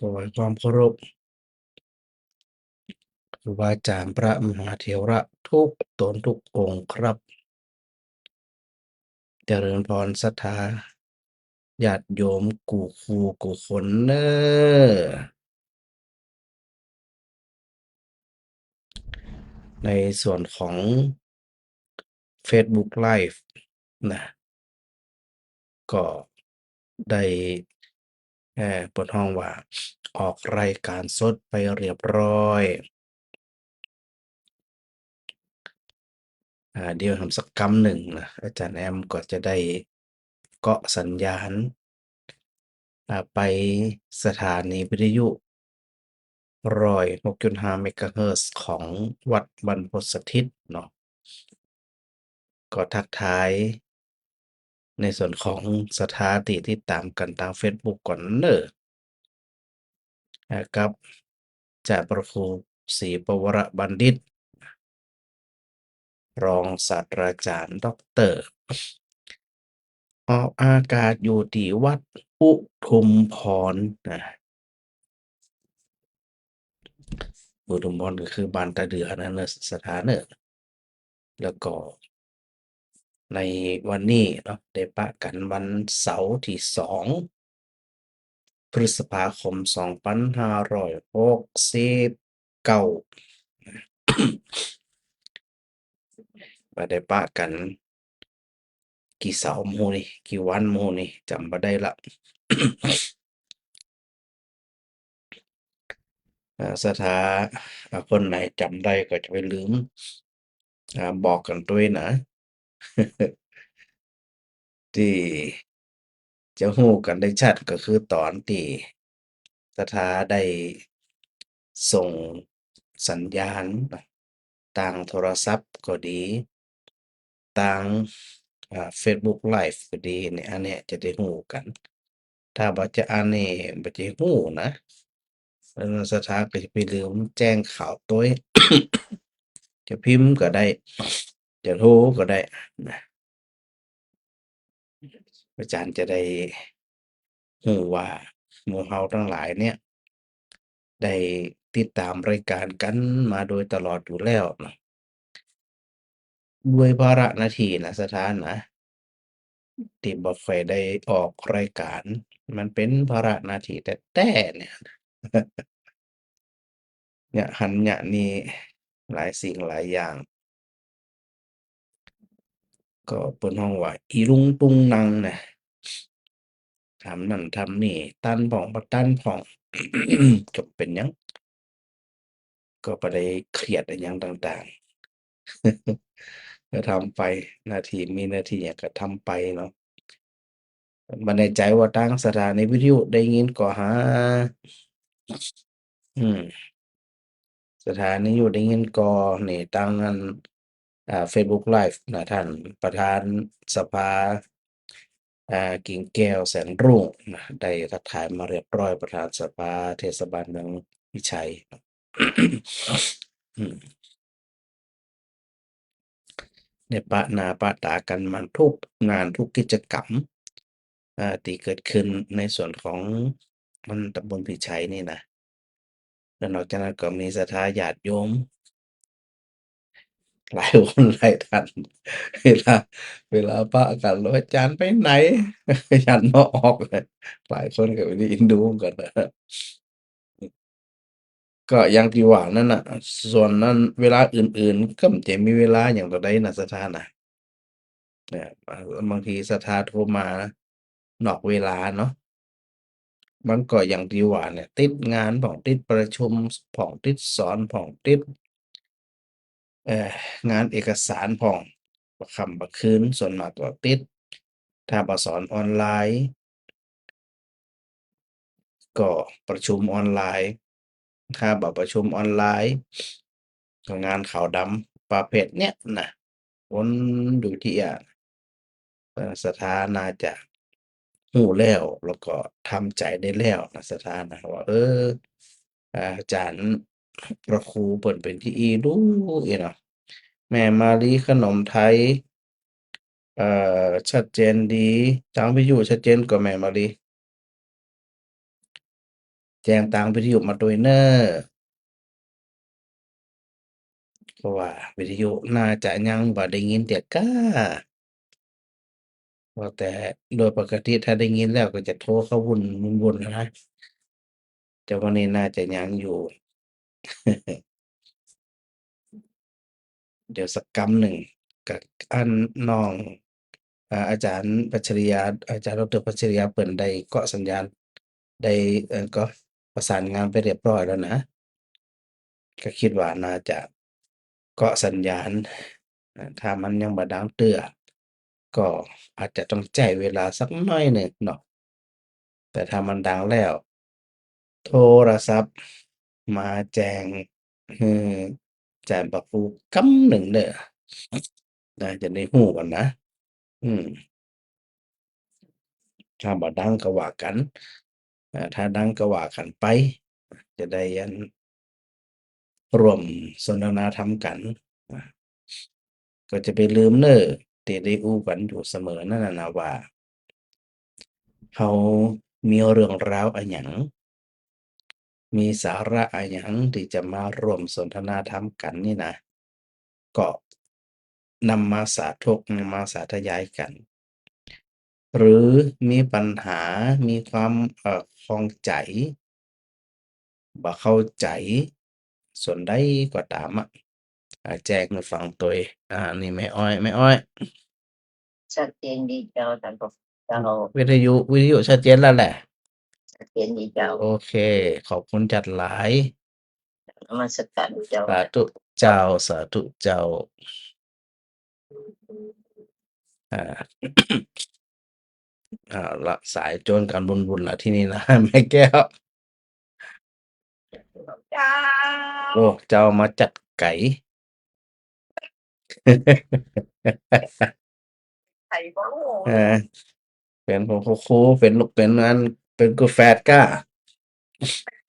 ຖວາຍຄວາມເຄົາລົບ ຄູບາອາຈານພະມະຫາເຖລະທຸກຕົນທຸກອົງຄັບ. ຈະເລີນພອນສັດທາຍາດໂຍມ ກູ່ຄູ່ກູ່ຄົນເດີ. ໃນສ່ວນຂອງ Facebook Live ນະ ກໍໄດ້ ເອີ ເພິ່ນຮ້ອງວ່າ ອອກລາຍການສົດໄປຮຽບຮ້ອຍ. ອາ ດຽວທຳສັກກຳໜຶ່ງນະ ອາຈານແອມກໍຈະໄດ້ເກາະສັນຍານ ອາ ໄປສະຖານີວິທະຍຸຮ້ອຍຫົກຈຸດຫ້າເມກາເຮີດຂອງວັດບັນພົດສະຖິດເນາະ. ກໍທັກທາຍໃນສ່ວນຂອງສັດທາທີ່ຕິດຕາມກັນທາງ Facebook ກ່ອນເດີ. ອາ ກັບ ຈາກພະຄູ ສີປະວະລະບັນດິດ ຮອງສາດຕະລາຈານ ດັອກເຕີ ອອກອາກາດຢູ່ທີ່ວັດອຸທຸມພອນນະ. ອຸທຸມພອນກໍຄືບ້ານຕາເດືອນັ້ນເນາະ ສະຖານເນາະ. ແລ້ວກໍໃນວັນນີ້ເນາະ ໄດ້ປະກັນວັນເສົາທີສອງ ພຶດສະພາຄົມສອງພັນຫ້າຮ້ອຍຫົກສິບເກົ້າ ວ່າໄດ້ປະກັນ ກີ່ເສົາໝູ່ນີ້ ກີ່ວັນໝູ່ນີ້ ຈຳບໍ່ໄດ້ລະ. ອາ ສະຖາ ອາ ຄົນໃດຈຳໄດ້ກໍຈະໄປລືມ ອາ ບອກກັນຕົວເອງນະ. ທີ່ຈະຮູ້ກັນໄດ້ຊັດກໍຄືຕອນທີ່ສະຖາໄດ້ສົ່ງສັນຍານ ທາງໂທລະສັບກໍດີ ທາງ ອາ ເຟສບຸກໄລຟ໌ກໍດີນີ້ ອັນເນີ້ຍຈະໄດ້ຮູ້ກັນ. ຖ້າບໍ່ຈະ ອັນນີ້ບໍ່ຈະຮູ້ນະ ສະຖາກໍຈະໄປລືມແຈ້ງຂ່າວໂຕ ຈະພິມກໍໄດ້ ຈະໂທກໍໄດ້ນະ. ອາຈານຈະໄດ້ຮູ້ວ່າໝູ່ເຮົາທັງຫຼາຍເນີ້ຍ ໄດ້ຕິດຕາມລາຍການກັນມາໂດຍຕະຫຼອດຢູ່ແລ້ວເນາະ ດ້ວຍພາລະໜ້າທີ່ນະ ສະຖານະ ທີ່ບໍ່ຄ່ອຍໄດ້ອອກລາຍການ ມັນເປັນພາລະໜ້າທີ່ແທ້ໆ ເນຍ ຍະຫັ້ນຍະນີ້ ຫຼາຍສິ່ງຫຼາຍຢ່າງ. ກໍເພິ່ນຮ້ອງວ່າອີລຸງຕຸງນັງນະ ທຳນັ້ນທຳນີ້ ຕັນພ້ອງບໍ່ຕັນພ້ອງ ຈະເປັນຫຍັງ ກໍບໍ່ໄດ້ຄຽດອີ່ຫຍັງຕ່າງໆ ກໍທຳໄປ ໜ້າທີ່ ມີໜ້າທີ່ຫຍັງກໍທຳໄປເນາະ. ບໍ່ແນ່ໃຈວ່າທາງສະຖານີວິທະຍຸໄດ້ຍິນກໍຫາ ອືມ ສະຖານີວິທະຍຸໄດ້ຍິນກໍນີ້ ທາງອັນ ອ່າ ເຟສບຸກໄລຟ໌ນະ ທ່ານປະທານສະພາ ອ່າ ກິ່ງແກ້ວ ແສງລຸ້ງນະ ໄດ້ທັກທາຍມາຮຽບຮ້ອຍ ປະທານສະພາເທດສະບານເມືອງວິໄຊ ອືມ. ໄດ້ປະໜ້າປະຕາກັນມາທຸກງານທຸກກິດຈະກຳ ເອີ ທີ່ເກີດຂຶ້ນໃນສ່ວນຂອງມັນຕຳບົນພິໄຊນີ້ນະ. ແລ້ວນອກຈາກນັ້ນກໍມີສັດທາຍາດໂຍມຫຼາຍຄົນຫຼາຍທ່ານ ເວລາ ເວລາປະກັນ ອາຈານໄປໃສ ຢ້ານບໍ່ອອກ ຫຼາຍຄົນກໍໄປເອັນດູກັນນະ. ກໍຢ່າງທີ່ວ່ານັ້ນນະ ສ່ວນນັ້ນເວລາອື່ນໆ ກໍຈະມີເວລາຫຍັງເທົ່າໃດນະ ສະຖານະ ບາງທີສະຖາໂທມານອກເວລາເນາະ ມັນກໍຢ່າງທີ່ວ່າແຫຼະ ຕິດງານພ້ອງ ຕິດປະຊຸມພ້ອງ ຕິດສອນພ້ອງ ຕິດ ເອີ ງານເອກະສານພ້ອງ ບໍ່ຄ່ຳບໍ່ຄືນ ສ່ວນມາກກໍຕິດ ຖ້າບໍ່ສອນອອນລາຍ ກໍປະຊຸມອອນລາຍ ຖ້າບໍ່ປະຊຸມອອນລາຍ ກໍງານຂາວດຳປະເພດເນີ້ຍນະ ວົນຢູ່ທີ່ ອາ ເອີ ສະຖານະຈະຮູ້ແລ້ວ ແລ້ວກໍທຳໃຈໄດ້ແລ້ວນະ ສະຖານະວ່າ ເອີ ອາຈານພະຄູເພິ່ນເປັນທີ່ອີ່ດຸອີ່ເນາະ. ແມ່ມາລີຂະໜົມໄທ ເອີ ຊັດເຈນດີ ທາງວິທະຍຸຊັດເຈນກໍແມ່ມາລີ. ແຈ້ງທາງວິທະຍຸມາດ້ວຍເນີ ເພາະວ່າວິທະຍຸໜ້າຈະຍັງບໍ່ໄດ້ຍິນເທື່ອກາ ວ່າແຕ່ໂດຍປົກກະຕິຖ້າໄດ້ຍິນແລ້ວກໍຈະໂທເຂົ້າວຸ້ນໆ ຫັ້ນນະ ແຕ່ວ່ານີ້ໜ້າຈະຍັງຢູ່. ດຽວສັກກຳໜຶ່ງ ກະ ອັນ ນ້ອງ ອາ ອາຈານປັດຊະລິຍາ ອາຈານ ດຣ ປັດຊະລິຍາ ເພິ່ນໄດ້ເກາະສັນຍານ ໄດ້ ເອີ ກໍປະສານງານໄປຮຽບຮ້ອຍແລ້ວນະ ກໍຄິດວ່າໜ້າຈະເກາະສັນຍານ ອາ ຖ້າມັນຍັງບໍ່ດັງເທື່ອ ກໍອາດຈະຕ້ອງໃຊ້ເວລາສັກໜ້ອຍໜຶ່ງເນາະ. ແຕ່ຖ້າມັນດັງແລ້ວ ໂທລະສັບມາແຈ້ງໃຫ້ອາຈານພະຄູກຳໜຶ່ງເດີ້ ນາຈະໄດ້ຮູ້ກັນນະ. ອືມ ຖ້າບໍ່ດັງກໍວ່າກັນ ອາ ຖ້າດັງກໍວ່າກັນໄປ ຈະໄດ້ ອັນ ຮ່ວມສົນທະນາທຳກັນ. ອາ ກໍຈະໄປລືມເນີ ທີ່ໄດ້ອູ້ກັນຢູ່ສະເໝີນັ້ນນະວ່າ ເຮົາມີເລື່ອງລາວອະຫຍັງ ມີສາລະອະຫຍັງທີ່ຈະມາຮ່ວມສົນທະນາທຳກັນນີ້ນະ ກໍນຳມາສາທົກ ນຳມາສາທະຍາຍກັນ ຫຼື ມີປັນຫາ ມີຄວາມ ເອີ ຂ້ອງໃຈ ບໍ່ເຂົ້າໃຈ ສ່ວນໃດກໍຕາມອະ ອາ ແຈ້ງໃຫ້ຟັງໂດຍ ອາ ນີ້ແມ່ອ້ອຍ ແມ່ອ້ອຍ. ຊັດເຈນດີເຈົ້າ ທ່ານພະເຈົ້າ. ວິທະຍຸ ວິທະຍຸຊັດເຈນແລ້ວແຫຼະ. ຊັດເຈນດີເຈົ້າ. ໂອເຄ ຂອບຄຸນຈັດຫຼາຍ. ນະມັດສະການເຈົ້າ. ສາທຸເຈົ້າ ສາທຸເຈົ້າ. ອາ ເອົາລະ ສາຍໂຈນກັນວຸ້ນໆລະທີນີ້ນະ ແມ່ແກ້ວ. ເຈົ້າ ໂອ້ ເຈົ້າມາຈາກໄກ. ໃຜບໍ່ຮູ້ ເອີ ເປັນພະຄູ ເປັນລູກ ເປັນອັນ ເປັນກູແຝດກະ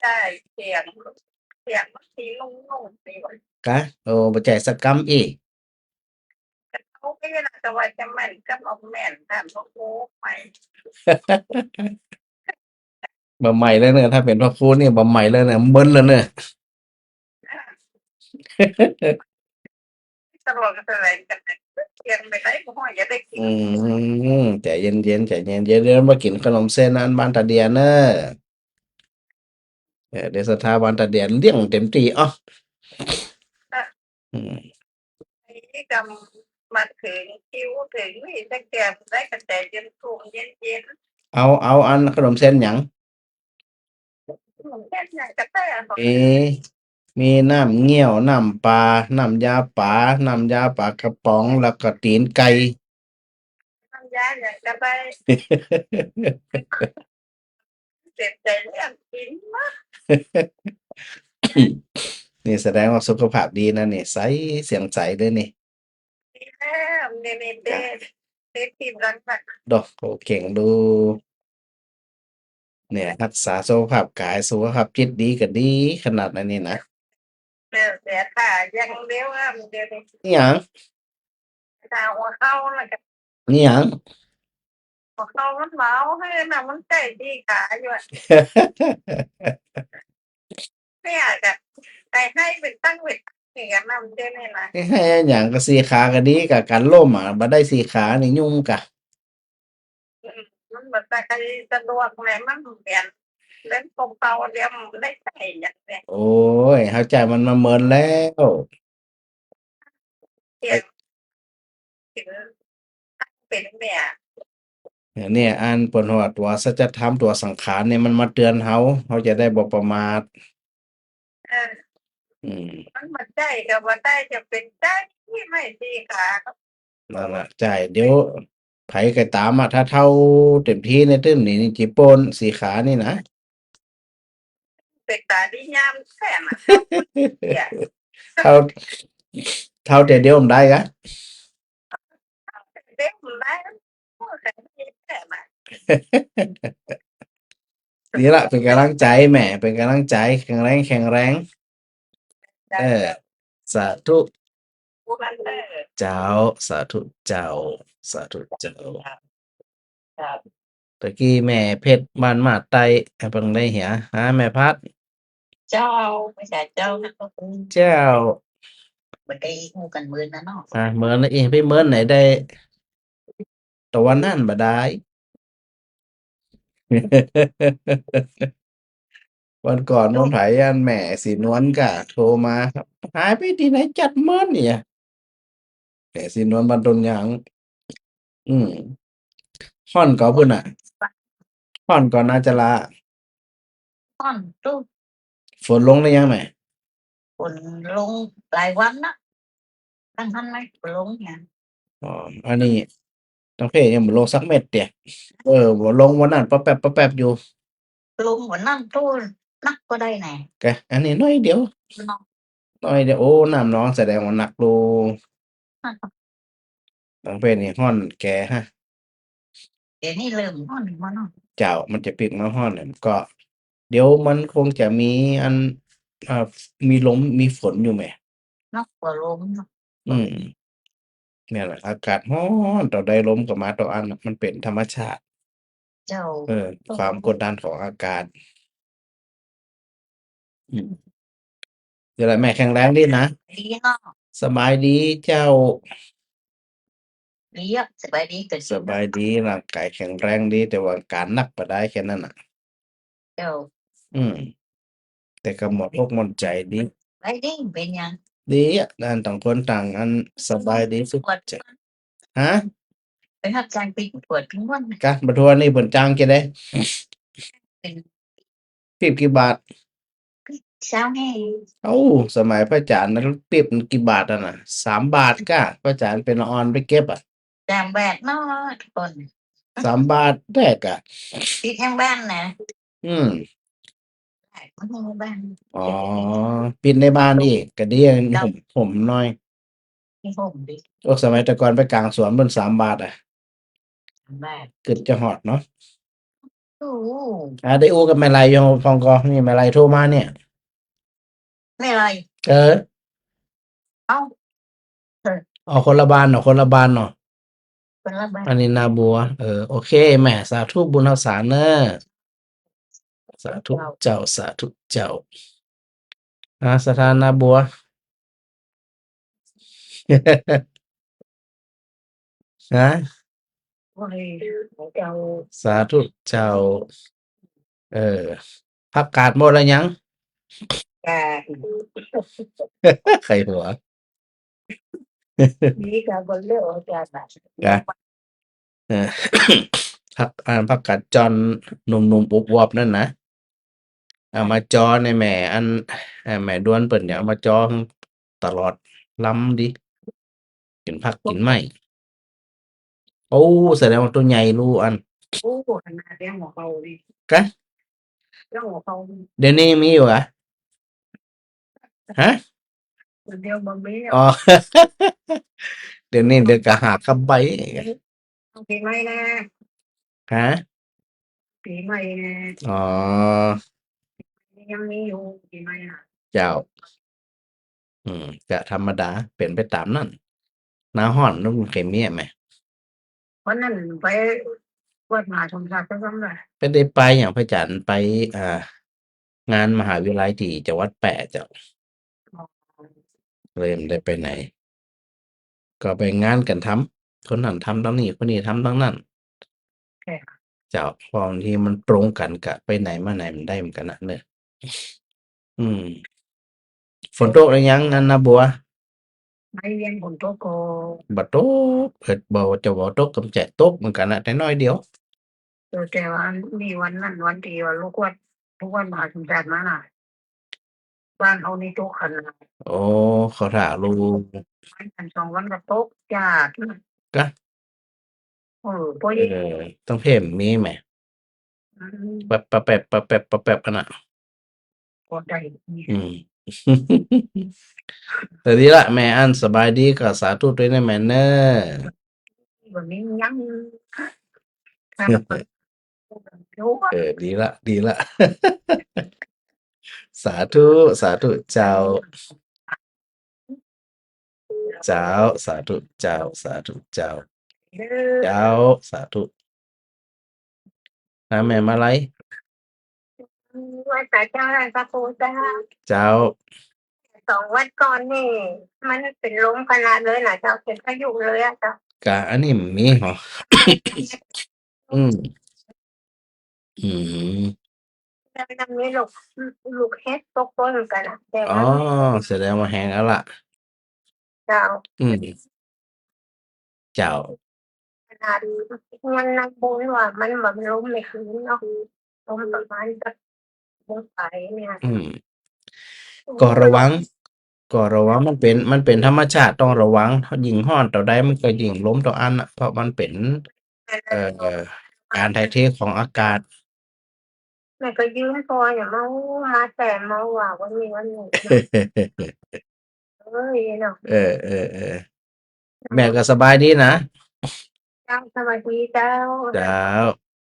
ໃຊ້ສຽງ ສຽງມັນຊິລົງໆ ກະ ໂອ້ ບໍ່ໃຈສັກກຳອີກ. ໂອເຄລະ ແຕ່ວ່າຈະແມ່ນກັບບໍ່ແມ່ນ ທ່ານບໍ່ຮູ້ໄປ ບໍ່ໃໝ່ເລີຍເນີ ຖ້າເປັນພະຄູນີ້ບໍ່ໃໝ່ເລີຍເນີ ເບິ່ນແລ້ວເນີ ສະຫຼອງສະແຫຼງກັນ ກຽງໄປໄດ້ບໍ່ຮອດ ຢາກໄດ້ກິນ. ອືມ ໃຈເຢັນໆ ໃຈເຢັນໆ ດຽວມາກິນຂະໜົມເສັ້ນອັນບ້ານຕາດຽນເນີ. ເອີ ເດຊະທາບ້ານຕາດຽນລ້ຽງເຕັມທີ່ ເອົ້າ ອືມ ນີ້ກໍມາເຖິງ ຄິວເຖິງນີ້ ແຕ່ແກມໄດ້ກະແຕເຢັນທຸ່ມເຢັນໆ. ເອົາ ເອົາອັນຂະໜົມເສັ້ນຫຍັງ? ຂະໜົມເສັ້ນຫຍັງກະແຕ ມີ ມີນ້ຳງ່ຽວ ນ້ຳປາ ນ້ຳຢາປາ ນ້ຳຢາປາກະປ໋ອງ ແລ້ວກໍຕີນໄກ່. ນ້ຳຢາຫຍັງກະໄດ້ ເຕັມໃຈລ້ຽງກິນມາ. ນີ້ສະແດງວ່າສຸຂະພາບດີນະນີ້ ໃສ ສຽງໃສເດ້ນີ້. ດີແລ້ວ ນີ້ ນີ້ເດ້ ຕິດທີມຫຼັງນະ ດອກ ໂອເກັ່ງດູ. ນີ້ ຮັກສາສຸຂະພາບກາຍ ສຸຂະພາບຈິດດີກໍດີຂະໜາດອັນນີ້ນະ. ແລ້ວແຕ່ຖ້າຢ່າງດຽວ ດຽວນີ້ ອີຫຍັງ? ຖ້າຫົວເຂົ່າລະກະ ອີຫຍັງ? ຫົວເຂົ່າມັນເມົາ ໃຫ້ນະ ມັນໃກ້ສີ່ຂາຢູ່ ແມ່ກະໄດ້ໃຫ້ເປັນຕັ້ງເປັນຕັ້ງນີ້ກະນຳເດ້ນີ້ນະ. ໃຫ້ຫຍັງ ກະສີ່ຂາກະດີ ກະກັນລົ້ມອະ ບາດໄດ້ສີ່ຂານີ້ຫຍຸ້ງກະ. ອືມ ມັນບໍ່ໄດ້ສະດວກແຫຼະ ມັນແມ່ນເປັນຂອງເກົ່າ ດຽວມັນບໍ່ໄດ້ໃຊ້ຫຍັງແຫຼະ. ໂອ້ຍ ເຮົາໃຈມັນມາເມີນແລ້ວ ເປັນ ເປັນແມ່. ນີ້ ອັນເພິ່ນວ່າຕົວສັດຈະທຳ ຕົວສັງຂານນີ້ ມັນມາເຕືອນເຮົາ ເຮົາຈະໄດ້ບໍ່ປະໝາດ. ເອີ ອືມ ມັນບໍ່ໃຈກໍບໍ່ໃຈ ຈະເປັນໃຈ ໄມ້ສີ່ຂາ. ນັ້ນລະ ໃຈ ດຽວໃຜກໍຕາມມາ ຖ້າເຖົ້າເຕັມທີ່ໃນຕື່ມນີ້ ນີ້ຈິໂປ້ນສີ່ຂານີ້ນະ. ເປັນຕາດີງາມແທ້ນະ ເຖົ້າ ເຖົ້າແຕ່ດຽວມັນໄດ້ກະ ເດັກມັນໄດ້ ນີ້ລະ ເປັນກຳລັງໃຈແມ່ ເປັນກຳລັງໃຈ ແຂງແຮງ ແຂງແຮງ. ເອີ ສາທຸ ເຈົ້າ ສາທຸເຈົ້າ ສາທຸເຈົ້າ. ຕະກີ້ແມ່ເພັດບ້ານມາດໃຕ້ ເພິ່ນໄດ້ເຫຍ ຫາແມ່ພັດ. ເຈົ້າ ພະເຈົ້າ ເຈົ້າ ເຈົ້າ ບໍ່ໄດ້ຮູ້ກັນເມີນນະເນາະ. ອ່າ ເມີນອີກ ໄປເມີນໃນໃດ ຕະວັນນັ້ນບໍ່ໄດ້. ວັນກ່ອນ ໂອ້ ນ້ອງໄຜ ອັນແມ່ສີນວນກະໂທມາ ຫາຍໄປທີ່ໃນຈັດເມີນນີ້ ແມ່ສີນວນບ້ານຕົ້ນຍາງ. ອືມ ຮ້ອນກໍພຸ້ນນະ ຮ້ອນກໍນາຈະລາ ຮ້ອນຕູ້. ຝົນລົງຫຼືຍັງແມ່? ຝົນລົງຫຼາຍວັນນະ ຕັ້ງຫັ້ນໄໝ ບໍ່ລົງຫຍັງ. ອໍ ອັນນີ້ ຕັ້ງເພຍັງບໍ່ລົງສັກເມັດເດ. ເອີ ບໍ່ລົງວັນນັ້ນປະແປັບປະແປັບຢູ່ ລົງວັນນັ້ນໂຕໜັກກໍໄດ້ນະ. ກະອັນນີ້ໜ້ອຍດຽວ ໜ້ອຍດຽວ. ໂອ້ ນ້ຳນອງສະແດງວ່າໜັກໂລ. ຕັ້ງເພນີ້ຮ້ອນແກຮະ. ດຽວນີ້ເລີ່ມຮ້ອນແລ້ວເນາະ. ເຈົ້າ ມັນຈະປິກມາຮ້ອນແລ້ວ ກໍດຽວມັນຄົງຈະມີອັນ ອ່າ ມີລົມມີຝົນຢູ່ແໝ. ເນາະ ບໍ່ລົມເນາະ. ອືມ ແມ່ນລະ ອາກາດຮ້ອນ ຕອນໃດລົມກໍມາຕອນນັ້ນ ມັນເປັນທຳມະຊາດ. ເຈົ້າ ເອີ ຄວາມກົດດັນຂອງອາກາດ. ອືມ ເຈົ້າລະ ແມ່ແຂງແຮງດີນະ? ດີເນາະ. ສະບາຍດີເຈົ້າ. ດີອະ ສະບາຍດີ ກໍດີ ສະບາຍດີ ຮ່າງກາຍແຂງແຮງດີ ແຕ່ວ່າອາການໜັກປານໃດແຄ່ນັ້ນນະ. ເຈົ້າ ອືມ ແຕ່ກໍໝົດອົກໝົດໃຈດີ. ໄປດີ ເປັນຫຍັງ? ດີອະ ອັນຕ່າງຄົນຕ່າງອັນ ສະບາຍດີສຸກໃຈ. ຮະ? ໄປຮັບຈ້າງປີ້ນປວດພິງວັນ ກະບໍ່ທົ່ວນີ້ເພິ່ນຈ້າງຈັ່ງໃດ? ເປັນ ປີ້ນກີ່ບາດ? ຊາວແຮງ. ເອົ້າ ສະໄໝພະອາຈານນັ້ນ ປີ້ນກີ່ບາດຫັ້ນນະ? ສາມບາດກະ ພະອາຈານເປັນອອນໄປເກັບອະ. ສາມບາດເນາະທຸກຄົນ. ສາມບາດແທ້ກະ ປີ້ນທາງບ້ານນະ. ອືມ ມັນໃນບ້ານ. ອໍ ປີ້ນໃນບ້ານອີກ ກະດີ ເຈົ້າ ຮົ່ມໆໜ້ອຍ. ມີຮົ່ມເດ. ໂອ້ ສະໄໝແຕ່ກ່ອນໄປກາງສວນເພິ່ນສາມບາດອະ. ສາມບາດ ກຶດຈະຮອດເນາະ. ໂອ້ ອາ ໄດ້ອູ້ກັບແມ່ໄລຢູ່ພອງກໍ ນີ້ແມ່ໄລໂທມານີ້. ແມ່ໄລ? ເອີ ເອົ້າ ເອີ ອໍ ຄົນລະບ້ານເນາະ ຄົນລະບ້ານເນາະ. ຄົນລະບ້ານ ອັນນີ້ນາບົວ. ເອີ ໂອເຄແມ່ ສາທຸບຸນຮັກສາເນີ. ສາທຸເຈົ້າ ສາທຸເຈົ້າ. ອາ ສະຖານນາບົວ ຮະ? ໂອ້ຍ ເຈົ້າ ສາທຸເຈົ້າ. ເອີ ຜັກກາດໝົດແລ້ວຍັງ? ກາດ ໄຂ້ຫົວ. ນີ້ກໍບໍ່ເລີກອອກຈາກ ກະ ເອີ ຜັກ ອັນ ຜັກກາດຈອນໜຸ່ມໆອວບໆນັ້ນນະ ເອົາມາຈໍໃນແມ່ ອັນ ເອີ ແມ່ດວນເພິ່ນຢາກເອົາມາຈໍຕະຫຼອດລຳດີ ກິນຜັກກິນໄມ້. ໂອ້ ສະແດງວ່າໂຕໃຫຍ່ຫຼູ່ອັນ. ໂອ້ ຂະໜາດແດງຫົວເຂົານີ້ ກະ ແດງຫົວເຂົານີ້ ດຽວນີ້ຍັງມີຢູ່ຫວາ? ຮະ? ດຽວບໍ່ມີ. ອໍ ດຽວນີ້ເດີກະຫາກັບໃບ. ປີໃໝ່ນະ. ຮະ? ປີໃໝ່ນະ. ອໍ ຍັງມີຢູ່ປີໃໝ່ນະ. ເຈົ້າ. ອືມ ກະທຳມະດາ ເປັນໄປຕາມນັ້ນ. ໜ້າຮ້ອນມັນເຄີຍມີແມ? ວັນນັ້ນໄປວັດມະຫາສົມສັກ ໄປນຳລະ. ເປັນໄດ້ໄປຫຍັງພະອາຈານ? ໄປ ອ່າ ງານມະຫາວິທະຍາໄລທີ່ຈັງຫວັດແປະເຈົ້າ. ອໍ ເລີຍບໍ່ໄດ້ໄປໃນ. ກໍໄປງານກັນທຳ ຄົນນັ້ນທຳທາງນີ້ ຄົນນີ້ທຳທາງນັ້ນ. ເຈົ້າ ເພາະບາງທີມັນຕົງກັນ ກະໄປໃນມາໃນມັນໄດ້ເໝືອນກັນນະເນີ. ອືມ ຝົນຕົກຫຼືຍັງນັ້ນນະບົວ? ໄດ້ວຽງຝົນຕົກກໍ ບໍ່ຕົກ. ເອີ ບໍ່ ຈະບໍ່ຕົກກໍຈະຕົກເໝືອນກັນນະ ແຕ່ໜ້ອຍດຽວ. ເອີ ແຕ່ວ່າມີວັນນັ້ນ ວັນທີ່ວ່າລູກວັດ ລູກວັດມະຫາສົມສັກມານະ ບ້ານເຮົານີ້ຕົກຂະໜາດ. ໂອ້ ເຂົາຖ້າລູກ ວັນສອງວັນກໍຕົກຈາດ. ກະ ເອີ ບໍ່ ເອີ ຕ້ອງເພມມີແມ? ອືມ ແປັບ ປະແປັບ ປະແປັບ ປະແປັບຫັ້ນນະ. ກໍໄດ້. ອືມ ແຕ່ດີລະ ແມ່ອັນສະບາຍດີກໍສາທຸດ້ວຍນະແມ່ເນີ. ບໍ່ມີຫຍັງ. ເອີ ດີລະ ດີລະ. ສາທຸ ສາທຸເຈົ້າ. ເຈົ້າ ສາທຸເຈົ້າ ສາທຸເຈົ້າ. ເຈົ້າ ສາທຸ. ຫາແມ່ມາໄລ. ອືມ ໄຫວ້ສາເຈົ້າ ໄຫວ້ພະຄູເຈົ້າ. ເຈົ້າ. ສອງວັນກ່ອນນີ້ ມັນເປັນລົມຂະໜາດເລີຍນະເຈົ້າ ເປັນພາຍຸເລີຍອະເຈົ້າ. ກະອັນນີ້ມີເນາະ. ອືມ. ອືມ ແລ້ວມັນມີລູກ ລູກເຫັບຕົກປົນກັນນະ ແຕ່ວ່າ ອໍ ສະແດງວ່າແຮງແລ້ວລະ. ເຈົ້າ. ອືມ ເຈົ້າ. ຂະໜາດເຮືອນນາງບຸນວ່າມັນ ມັນລົມໄມ່ຄືນເນາະ ລົມປະມານຈັກໂມງປາຍນີ້. ອືມ ກໍລະວັງ ກໍລະວັງ ມັນເປັນ ມັນເປັນທຳມະຊາດ ຕ້ອງລະວັງ ຍິ່ງຮ້ອນເທົ່າໃດ ມັນກໍຍິ່ງລົມເທົ່າອັນນະ ເພາະມັນເປັນ ເອີ ການຖ່າຍເທຂອງອາກາດ. ແມ່ກໍຢືມພໍ່ຢ່າມາ ມາແຕ່ມາວ່າວັນນີ້ວັນນີ້ ເອີຍເນາະ. ເອີ ເອີ ເອີ ແມ່ກໍສະບາຍດີນະ? ເຈົ້າ ສະບາຍດີເຈົ້າ. ເຈົ້າ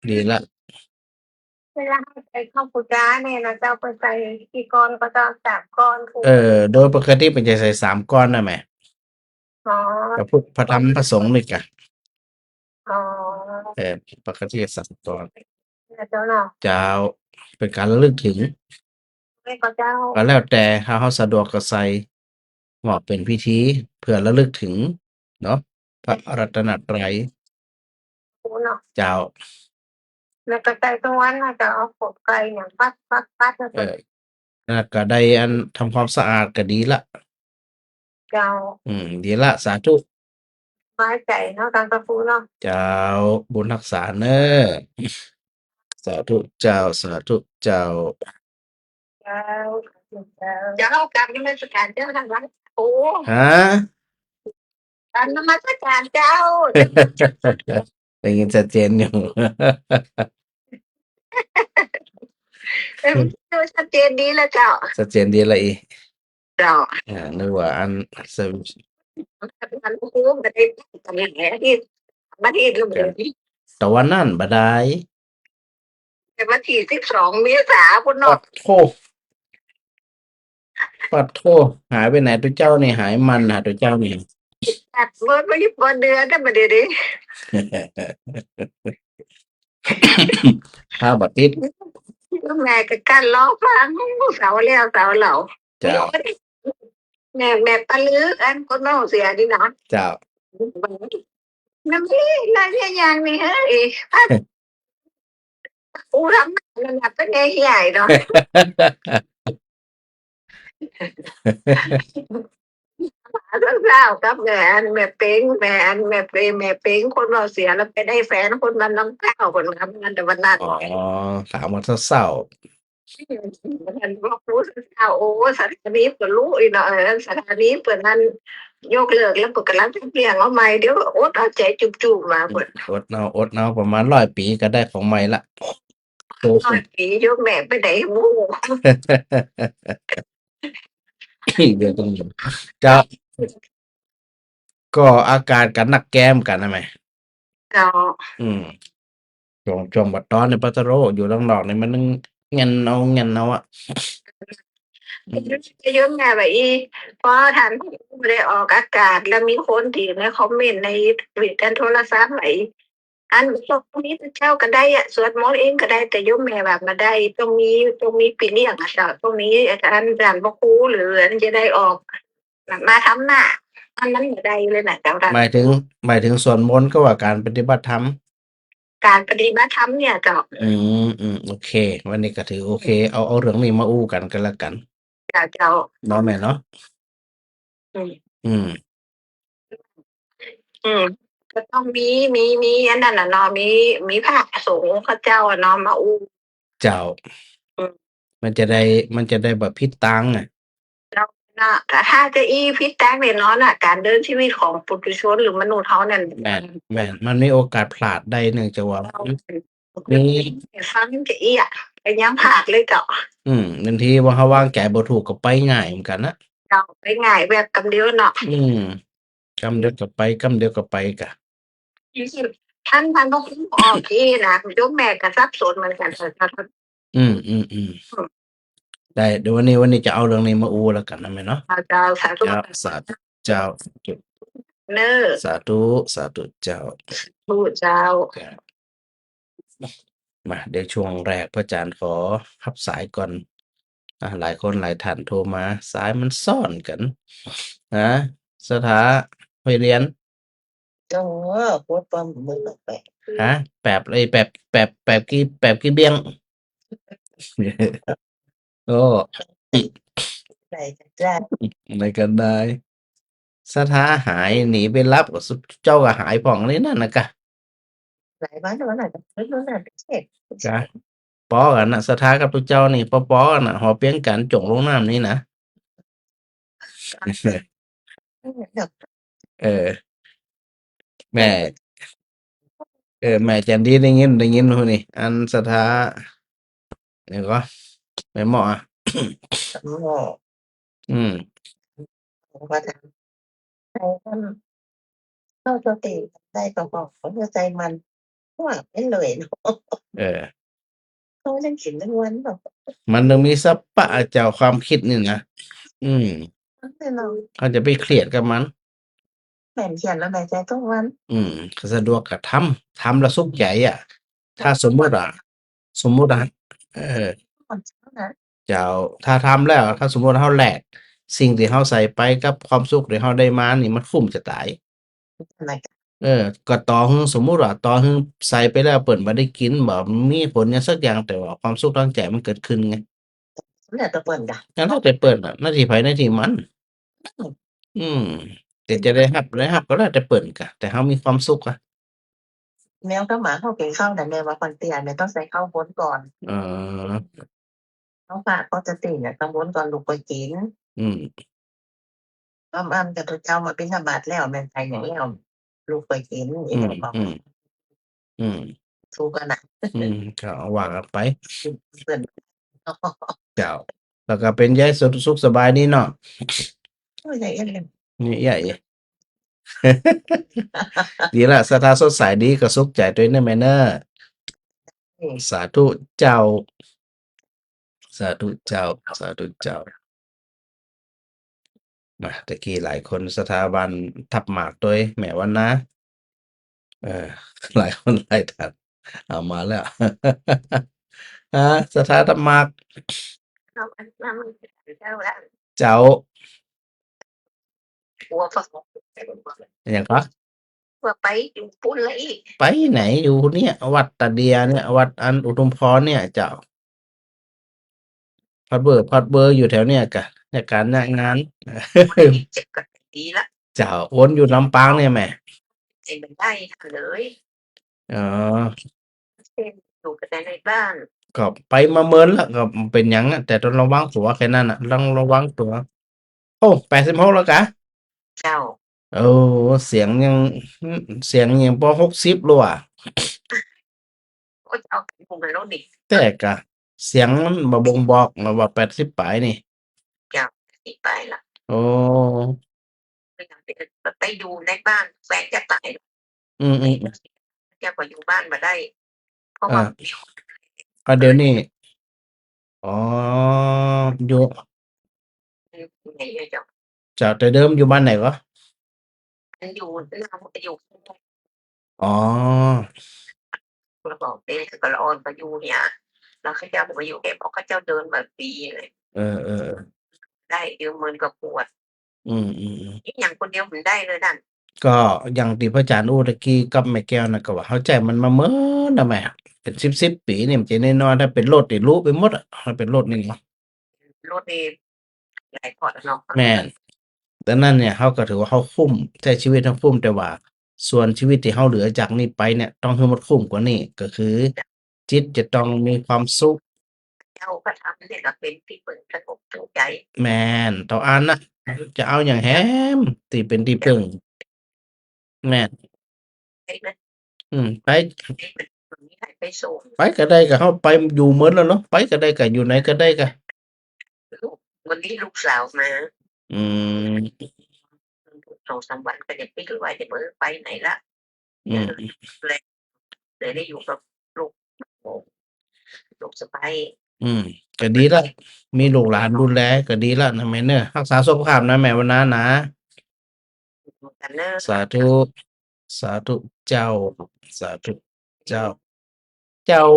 ດີລະ. ເວລາເຮົາໃສ່ເຂົ້າປູຈານີ້ນະເຈົ້າ ເພິ່ນໃສ່ຈັກກ້ອນກໍເຈົ້າ? ສາມກ້ອນ. ເອີ ໂດຍປົກກະຕິເພິ່ນຈະໃສ່ສາມກ້ອນນະແມ່. ອໍ ພະພຸດ ພະທຳ ພະສົງນີ້ກະ. ອໍ ເອີ ປົກກະຕິສາມກ້ອນ. ເຈົ້າເນາະ. ເຈົ້າ ເປັນການລະລຶກເຖິງ. ແມ່ນບໍ່ເຈົ້າ? ກໍແລ້ວແຕ່ ຖ້າເຮົາສະດວກກໍໃສ່ ເວົ້າເປັນພິທີເພື່ອລະລຶກເຖິງເນາະ ພະລັດຕະນະໄຕ. ໂອ້ເນາະ. ເຈົ້າ. ແລ້ວກໍໃສ່ທຸກວັນ ແລ້ວກໍເອົາຂອງໄກ່ຫຍັງປັດໆໆ ແລ້ວກໍ ເອີ ແລ້ວກໍໄດ້ອັນທຳຄວາມສະອາດກໍດີລະ. ເຈົ້າ. ອືມ ດີລະ ສາທຸ. ສະບາຍໃຈເນາະ ທ່ານພະຄູເນາະ. ເຈົ້າ ບຸນຮັກສາເນີ. ສາທຸເຈົ້າ ສາທຸເຈົ້າ. ເຈົ້າ ເຈົ້າ ເຈົ້າ ກາບນະມັດສະການເຈົ້າ ທ່ານພະຄູ. ຮະ? ກາບນະມັດສະການເຈົ້າ. ໄດ້ຍິນຊັດເຈນຢູ່. ເອີ ຊັດເຈນດີລະເຈົ້າ. ຊັດເຈນດີລະອີ. ເຈົ້າ. ອ່າ ນຶກວ່າອັນ ເຊີວິສ ທ່ານຄູບໍ່ໄດ້ ບັດນີ້ ຕະວັນນັ້ນບໍ່ໄດ້ ແຕ່ວັນທີສິບສອງເມສາພຸ້ນເນາະ. ປາດໂທ ປາດໂທ ຫາຍໄປໄຫນຕົວເຈົ້ານີ້ ຫາຍມັນຫາຕົວເຈົ້ານີ້. ຕັດເບິດ ບໍ່ ບໍ່ເດືອນແລ້ວບັດນີ້ເດ້. ພາບາດຕິດ ແມ່ກໍກັ້ນລໍຟັງ ເຊົາແລ້ວເຊົາເລົ່າ. ເຈົ້າ. ແມ່ ແມ່ປະລຶກ ອັນຄົນເວົ້າເສຍນີ້ນະ. ເຈົ້າ. ມັນມີຫຼາຍຢ່າງນີ້ເຮີ້ຍ ອູທຳນັ້ນນະ ເປັນແມ່ໃຫຍ່ເນາະ. ເຊົ້າກັບແມ່ອັນແມ່ເປັງ ແມ່ອັນແມ່ເປ ແມ່ເປັງ ຄົນເວົ້າເສຍ ແລ້ວໄປໄດ້ແຟນຄົນບ້ານນ້ຳເຕົ້າ ເພິ່ນວ່າ ແມ່ນແຕ່ວັນນັ້ນ. ອໍ ຖາມວ່າເຊົ້າ ເພິ່ນບອກ ໂອ້ ເຊົ້າ ໂອ້ ສະຖານີເພິ່ນຮູ້ອີກເນາະ ເອີ ສະຖານີເພິ່ນນັ້ນຍົກເລີກ ແລ້ວເພິ່ນກຳລັງຈະປ່ຽນເອົາໃໝ່ ດຽວກໍອົດເອົາໃຈຈຸບໆ ວ່າເພິ່ນ. ອືມ ອົດເອົາ ອົດເອົາ ປະມານຮ້ອຍປີກໍໄດ້ຂອງໃໝ່ລະ. ໂອ້ ຮ້ອຍປີຢູ່ ແມ່ໄປໄດ້ບໍ່ຮູ້. ເຈົ້າ ກໍອາກາດກັນນັກແກ້ມກັນນະແມ່. ເຈົ້າ. ອືມ ຊ່ວງ ຊ່ວງບັດຕອນນີ້ປະໂທ ຢູ່ທາງນອກນີ້ມັນຍັງແງ່ນເອົາ ແງ່ນເອົາອະ. ອືມ ແຕ່ຢູ່ແມ່ວ່າອີ ພໍທ່ານບໍ່ໄດ້ອອກອາກາດ ແລ້ວມີຄົນທີ່ໃນຄອມເມັນໃນທະວິດ ອັນໂທລະສັບວ່າອີ ອັນ ຕ້ອງມີແຕ່ເຈົ້າກໍໄດ້ອະ ສວດມົນເອງກໍໄດ້ ແຕ່ໂຍມແມ່ວ່າບໍ່ໄດ້ ຕ້ອງມີ ຕ້ອງມີພີ່ລ້ຽງອະເຈົ້າ ຕ້ອງມີ ອັນ ທ່ານພະຄູ ຫຼື ອັນຈະໄດ້ອອກມາທຳໜ້າ ອັນນັ້ນບໍ່ໄດ້ເລີຍນະເຈົ້າ. ໝາຍເຖິງ ໝາຍເຖິງສວດມົນ ຄືວ່າການປະຕິບັດທຳ? ການປະຕິບັດທຳເນຍເຈົ້າ. ອືມ ອືມ ໂອເຄ ວັນນີ້ກໍຖືໂອເຄ ເອົາ ເອົາເລື່ອງນີ້ມາອູ້ກັນກໍແລ້ວກັນ. ເຈົ້າ ເຈົ້າ ເນາະແມ່ເນາະ. ອືມ ອືມ ອືມ ກໍຕ້ອງມີ ມີ ມີອັນນັ້ນນະເນາະ ມີ ມີພະສົງເຂົາເຈົ້າເນາະມາອູ້. ເຈົ້າ. ອືມ ມັນຈະໄດ້ ມັນຈະໄດ້ບໍ່ຜິດຕາງນະ. ເຈົ້າ ນະ ຖ້າຈະອີ່ຜິດຕາງແນ່ນອນນະ ການເດີນຊີວິດຂອງປຸຖຸຊົນ ຫຼື ມະນຸດເຮົານັ້ນ. ແມ່ນ ແມ່ນ ມັນມີໂອກາດພລາດໄດ້ ເນື່ອງຈາກວ່າ ເຈົ້າ ມີ ຟັງຈະເອຍ ໄປຍາມພາກເລີຍເຈົ້າ. ອືມ ບາງທີວ່າເຮົາວາງໃຈບໍ່ຖືກກໍໄປງ່າຍເໝືອນກັນນະ. ເຈົ້າ ໄປງ່າຍແວບກຳດຽວເນາະ. ອືມ ກຳດຽວກໍໄປ ກຳດຽວກໍໄປກະ ທັນ ທັນບໍ່ຮູ້ອອກເອນະ ໂຍມແມ່ກໍສັບສົນເໝືອນກັນ. ອືມ ອືມ ອືມ ໄດ້ ດຽວວັນນີ້ ວັນນີ້ຈະເອົາເລື່ອງນີ້ມາອູ້ແລ້ວກັນນະແມ່ເນາະ. ເຈົ້າ ສາທຸ ເຈົ້າ ສາທຸ ເຈົ້າ ເນີ ສາທຸ ສາທຸເຈົ້າ ສາທຸເຈົ້າ. ມາ ດຽວຊ່ວງແລກພະອາຈານຂໍຮັບສາຍກ່ອນ. ອາ ຫຼາຍຄົນຫຼາຍທ່ານໂທມາ ສາຍມັນຊ້ອນກັນ. ອາ ສະຖາ ຫ້ວຍລຽນ. ໂອ້ ໂພດປ້ອມເບິ່ງອອກໄປ. ຮະ? ແປບ ເອີຍ ແປບ ແປບ ແປບກີ ແປບກີ່ບ້ຽງ. ໂອ້ ໄດ້ຈ້າ ໄດ້ກໍໄດ້. ສະຖາຫາຍໜີໄປລັບ ກໍສຸ ເຈົ້າກໍຫາຍພ້ອມນີ້ນັ້ນນະກະ. ຫຼາຍວັນແລ້ວນະ ເພິ່ນນັ້ນເຮັດ ກະ ພໍກັນນະ ສະຖາກັບຕົວເຈົ້ານີ້ພໍໆກັນນະ ຫໍປຽງກັນຈົງລົງນ້ຳນີ້ນະ. ເອີ ແມ່ ເອີ ແມ່ຈັນດີໄດ້ຍິນ ໄດ້ຍິນຜູ້ນີ້ ອັນສະຖາ ຫຍັງກໍ ແມ່ໝໍ ອະ ໝໍ ອືມ ວ່າ ໃຈມັນ ເຮົາສະຕິໄດ້ກໍບອກ ເຂົາໃຈມັນ ວ່າໄປເລີຍເນາະ. ເອີ ເຮົາຍັງກິນທັງວັນເນາະ ມັນຕ້ອງມີສັບປະ ເຈົ້າ ຄວາມຄິດນີ້ນະ. ອືມ ມັນແນ່ນອນ ເຮົາຈະໄປຄຽດກັບມັນ. ແມ່ນ ຄຽດແລ້ວແມ່ນໃຈທຸກວັນ. ອືມ ສະດວກກໍທຳ ທຳແລ້ວສຸກໃຈອະ. ຖ້າສົມມຸດວ່າ ສົມມຸດວ່າ ເອີ ເຈົ້າ ຖ້າທຳແລ້ວ ຖ້າສົມມຸດເຮົາແລກສິ່ງທີ່ເຮົາໃສ່ໄປກັບຄວາມສຸກທີ່ເຮົາໄດ້ມານີ້ ມັນຄຸ້ມຈະຕາຍ. ເອີ ກໍຕໍ່ໃຫ້ ສົມມຸດວ່າຕໍ່ໃຫ້ໃສ່ໄປແລ້ວເພິ່ນບໍ່ໄດ້ກິນ ບໍ່ມີຜົນຫຍັງສັກຢ່າງ ແຕ່ວ່າຄວາມສຸກທາງໃຈມັນເກີດຂຶ້ນໄງ. ແລ້ວແຕ່ເພິ່ນກະ ກໍແລ້ວແຕ່ເພິ່ນນະ ໜ້າທີ່ໃຜໜ້າທີ່ມັນ. ອືມ ອືມ ແຕ່ຈະໄດ້ຮັບ ໄດ້ຮັບກໍແລ້ວແຕ່ເພິ່ນກະ ແຕ່ເຮົາມີຄວາມສຸກກະ. ແມວກັບໝາເຮົາກິນເຂົ້ານະ ແມ່ວ່າຄວນເຕີຍແມ່ຕ້ອງໃສ່ເຂົ້າບົນກ່ອນ. ເອີ ເຮົາພະປົກກະຕິນະ ຕ້ອງບົນກ່ອນລຸກໄປກິນ. ອືມ ອຳໆ ກັບເຈົ້າມາບິນທະບາດແລ້ວ ແມ່ນໄປຫຍັງແລ້ວ ລຸກໄປກິນ. ອືມ ອືມ ອືມ ສູ້ກັນນະ. ອືມ ກໍວ່າກັນໄປ ເພິ່ນ ເຈົ້າ ແລ້ວກໍເປັນໃຈ ສຸກ ສຸກສະບາຍດີເນາະ. ໂອ້ຍ ໃຫຍ່ເອີຍ ນີ້ໃຫຍ່ ດີລະ ສະຖາສົດໃສດີ ກໍສຸກໃຈຕົວເອງເດີແມ່ເດີ. ອືມ ສາທຸເຈົ້າ ສາທຸເຈົ້າ ສາທຸເຈົ້າ. ມາ ຕະກີ້ຫຼາຍຄົນ ສະຖາບັນທັບໝາກໂດຍແມ່ວັນນາ. ເອີ ຫຼາຍຄົນຫຼາຍທ່ານ ເອົາມາແລ້ວ. ອາ ສະຖາທັບໝາກ ເຈົ້າ ເຈົ້າ ຜົວ ອີຫຍັງກໍ ວ່າໄປຢູ່ພຸ້ນລະອີກ ໄປໄຫນ ຢູ່ນີ້ ວັດຕາເດຍນີ້ ວັດອັນອຸທຸມພອນນີ້ເຈົ້າ. ພັດເວີ ພັດເວີຢູ່ແຖວນີ້ກະ ຍາກການຍາກງານ ດີລະ ເຈົ້າ ວົນຢູ່ລຳປາງນີ້ແໝ່ ເອີ ຢູ່ແຕ່ໃນບ້ານ ກໍໄປມາເມີນລະ ກໍເປັນຫຍັງນະ ແຕ່ຕ້ອງລະວັງຕົວແຄ່ນັ້ນນະ ຕ້ອງລະວັງຕົວ. ໂອ້ ແປດສິບຫົກແລ້ວກະ ເຈົ້າ ໂອ້ ສຽງຍັງ ສຽງຍັງບໍ່ຫົກສິບໂລອະ. ໂອ້ຍ ເອົາໄປຄົງກັນໂລດນີ້ ແຕ່ກະສຽງມັນບໍ່ບົ່ງບອກນະວ່າແປດສິບປາຍນີ້. ເຈົ້າ ແປດສິບປາຍລະ. ໂອ້ ໄປຢູ່ໃນບ້ານແຂວງຈະຕາຍ. ອືມໆ ເຈົ້າກໍຢູ່ບ້ານບໍ່ໄດ້ ເພາະວ່າ ອ່າ ດຽວນີ້ ອໍ ຢູ່ ເຈົ້າ ແຕ່ເດີມຢູ່ບ້ານໃດກໍ? ມັນຢູ່ ຢູ່ ອໍ ລະບອກເດ້ ກໍລະອ່ອນກໍຢູ່ເນຍ ລະເຂົາເຈົ້າກໍມາຢູ່ແບບ ເຂົາເຈົ້າເດີນມາປີເລີຍ. ເອີໆ ໄດ້ ເດີມມັນກໍປວດ. ອືມໆໆ ອີຫຍັງຄົນດຽວມັນໄດ້ເລີຍນັ້ນ. ກໍຢ່າງທີ່ພະອາຈານອູ້ຕະກີ້ກັບແມ່ແກ້ວນະ ກໍວ່າເຮົາໃຈມັນມາເມີນນະແມ່ ເປັນສິບສິບປີນີ້ ມັນຈະແນ່ນອນ ຖ້າເປັນລົດນີ້ລຸໄປໝົດອະ ຖ້າເປັນລົດນີ້ເນາະ ລົດນີ້ຫຼາຍພອດແລ້ວເນາະ. ແມ່ນ ດັ່ງນັ້ນເນຍ ເຮົາກໍຖືວ່າເຮົາຄຸ້ມ ໃຊ້ຊີວິດເຮົາຄຸ້ມ ແຕ່ວ່າສ່ວນຊີວິດທີ່ເຮົາເຫຼືອຈາກນີ້ໄປເນຍ ຕ້ອງໃຫ້ມັນຄຸ້ມກວ່ານີ້ ກໍຄື ຈິດຈະຕ້ອງມີຄວາມສຸກ. ເຈົ້າພະທຳນີ້ລະເປັນທີ່ເພິ່ງສະຫງົບທາງໃຈ. ແມ່ນ ເທົ່າອັນນະ ຈະເອົາຫຍັງແຮມທີ່ເປັນທີ່ເພິ່ງ. ແມ່ນ ໄປນະ ອືມ ໄປ ໄປ ໄປ ໄປໂຊນ ໄປກໍໄດ້ ກໍເຮົາໄປຢູ່ເໝິດແລ້ວເນາະ ໄປກໍໄດ້ ກໍຢູ່ໃນກໍໄດ້ ກໍ ມື້ນີ້ລູກສາວມາ ອືມ ສອງສາມວັນກໍຍັງຄິດວ່າຈະບໍ່ໄປໃນລະ. ອືມ ເລີຍໄດ້ຢູ່ກັບລູກ ລູກສະໃພ້. ອືມ ກໍດີລະ ມີລູກຫຼານດູແລກໍດີລະນະແມ່ເນີ ຮັກສາສຸຂະພາບນະແມ່ວັນນານະ. ສາທຸ ສາທຸເຈົ້າ ສາທຸເຈົ້າ. ເຈົ້າ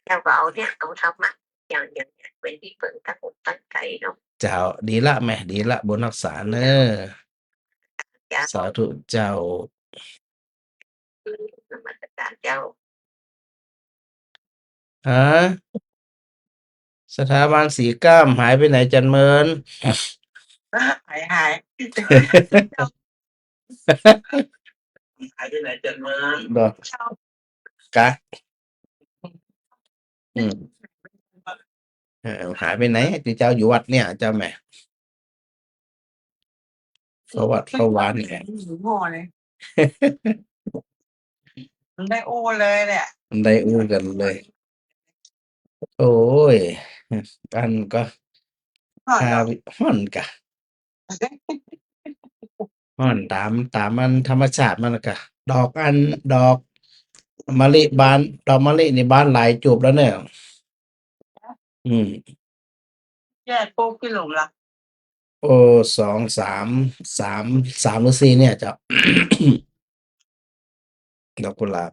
ເຈົ້າກໍເອົາເນຍ ເອົາທຳມະຢ່າງ ຢ່າງເປັນທີ່ເພິ່ງຕັ້ງອົກຕັ້ງໃຈເນາະ. ເຈົ້າ ດີລະແມ່ ດີລະ ບຸນຮັກສາເນີ. ເຈົ້າ ສາທຸເຈົ້າ. ນະມັດສະການເຈົ້າ. ຮະ? ສະຖາບັນສີກ້າມຫາຍໄປໄຫນຈັນເມີນ? ຫາຍ ຫາຍ ຫາຍໄປໄຫນຈັນເມີນ? ດອກ ກະ ອືມ ເອີ ຫາຍໄປໄຫນ? ເຈົ້າຢູ່ວັດເນຍ ເຈົ້າແມ່. ເຂົ້າວັດເຂົ້າວານີ້ແຫຼະ ມັນໄດ້ອູ່ເລີຍແຫຼະ ມັນໄດ້ອູ່ກັນເລີຍ. ໂອ້ຍ ອັນກໍ ຮ້ອນ ຫາ ເນາະ ຮ້ອນກະ ຮ້ອນຕາມ ຕາມອັນທຳມະຊາດມັນກະ ດອກອັນ ດອກມະລິບານ ດອກມະລິນີ້ບານຫຼາຍຈູບແລ້ວເນີ. ອືມ ແຍກປູກກິໂລລະ? ໂອ້ ສອງ ສາມ ສາມ ສາມຫຼືສີ່ເນຍເຈົ້າ ດອກກຸຫຼາບ.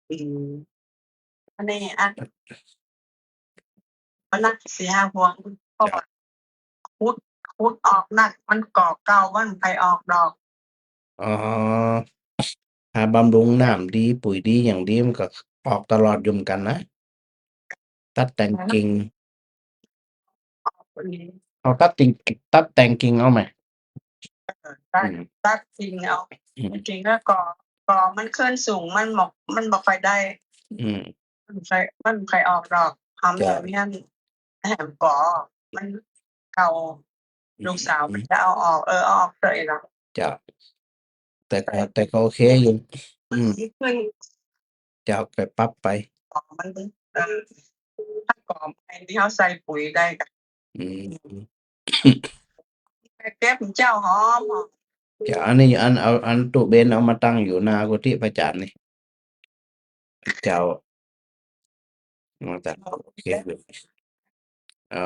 ອືມ ອັນນີ້ ອັນ ມັນໜັກສີ່ຫ້າພວງ ເພາະວ່າ ເຈົ້າ ຂຸດ ຂຸດອອກນັ້ນ ມັນກໍເກົ່າ ມັນໄປອອກດອກ. ອໍ ຖ້າບຳລຸງນ້ຳດີ ປຸ໋ຍດີ ຫຍັງດີ ມັນກໍອອກຕະຫຼອດຢູ່ເໝືອນກັນນະ. ຕັດແຕ່ງ ອໍ ກິ່ງ ເອົາຕັດຕິ່ງ ຕັດແຕ່ງກິ່ງເອົາແມະ. ເອີ ຕັດ ອືມ ຕັດກິ່ງເອົາ ອືມ ຈິງໆ ແລ້ວກໍ ກໍມັນເຄື່ອນສູງ ມັນບໍ່ ມັນບໍ່ຄ່ອຍໄດ້ ອືມ ມັນບໍ່ຄ່ອຍ ມັນບໍ່ຄ່ອຍອອກດອກ. ເຮົາ ເຈົ້າ ມີອັນແຮມກໍ ມັນເກົ່າ ອືມ ລູກສາວມັນຈະເອົາອອກ ເອີ ເອົາອອກເລີຍເນາະ. ເຈົ້າ ແຕ່ກໍ ແຕ່ກໍໂອເຄຢູ່ ອືມ ດີຂຶ້ນ ເຈົ້າໄປປັບໄປ ມັນ ເອີ ມັນກໍໃຫ້ທີ່ເຮົາໃສ່ປຸ໋ຍໄດ້ກະ ອືມ ເກັບເຈົ້າຫອມ ເຈົ້າ ອັນນີ້ ອັນ ເອົາ ອັນຕູ້ເບັນເອົາມາຕັ້ງຢູ່ໜ້າກຸຕິພະອາຈານນີ້ ເຈົ້າ ມາຕັ້ງ ໂອເຄ ເອີ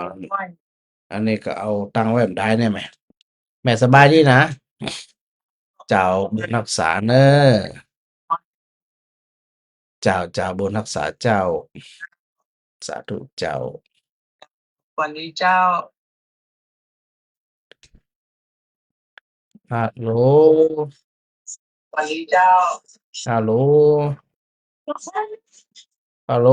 ອັນນີ້ກໍເອົາຕັ້ງໄວ້ໄດ້ແນ່ແມ່. ແມ່ສະບາຍດີນະ? ເຈົ້າ ບຸນຮັກສາເນີ. ເຈົ້າ ເຈົ້າ ບຸນຮັກສາເຈົ້າ. ສາທຸເຈົ້າ. ສະບາຍດີເຈົ້າ. ຮັລໂຫຼ ສະບາຍດີເຈົ້າ. ຮັລໂຫຼ ຮັລໂຫຼ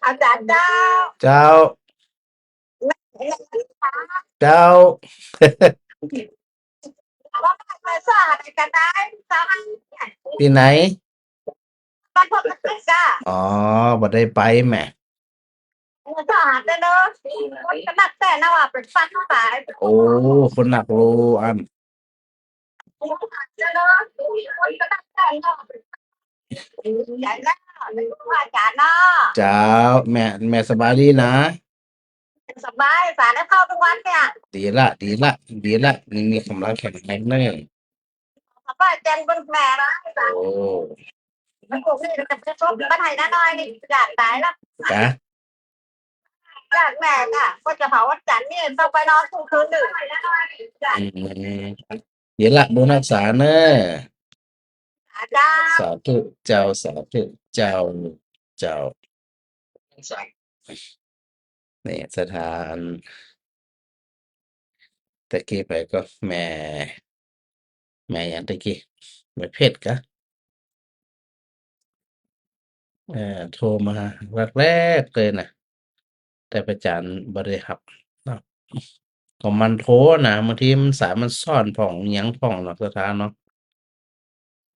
ອາຈານເຈົ້າ. ເຈົ້າ ເຈົ້າ. ທີ່ໄຫນ? ອໍ ບໍ່ໄດ້ໄປແມະ. ໂອ້ ຄົນນັກໂລອັນ. ເຈົ້າ ແມ່ ແມ່ສະບາຍດີນະ? ສະບາຍ ສານໄດ້ເຂົ້າທຸກວັນເນຍ. ດີລະ ດີລະ ດີລະ ມີ ມີກຳລັງແຂງແຮງເນີ. ສະບາຍແຈ່ມເບິ່ງແມ່. ໂອ້ ມັນບໍ່ມີ ຈະໄປຊົມ ມັນໃຫ້ນ້ານ້ອຍນີ້ ຢາກຕາຍລະ. ກະ ຢາກແມ່ກະ ເພິ່ນຈະເຜົາວັນຈັນນີ້ ຕ້ອງໄປນອນທຸກຄືນໜຶ່ງ. ອືມ ເຢັນລະ ບຸນຮັກສາເນີ. ສາທຸເຈົ້າ ສາທຸເຈົ້າ ເຈົ້າ. ນີ້ສະຖານ ແຕ່ກີ້ໃຜກໍ ແມ່ ແມ່ຫຍັງແຕ່ກີ້ ແມ່ເພັດກະ ເອີ ໂທມາແລກໆເລີຍນະ ແຕ່ພະອາຈານບໍ່ໄດ້ຮັບເນາະ. ກໍມັນໂທນະ ບາງທີມັນສາຍມັນຊ້ອນພ້ອມຫຍັງພ້ອມເນາະ ສະຖານເນາະ.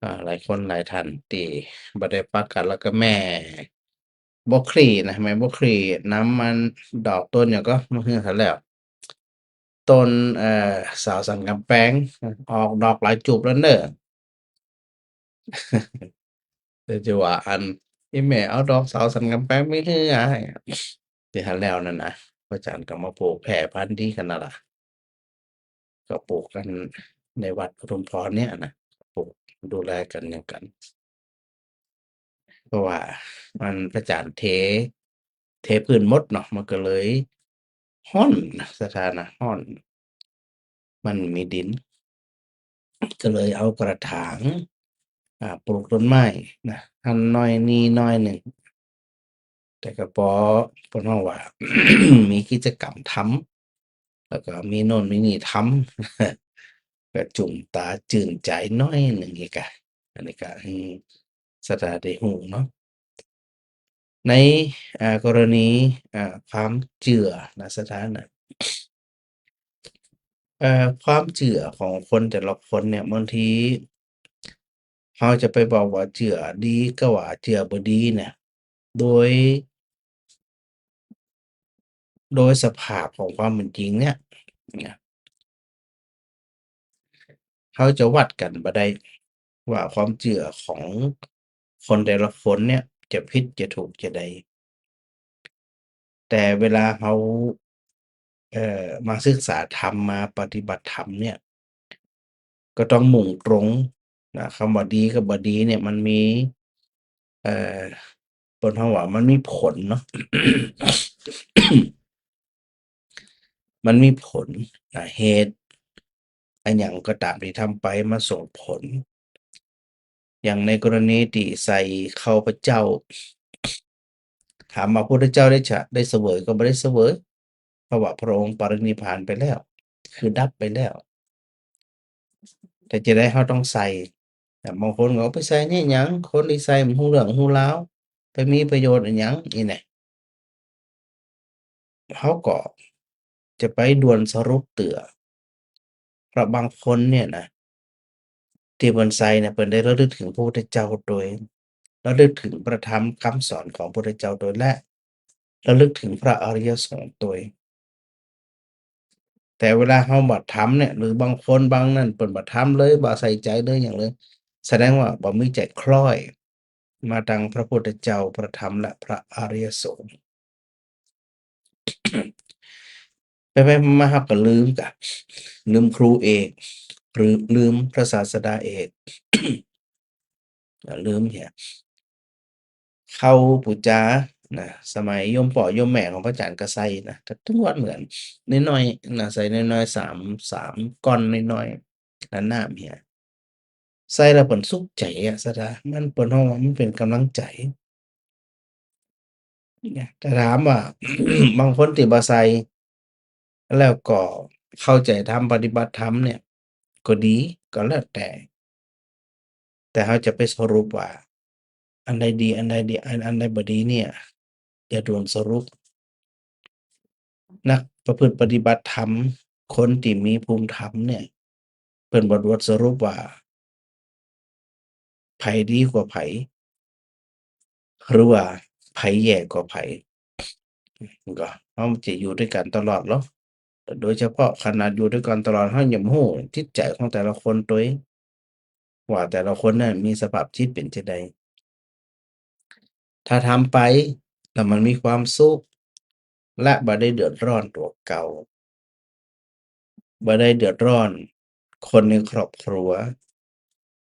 ອາ ຫຼາຍຄົນຫຼາຍທ່ານທີ່ບໍ່ໄດ້ປາກັນ ແລ້ວກໍແມ່ບົກຄລີນະ ແມ່ບົກຄລີນຳອັນດອກຕົ້ນຫຍັງກໍ ມາເຮືອນຫັ້ນແລ້ວ ຕົ້ນ ເອີ ສາວສັນກຳແພງ ອອກດອກຫຼາຍຈູບແລ້ວເນີ. ແຕ່ຈະວ່າອັນ ອີ່ແມ່ເອົາດອກສາວສັນກຳແພງໄປເຮືອໃຫ້ ທີ່ຫັ້ນແລ້ວນັ້ນນະ ພະອາຈານກໍມາປູກແຜ່ພັນດີຂະໜາດລະ ກໍປູກກັນໃນວັດປະທຸມພອນເນຍນະ ປູກດູແລກັນຫຍັງກັນ ເພາະວ່າມັນ ພະອາຈານເທ ເທພື້ນໝົດເນາະ ມັນກໍເລີຍຮ້ອນນະ ສະຖານະຮ້ອນ ມັນມີດິນ ກໍເລີຍເອົາກະຖາງ ອ່າ ປູກຕົ້ນໄມ້ນະ ຫັ້ນໜ້ອຍນີ້ໜ້ອຍໜຶ່ງ ແຕ່ກໍພໍ ເພິ່ນເວົ້າວ່າ ມີກິດຈະກຳທຳ ແລ້ວກໍມີໂນ່ນມີນີ້ທຳ ກໍຈຸ່ມຕາຈື່ນໃຈໜ້ອຍໜຶ່ງອີກກະ ອັນນີ້ກໍໃຫ້ສາດສະດາໄດ້ຮູ້ເນາະ. ໃນ ອ່າ ກໍລະນີ ອ່າ ຄວາມເຊື່ອນະ ສະຖານະ ເອີ ຄວາມເຊື່ອຂອງຄົນແຕ່ລະຄົນເນ່ຍ ບາງທີເຮົາຈະໄປເວົ້າວ່າເຊື່ອດີ ກໍວ່າເຊື່ອບໍ່ດີເນ່ຍ ໂດຍ ໂດຍສະພາບຂອງຄວາມເປັນຈິງເນ່ຍ ເຮົາຈະວັດກັນບໍ່ໄດ້ວ່າຄວາມເຊື່ອຂອງຄົນແຕ່ລະຄົນເນ່ຍຈະຜິດຈະຖືກຈະໃດ ແຕ່ເວລາເຮົາ ເອີ ມາສຶກສາທຳ ມາປະຕິບັດທຳເນ່ຍ ກໍຕ້ອງມຸ່ງຕົງນະ ຄຳວ່າດີກັບບໍ່ດີເນ່ຍ ມັນມີ ເອີ ເພິ່ນເຮົາວ່າມັນມີຜົນເນາະ ມັນມີຜົນນະ ເຫດ ອາຫຍັງກໍຕາມທີ່ທຳໄປມັນສົ່ງຜົນ. ຢ່າງໃນກໍລະນີທີ່ໃສ່ເຂົ້າພະເຈົ້າ ຖາມວ່າພະພຸດທະເຈົ້າໄດ້ສະ ໄດ້ສະເຫວີຍກໍບໍ່ໄດ້ສະເຫວີຍ ເພາະວ່າພະອົງປະລິນິບພານໄປແລ້ວ ຄືດັບໄປແລ້ວ ແຕ່ຈັ່ງໃດເຮົາຕ້ອງໃສ່ ແຕ່ບາງຄົນກໍເອົາໄປໃສ່ເຮັດຫຍັງ ຄົນທີ່ໃສ່ບໍ່ຮູ້ເລື່ອງຮູ້ລາວ ໄປມີປະໂຫຍດອີ່ຫຍັງອີ່ແນ ເຮົາກໍຈະໄປດ່ວນສະຫຼຸບເທື່ອ ເພາະບາງຄົນເນ່ຍນະ ທີ່ເພິ່ນໃສ່ນະ ເພິ່ນໄດ້ລະລຶກເຖິງພະພຸດທະເຈົ້າໂດຍ ລະລຶກເຖິງພະທຳຄຳສອນຂອງພະພຸດທະເຈົ້າໂດຍ ແລະ ລະລຶກເຖິງພະອະລິຍະສົງໂດຍ ແຕ່ເວລາເຮົາບໍ່ທຳເນ່ຍ ຫຼືບາງຄົນບາງນັ້ນເພິ່ນບໍ່ທຳເລີຍ ບໍ່ໃສ່ໃຈເລີຍຫຍັງເລີຍ ສະແດງວ່າບໍ່ມີໃຈຄ້ອຍມາທາງພະພຸດທະເຈົ້າ, ພະທຳ ແລະ ພະອະລິຍະສົງ. ໄປໆມາໆເຮົາກໍລືມກະ ລືມຄູເອກ ຫຼືລືມພະສາສະດາເອກ ລືມເຫຍ ເຂົ້າປູຈານະ ສະໄໝໂຍມພໍ່ໂຍມແມ່ຂອງພະອາຈານກໍໃສ່ນະ ກໍຖືວ່າເໝືອນ ນ້ອຍໆນະ ໃສ່ນ້ອຍໆ ສາມ ສາມກ້ອນນ້ອຍໆ ແລະ ນ້ຳເຫຍ ໃສ່ແລ້ວເພິ່ນສຸກໃຈອະ ສະດາ ມັນ ເພິ່ນເຮົາວ່າມັນເປັນກຳລັງໃຈ. ແຕ່ຖາມວ່າ ບາງຄົນທີ່ບໍ່ໃສ່ ແລ້ວກໍເຂົ້າໃຈທຳ ປະຕິບັດທຳເນ່ຍ ກໍດີ ກໍແລ້ວແຕ່ ແຕ່ເຮົາຈະໄປສະຫຼຸບວ່າ ອັນໃດດີ ອັນໃດດີ ອັນ ອັນໃດບໍ່ດີເນ່ຍ ຢ່າດ່ວນສະຫຼຸບ. ນັກປະພຶດປະຕິບັດທຳ ຄົນທີ່ມີພູມທຳເນ່ຍ ເພິ່ນບໍ່ດ່ວນສະຫຼຸບວ່າ ໃຜດີກວ່າໃຜ ຫຼືວ່າໃຜແຍ່ກວ່າໃຜ ກໍເຮົາຈະຢູ່ດ້ວຍກັນຕະຫຼອດເນາະ ໂດຍສະເພາະຂະໜາດຢູ່ດ້ວຍກັນຕະຫຼອດ ເຮົາຍັງບໍ່ຮູ້ຈິດໃຈຂອງແຕ່ລະຄົນໂດຍ ວ່າແຕ່ລະຄົນນັ້ນມີສະພາບຈິດເປັນຈັ່ງໃດ. ຖ້າທຳໄປແລ້ວມັນມີຄວາມສຸກ ແລະ ບໍ່ໄດ້ເດືອດຮ້ອນຕົວເກົ່າ ບໍ່ໄດ້ເດືອດຮ້ອນຄົນໃນຄອບຄົວ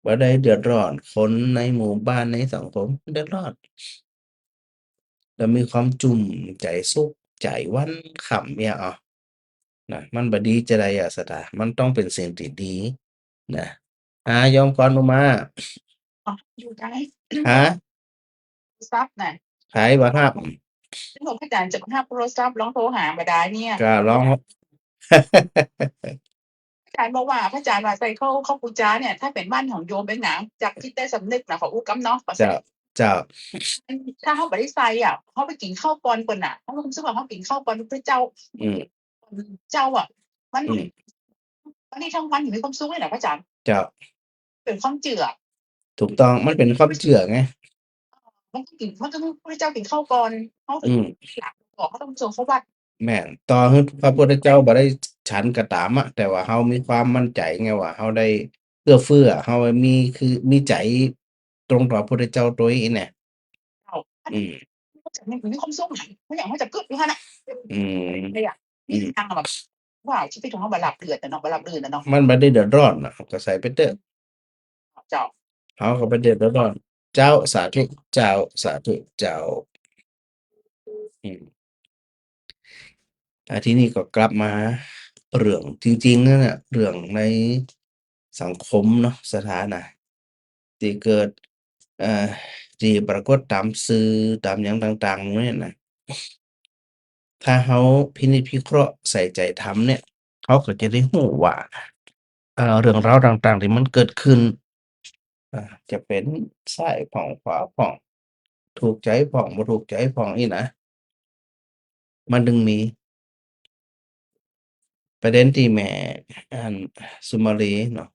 ບໍ່ໄດ້ເດືອດຮ້ອນຄົນໃນໝູ່ບ້ານ ໃນສັງຄົມ ເດືອດຮ້ອນ ແລ້ວມີຄວາມຈຸ້ມໃຈ ສຸກໃຈ ວັນຄ່ຳເມຍ ເອົາ ນະ ມັນບໍ່ດີຈະໃດອະ ສະດາ ມັນຕ້ອງເປັນສິ່ງທີ່ດີນະ. ອາ ໂຍມກອນອຸມາ ຢູ່ໄດ້ ຮະ? ໂທລະສັບນະ ໃຜບໍ່ຮັບ? ພະອາຈານຈະບໍ່ຮັບໂທລະສັບ ລອງໂທຫາບໍ່ໄດ້ເນຍ ກໍລອງ ອາຈານບອກວ່າ ພະອາຈານວ່າໃສ່ເຂົ້າ ເຂົ້າປູຈາເນ່ຍ ຖ້າເປັນບ້ານຂອງໂຍມເອງນະ ຈາກຈິດໃຕ້ສຳນຶກນະ ຂໍອຸກັບເນາະ ເຈົ້າ ເຈົ້າ ຖ້າເຮົາບໍ່ໄດ້ໃສ່ອະ ເຮົາໄປກິນເຂົ້າກ່ອນເພິ່ນນະ ເຮົາຮູ້ສຶກວ່າເຮົາກິນເຂົ້າກ່ອນພະພຸດທະເຈົ້າ ອືມ ເຈົ້າອະ ມັນ ອືມ ວັນນີ້ທັງວັນຢູ່ມີຄວາມສຸກເລີຍນະພະອາຈານ ເຈົ້າ ເປັນຄວາມເຊື່ອ ຖືກຕ້ອງ ມັນເປັນຄວາມເຊື່ອໄງ ມັນຕ້ອງກິນ ມັນຕ້ອງ ພະພຸດທະເຈົ້າກິນເຂົ້າກ່ອນ ເຮົາ ອືມ ເຮົາຕ້ອງເຊີງເຂົ້າວັດ ແມ່ນ ຕໍ່ໃຫ້ພະພຸດທະເຈົ້າບໍ່ໄດ້ສັນກໍຕາມອະ ແຕ່ວ່າເຮົາມີຄວາມໝັ້ນໃຈໄງວ່າເຮົາໄດ້ເອື້ອເຟື້ອ ເຮົາມີ ຄືມີໃຈ ຕົງຕໍ່ພະພຸດທະເຈົ້າໂດຍອີ່ແນ ເຈົ້າ ອືມ ມັນມີຄວາມສຸກ ມັນຢາກ ມັນຈະກຶບຢູ່ຫັ້ນນະ ອືມ ອືມ ມີທາງແບບ ວ່າຊີວິດຂອງເຮົາບໍ່ລາບເລື່ອນນະເນາະ ບໍ່ລາບລື່ນນະເນາະ ມັນບໍ່ໄດ້ເດືອດຮ້ອນນະ ເຮົາກໍໃສ່ໄປເຕີບ ເຈົ້າ ເຮົາກໍບໍ່ເດືອດຮ້ອນ ເຈົ້າ ສາທຸ ເຈົ້າ ສາທຸ ເຈົ້າ ອືມ ອາ ທີນີ້ກໍກັບມາເລື່ອງຈິງໆນັ້ນນະ ເລື່ອງໃນ ສັງຄົມເນາະ ສະຖານະ ທີ່ເກີດ ເອີ ທີ່ປາກົດຕາມສື່ ຕາມຫຍັງຕ່າງໆນີ້ນະ ຖ້າເຮົາພິນິດພິເຄາະໃສ່ໃຈທຳເນຍ ເຮົາກໍຈະໄດ້ຮູ້ວ່າ ເອີ ເລື່ອງລາວຕ່າງໆທີ່ມັນເກີດຂຶ້ນ ອາ ຈະເປັນຊ້າຍພ້ອງຂວາພ້ອງ ຖືກໃຈພ້ອງບໍ່ຖືກໃຈພ້ອງນີ້ນະ ມັນຈຶ່ງມີ ປະເດັນທີ່ແມ່ ອັນ ສຸມາລີເນາະ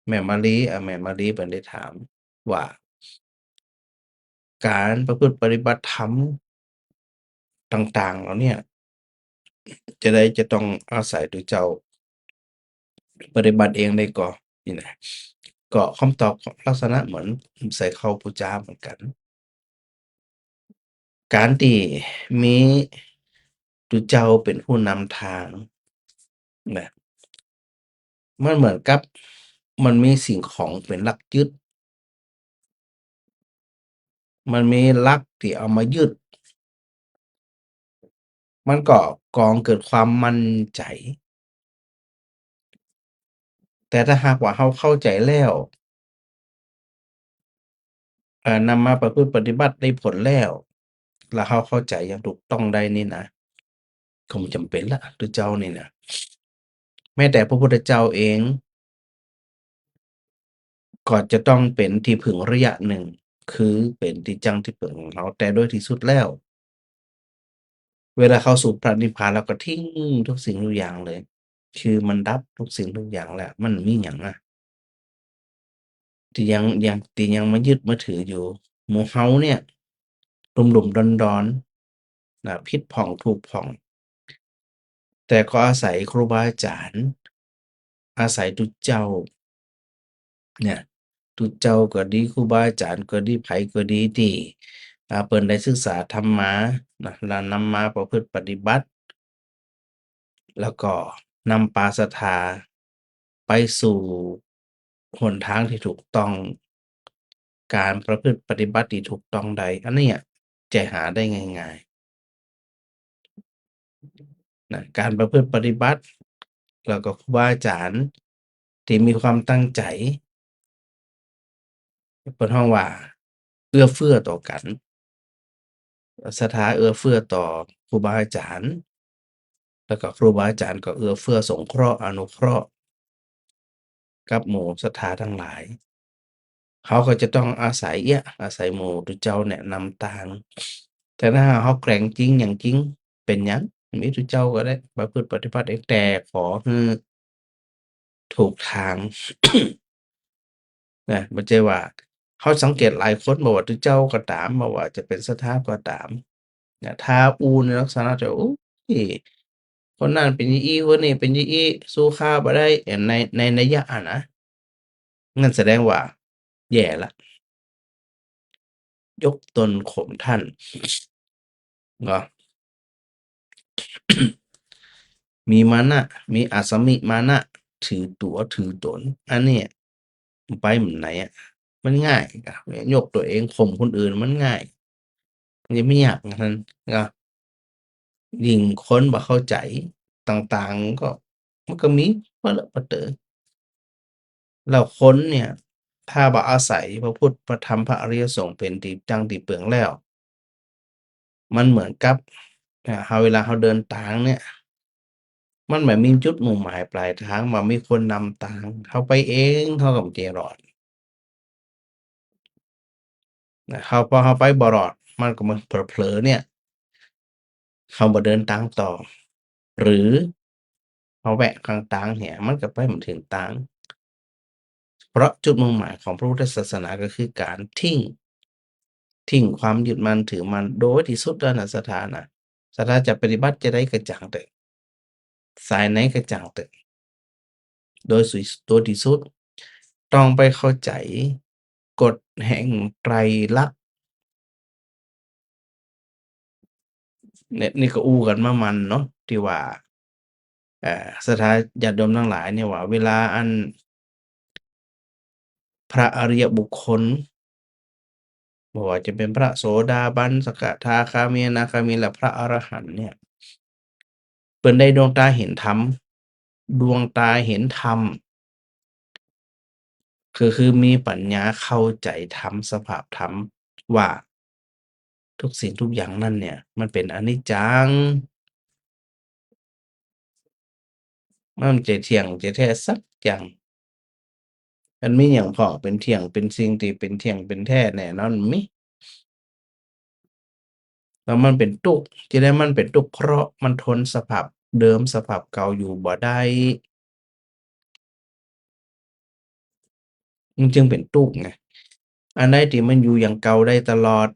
ແມ່ມາລີ ອາ ແມ່ມາລີເພິ່ນໄດ້ຖາມວ່າ ການປະພຶດປະຕິບັດທຳຕ່າງໆເຫຼົ່າເນີ້ຍ ຈະໄດ້ ຈະຕ້ອງອາໄສຕົວເຈົ້າປະຕິບັດເອງໄດ້ກໍ ນີ້ນະ ກໍຄຳຕອບກໍລັກສະນະເໝືອນໃສ່ເຂົ້າປູຈາເໝືອນກັນ. ການທີ່ມີຕົວເຈົ້າເປັນຜູ້ນຳທາງນະ ມັນເໝືອນກັບມັນມີສິ່ງຂອງເປັນຫຼັກຍຶດ ມັນມີຫຼັກທີ່ເອົາມາຍຶດ ມັນກໍກອງເກີດຄວາມໝັ້ນໃຈ. ແຕ່ຖ້າຫາກວ່າເຮົາເຂົ້າໃຈແລ້ວ ເອີ ນຳມາປະພຶດປະຕິບັດໄດ້ຜົນແລ້ວ ແລ້ວເຮົາເຂົ້າໃຈຢ່າງຖືກຕ້ອງໄດ້ນີ້ນະ ກໍບໍ່ຈຳເປັນລະ ຕົວເຈົ້ານີ້ນະ ແມ້ແຕ່ພະພຸດທະເຈົ້າເອງ ກໍຈະຕ້ອງເປັນທີ່ເພິ່ງໄລຍະໜຶ່ງ ຄືເປັນທີ່ຈັ້ງທີ່ເພິ່ງຂອງເຮົາ ແຕ່ໂດຍທີ່ສຸດແລ້ວ ເວລາເຂົ້າສູ່ພະນິບພານແລ້ວກໍຖິ້ມທຸກສິ່ງທຸກຢ່າງເລີຍ ຄືມັນດັບທຸກສິ່ງທຸກຢ່າງແລ້ວ ມັນມີຫຍັງນະ ທີ່ຍັງ ຍັງ ທີ່ຍັງມາຍຶດມາຖືຢູ່. ໝູ່ເຮົາເນ່ຍ ຫຼຸມໆດອນໆ ນະ ຜິດຜ່ອງຖືກຜ່ອງ ແຕ່ກໍອາໄສຄູບາອາຈານ ອາໄສຕຸເຈົ້າເນ່ຍ ຕຸເຈົ້າກໍດີ ຄູບາອາຈານກໍດີ ໃຜກໍດີທີ່ ອາ ເພິ່ນໄດ້ສຶກສາທຳມານະ ແລ້ວນຳມາປະພຶດປະຕິບັດ ແລ້ວກໍນຳພາສັດທາໄປສູ່ຫົນທາງທີ່ຖືກຕ້ອງ ການປະພຶດປະຕິບັດທີ່ຖືກຕ້ອງໄດ້ ອັນນີ້ອະຈະຫາໄດ້ງ່າຍໆນະ ການປະພຶດປະຕິບັດ ແລ້ວກໍຄູບາອາຈານທີ່ມີຄວາມຕັ້ງໃຈ ເພິ່ນຮ້ອງວ່າເອື້ອເຟື້ອຕໍ່ກັນ ສັດທາເອື້ອເຟື້ອຕໍ່ຄູບາອາຈານ ແລ້ວກໍຄູບາອາຈານກໍເອື້ອເຟື້ອສົງເຄາະອະນຸເຄາະກັບໝູ່ສັດທາທັງຫຼາຍ ເຮົາກໍຈະຕ້ອງອາໄສເອຍ ອາໄສໝູ່ຕຸເຈົ້າແນະນຳທາງ. ແຕ່ຖ້າເຮົາແກວ່ງຈິງຫຍັງຈິງ ເປັນຫຍັງ ມີຕຸເຈົ້າກໍໄດ້ປະພຶດປະຕິບັດເອງ ແຕ່ຂໍໃຫ້ ຖືກທາງນະ ບໍ່ໃຊ່ວ່າ ເຮົາສັງເກດຫຼາຍຄົນ ບໍ່ວ່າຕຸເຈົ້າກໍຕາມ ບໍ່ວ່າຈະເປັນສັດທາກໍຕາມນະ ຖ້າອູ້ໃນລັກສະນະທີ່ ໂອ້ຍ ຄົນນັ້ນເປັນຈັ່ງຊີ້ ຄົນນີ້ເປັນຈັ່ງຊີ້ ສູ້ຂ້າບໍ່ໄດ້ ໃນ ໃນໄລຍະຫັ້ນນະ ນັ້ນສະແດງວ່າແຍ່ລະ. ຍົກຕົນຂົ່ມທ່ານເນາະ ມີມານະ ມີອາສະມິມານະ ຖືຕົວຖືຕົນ ອັນນີ້ໄປໝົດໃນອະ ມັນງ່າຍ ກະຍົກຕົວເອງຂົ່ມຄົນອື່ນມັນງ່າຍ ມັນຈະໄມ່ຍາກຫັ້ນເນາະ. ຍິ່ງຄົນບໍ່ເຂົ້າໃຈຕ່າງໆ ກໍ ມັນກໍມີປະເລີປະເຕີ ແລ້ວຄົນເນ່ຍ ຖ້າບໍ່ອາໄສພະພຸດ ພະທຳ ພະອະລິຍະສົງເປັນທີ່ຕັ້ງທີ່ເພິ່ງແລ້ວ ມັນເໝືອນກັບ ອາ ເຮົາ ເວລາເຮົາເດີນທາງເນ່ຍ ມັນບໍ່ມີຈຸດມຸ່ງໝາຍປາຍທາງ ບໍ່ມີຄົນນຳທາງ ເຮົາໄປເອງ ເຮົາກໍບໍ່ຈະລອດ. ນະ ເຮົາ ພໍເຮົາໄປບໍ່ລອດ ມັນກໍມາເຜີເລີເນ່ຍ ເຮົາບໍ່ເດີນທາງຕໍ່ ຫຼື ເຮົາແວະຂ້າງທາງເນ່ຍ ມັນກໍໄປບໍ່ເຖິງທາງ ເພາະຈຸດມຸ່ງໝາຍຂອງພະພຸດທະສາສະໜາກໍຄືການຖິ້ມ ຖິ້ມຄວາມຍຶດໝັ້ນຖືໝັ້ນ ໂດຍທີ່ສຸດແລ້ວນະ ສະຖານະ ສະຖານະຈະປະຕິບັດຈະໄດ້ກະຈ່າງເຕີບ ສາຍໃນກະຈ່າງເຕີບ ໂດຍສຸດ ໂດຍທີ່ສຸດ ຕ້ອງໄປເຂົ້າໃຈກົດແຫ່ງໄຕລັກ ນີ້ ນີ້ກໍອູ້ກັນມາໝັ້ນເນາະ ທີ່ວ່າ ເອີ ສັດທາຍາດໂຍມທັງຫຼາຍນີ້ວ່າ ເວລາອັນ ພະອະລິຍະບຸກຄົນ ບໍ່ວ່າຈະເປັນພະໂສດາບັນ ສະກະທາຄາມີ ອະນາຄາມີ ແລະ ພະອະລະຫັນເນ່ຍ ເພິ່ນໄດ້ດວງຕາເຫັນທຳ ດວງຕາເຫັນທຳ ຄື ຄືມີປັນຍາເຂົ້າໃຈທຳ ສະພາບທຳວ່າ ທຸກສິ່ງທຸກຢ່າງນັ້ນເນ່ຍ ມັນເປັນອະນິດຈັງ ມັນບໍ່ໃຈທ່ຽງໃຈແທ້ສັກຢ່າງ. ມັນມີຫຍັງພ້ອມເປັນທ່ຽງ ເປັນສິ່ງທີ່ເປັນທ່ຽງເປັນແທ້ແນ່ນອນ ບໍ່ມີ. ແລ້ວມັນເປັນທຸກ ຈະໄດ້ມັນເປັນທຸກ ເພາະມັນທົນສະພາບເດີມ ສະພາບເກົ່າຢູ່ບໍ່ໄດ້ ມັນຈຶ່ງເປັນທຸກໄງ. ອັນໃດທີ່ມັນຢູ່ຢ່າງເກົ່າໄດ້ຕະຫຼອດ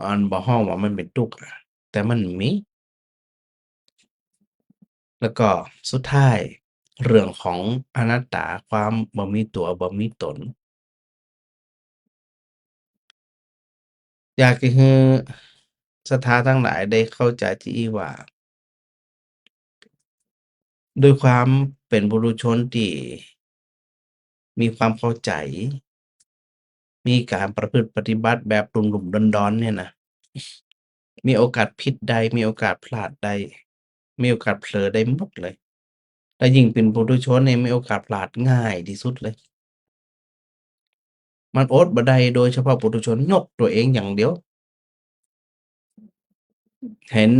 ອັນບໍ່ຮ້ອງວ່າມັນເປັນທຸກ ແຕ່ມັນມີ. ແລ້ວກໍສຸດທ້າຍ ເລື່ອງຂອງອະນັດຕາ ຄວາມບໍ່ມີຕົວ ບໍ່ມີຕົນ. ຢາກຈະໃຫ້ສັດທາທັງຫຼາຍໄດ້ເຂົ້າໃຈທີ່ວ່າ ດ້ວຍຄວາມເປັນປຸຖຸຊົນທີ່ມີຄວາມເຂົ້າໃຈ, ມີການປະພຶດປະຕິບັດແບບດຸ່ມໆດອນໆນີ້ນະ, ມີໂອກາດຜິດໄດ້, ມີໂອກາດພລາດໄດ້, ມີໂອກາດເຜີໄດ້ໝົດເລີຍ. ແລະ ຍິ່ງເປັນປຸຖຸຊົນນີ້ ມີໂອກາດພລາດງ່າຍທີ່ສຸດເລີຍ. ມັນອົດບໍ່ໄດ້ ໂດຍສະເພາະປຸຖຸຊົນຍົກຕົວເອງຢ່າງດຽວ, ເຫັນ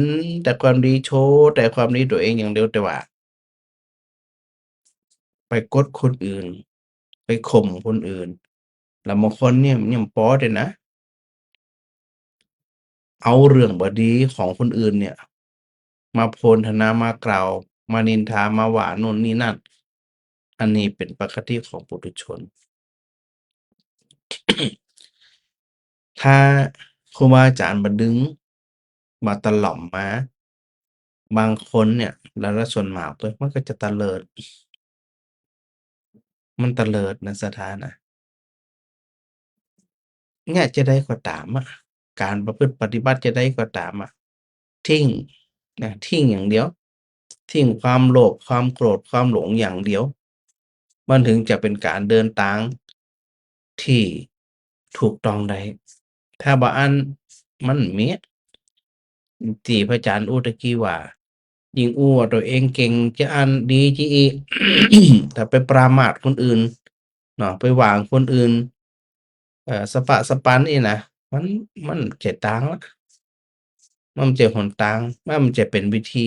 ແຕ່ຄວາມດີ, ໂຊແຕ່ຄວາມດີຕົວເອງຢ່າງດຽວ, ແຕ່ວ່າໄປກົດຄົນອື່ນ, ໄປຂົ່ມຄົນອື່ນ, ແລ້ວບາງຄົນນີ້ຍັງພໍເດ້ນະ, ເອົາເລື່ອງບໍ່ດີຂອງຄົນອື່ນນີ້ມາໂພນທະນາ, ມາກ່າວ, ມານິນທາ, ມາວ່າໂນ່ນນີ້ນັ້ນ. ອັນນີ້ເປັນປະກະຕິຂອງປຸຖຸຊົນ. ຖ້າຄູບາອາຈານບໍ່ດຶງ, ບໍ່ຕະຫຼອມມາ, ບາງຄົນນີ້ ແລ້ວ ແລ້ວສ່ວນມາກເລີຍ ມັນກໍຈະຕະເລີດ, ມັນຕະເລີດນະ ສະຖານະ. ເນຍ ຈະໃດກໍຕາມອະ, ການປະພຶດປະຕິບັດຈະໃດກໍຕາມອະ, ຖິ້ມນະ, ຖິ້ມຢ່າງດຽວ, ຖິ້ມຄວາມໂລບ, ຄວາມໂກດ, ຄວາມຫຼົງຢ່າງດຽວ, ມັນເຖິງຈະເປັນການເດີນທາງທີ່ຖືກຕ້ອງໄດ້. ຖ້າບໍ່ອັນ, ມັນເມຍ ທີ່ພະອາຈານອູຕະກີ້ວ່າ, ຍິ່ງອູວ່າຕົວເອງເກັ່ງຈະອັນດີຈະອີກ, ຖ້າໄປປະໝາດຄົນອື່ນເນາະ, ໄປຫວ່າງຄົນອື່ນ, ເອີ, ສະປະສະປັນອີກນະ, ມັນ, ມັນຈະຕ່າງລະ, ມັນຈະຫົນທາງ, ມັນຈະເປັນວິທີ.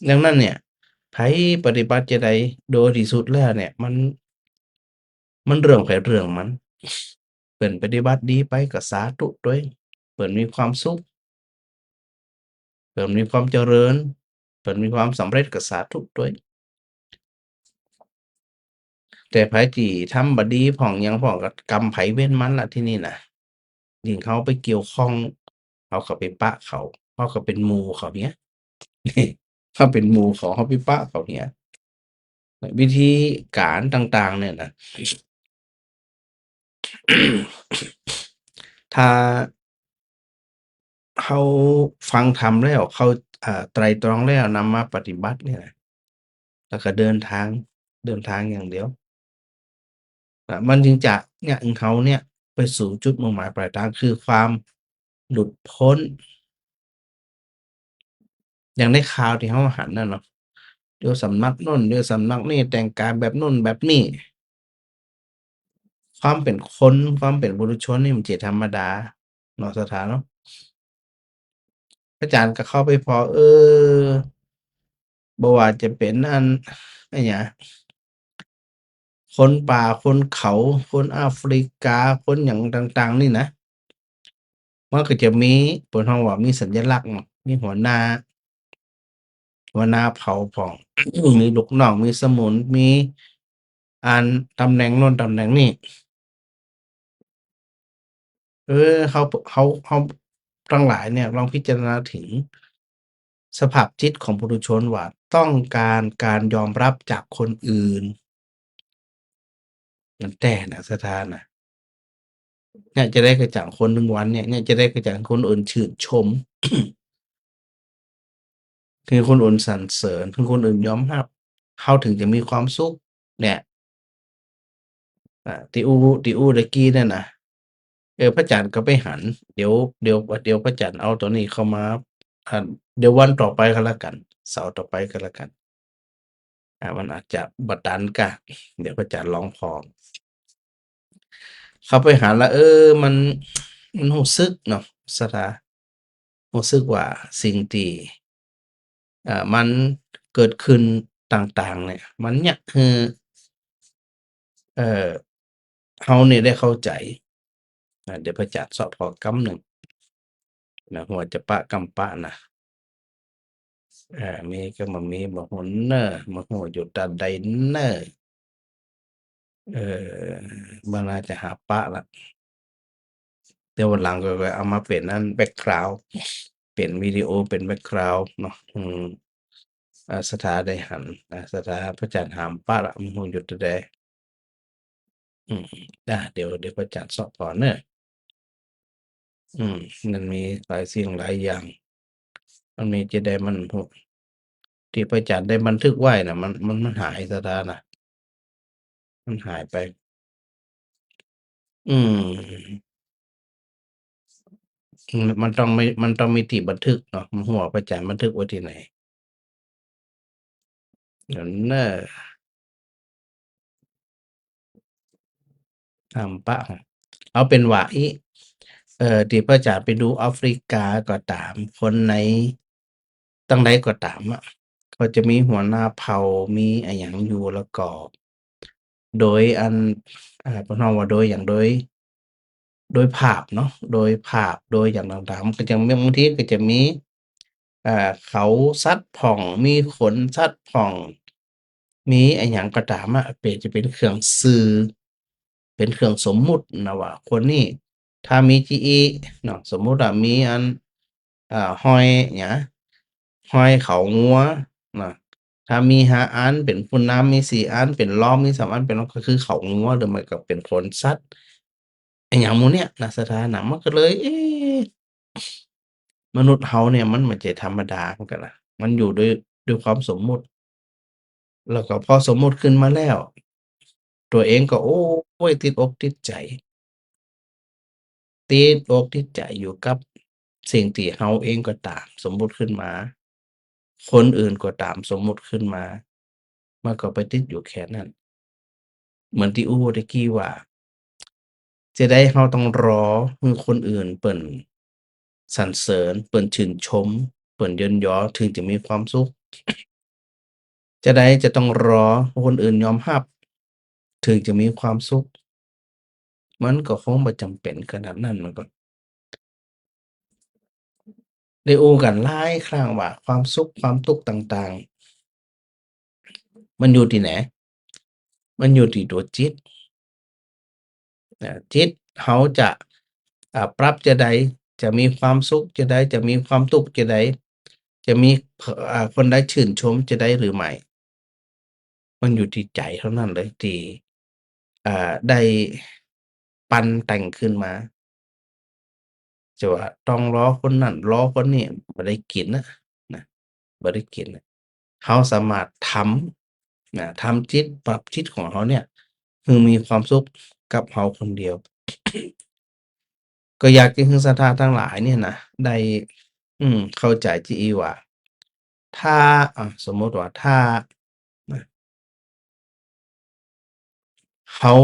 ດັ່ງນັ້ນເນຍ, ໃຜປະຕິບັດຈະໃດ ໂດຍທີ່ສຸດແລ້ວເນຍ, ມັນ, ມັນເລື່ອງໃຜເລື່ອງມັນ. ເພິ່ນປະຕິບັດດີໄປກໍສາທຸຕົວເອງ, ເພິ່ນມີຄວາມສຸກ, ເພິ່ນມີຄວາມຈະເລີນ, ເພິ່ນມີຄວາມສຳເລັດກໍສາທຸຕົວເອງ. ແຕ່ໃຜທີ່ທຳບໍ່ດີພ້ອງຫຍັງພ້ອງ ກໍກຳໃຜເວນມັນລະທີນີ້ນະ. ຍິ່ງເຮົາໄປກ່ຽວຂ້ອງ, ເຮົາກໍໄປປະເຂົາ, ເຮົາກໍເປັນໝູ່ເຂົາເນຍ, ເຮົາເປັນໝູ່ເຂົາ, ເຮົາໄປປະເຂົາເນຍ. ວິທີການຕ່າງໆນີ້ນະ, ຖ້າເຮົາຟັງທຳແລ້ວ, ເຂົ້າ, ເອີ, ໄຕຣຕອງແລ້ວ, ນຳມາປະຕິບັດນີ້ນະ, ແລ້ວກໍເດີນທາງ, ເດີນທາງຢ່າງດຽວ, ນະ, ມັນຈຶ່ງຈະຍັງເຮົາເນຍໄປສູ່ຈຸດມຸ່ງໝາຍປາຍທາງ ຄືຄວາມ ຫຼຸດພົ້ນ. ຢ່າງໃນຂ່າວທີ່ເຮົາຫັນນັ້ນເນາະ, ຢູ່ສຳນັກໂນ້ນ ຢູ່ສຳນັກນີ້, ແຕ່ງກາຍແບບໂນ້ນແບບນີ້. ຄວາມເປັນຄົນ, ຄວາມເປັນປຸຖຸຊົນນີ້ມັນຈະທຳມະດາເນາະ ສະຖານເນາະ. ພະອາຈານກໍເຂົ້າໄປພໍ້, ເອີ, ບໍ່ວ່າຈະເປັນອັນ, ອັນຫຍັງ, ຄົນປ່າ, ຄົນເຂົາ, ຄົນອາຟຣິກາ, ຄົນຫຍັງຕ່າງໆນີ້ນະ, ມັນກໍຈະມີ, ເພິ່ນຮ້ອງວ່າມີສັນຍະລັກເນາະ, ມີຫົວໜ້າ, ຫົວໜ້າເຜົ່າພ້ອມ, ມີລູກນ້ອງ, ມີສະໝຸນ, ມີອັນຕຳແໜ່ງໂນ້ນຕຳແໜ່ງນີ້. ເອີ ເຮົາ, ເຮົາ, ເຮົາທັງຫຼາຍເນຍ ລອງພິຈາລະນາເຖິງສະພາບຈິດຂອງປຸຖຸຊົນວ່າ ຕ້ອງການການຍອມຮັບຈາກຄົນອື່ນ. ນັ້ນແຕ່ນະ ສະຖານະ, ຍາກຈະໄດ້ກະຈັງຄົນໜຶ່ງວັນເນຍ, ຍາກຈະໄດ້ກະຈັງຄົນອື່ນຊື່ນຊົມ. ຄືຄົນອື່ນສັນເສີນ, ຄືຄົນອື່ນຍອມຮັບ, ເຮົາເຖິງຈະມີຄວາມສຸກແຫຼະ. ອາ, ທີ່ອູ, ທີ່ອູຕະກີ້ນັ້ນນະ, ເອີ, ພະອາຈານກໍໄປຫັນ, ດຽວ, ດຽວ, ດຽວພະອາຈານເອົາໂຕນີ້ເຂົ້າມາ, ອາ, ດຽວວັນຕໍ່ໄປກໍແລ້ວກັນ, ເສົາຕໍ່ໄປກໍແລ້ວກັນ. ອາ ມັນອາດຈະບໍ່ຕັນກະ ດຽວພະອາຈານລອງພໍ້ ເຂົ້າໄປຫາລະ ເອີ ມັນ ມັນຮູ້ສຶກເນາະ ສະດາ ຮູ້ສຶກວ່າສິ່ງທີ່ ເອີ ມັນເກີດຂຶ້ນຕ່າງໆ ເນ່ຍ ມັນຍາກໃຫ້ ເອີ ເຮົານີ້ໄດ້ເຂົ້າໃຈ ອາ ດຽວພະອາຈານຊອກຂໍກຳໜຶ່ງນະ ຫົວຈະປະກຳປະນະ ເອີ ມີກໍບໍ່ມີ ບໍ່ຮູ້ເນີ ບໍ່ຮູ້ຢູ່ຕາໃດເນີ ເອີ ບໍ່ໜ້າຈະຫາປະລະ ດຽວວັນຫຼັງຂ້ອຍ ຂ້ອຍເອົາມາເປັນອັນແບັກກຣາວ ເປັນວິດີໂອ ເປັນແບັກກຣາວເນາະ ອືມ ອາ ສະຖາໄດ້ຫັນ ອາ ສະຖາພະອາຈານຫາມປະລະ ບໍ່ຮູ້ຢູ່ແຕ່ໃດ ອືມ ອາ ດຽວ ດຽວພະອາຈານຊອກກ່ອນເນີ ອືມ ມັນມີຫຼາຍສິ່ງຫຼາຍຢ່າງ ມັນມີຈະໄດ້ມັນຮູ້ ທີ່ພະອາຈານໄດ້ບັນທຶກໄວ້ນະ ມັນ ມັນ ມັນຫາຍ ສະຖານະ ມັນຫາຍໄປ ອືມ ມັນ ມັນຕ້ອງມີ ມັນຕ້ອງມີທີ່ບັນທຶກເນາະ ບໍ່ຮູ້ວ່າພະອາຈານບັນທຶກໄວ້ທີ່ໃດ ດຽວເນີ ຫ້າມປະ ເອົາເປັນວ່າອີ ເອີ ທີ່ພະອາຈານໄປດູອາຟຣິກາກໍຕາມ ຄົນໃນ ຈັ່ງໃດກໍຕາມອະ ເຂົາຈະມີຫົວໜ້າເຜົ່າ ມີອີ່ຫຍັງຢູ່ ແລ້ວກໍໂດຍອັນ ເອີ ເພິ່ນເວົ້າວ່າໂດຍຫຍັງ ໂດຍ ໂດຍພາບເນາະ ໂດຍພາບ ໂດຍຫຍັງຕ່າງໆ ມັນກໍຈະມີ ບາງທີກໍຈະມີ ເອີ ເຂົາ ສັດພ້ອງ ມີຂົນສັດພ້ອງ ມີອີ່ຫຍັງກໍຕາມອະ ເປັນ ຈະເປັນເຄື່ອງສື່ ເປັນເຄື່ອງສົມມຸດນະວ່າ ຄົນນີ້ ຖ້າມີຈີອີເນາະ ສົມມຸດວ່າມີອັນ ເອີ ຮອຍຫຍັງ ຮອຍເຂົາງົວນະ ຖ້າມີຫ້າອັນເປັນຜູ້ນຳ ມີສີ່ອັນເປັນຮອງ ມີສາມອັນເປັນຮອງ ກໍຄືເຂົາງົວ ຫຼືມັນກໍເປັນຂົນສັດ ອີ່ຫຍັງໝູ່ເນີ້ຍນະ ສະຖານະ ມັນກໍເລີຍ ເອ ມະນຸດເຮົາເນີ້ຍ ມັນບໍ່ໃຊ່ທຳມະດາ ມັນກໍລະ ມັນຢູ່ດ້ວຍ ດ້ວຍຄວາມສົມມຸດ ແລ້ວກໍພໍສົມມຸດຂຶ້ນມາແລ້ວ ຕົວເອງກໍ ໂອ້ຍ ຕິດອົກຕິດໃຈ ຕິດອົກຕິດໃຈຢູ່ກັບສິ່ງທີ່ເຮົາເອງກໍຕາມສົມມຸດຂຶ້ນມາ ຄົນອື່ນກໍຕາມສົມມຸດຂຶ້ນມາ ມັນກໍໄປຕິດຢູ່ແຄ່ນັ້ນ ເໝືອນທີ່ອູ້ເວົ້າຕະກີ້ວ່າ ຈະໄດ້ເຮົາຕ້ອງລໍໃຫ້ຄົນອື່ນເພິ່ນສັນເສີນ ເພິ່ນຊື່ນຊົມ ເພິ່ນຢ້ອນຍໍ ເຖິງຈະມີຄວາມສຸກ ຈະໄດ້ຈະຕ້ອງລໍໃຫ້ຄົນອື່ນຍອມຮັບ ເຖິງຈະມີຄວາມສຸກ ມັນກໍຄົງບໍ່ຈຳເປັນຂະໜາດນັ້ນ ມັນກໍ ໄດ້ໂອ້ກັນຫຼາຍຄັ້ງວ່າ ຄວາມສຸກຄວາມທຸກຕ່າງໆ ມັນຢູ່ທີ່ໃດ? ມັນຢູ່ທີ່ຕົວຈິດ ອາ ຈິດເຮົາຈະ ອາ ປັບຈະໃດ ຈະມີຄວາມສຸກຈະໃດ ຈະມີຄວາມທຸກຈະໃດ ຈະມີ ອາ ຄົນໃດຊື່ນຊົມຈະໃດຫຼືໄໝ? ມັນຢູ່ທີ່ໃຈເທົ່ານັ້ນເລີຍ ທີ່ ອາ ໄດ້ປັ້ນແຕ່ງຂຶ້ນມາ ຈະວ່າຕ້ອງລໍຄົນນັ້ນ ລໍຄົນນີ້ ບໍ່ໄດ້ກິນນະ ນະ ບໍ່ໄດ້ກິນນະ ເຮົາສາມາດທຳ ນະ ທຳຈິດ ປັບຈິດຂອງເຮົາເນີ້ຍ ໃຫ້ມີຄວາມສຸກກັບເຮົາຄົນດຽວ ກໍຢາກຈະໃຫ້ສັດທາທັງຫຼາຍນີ້ນະ ໄດ້ ອືມ ເຂົ້າໃຈຈີອີວ່າ ຖ້າ ອາ ສົມມຸດວ່າ ຖ້າ ນະ ເຮົາ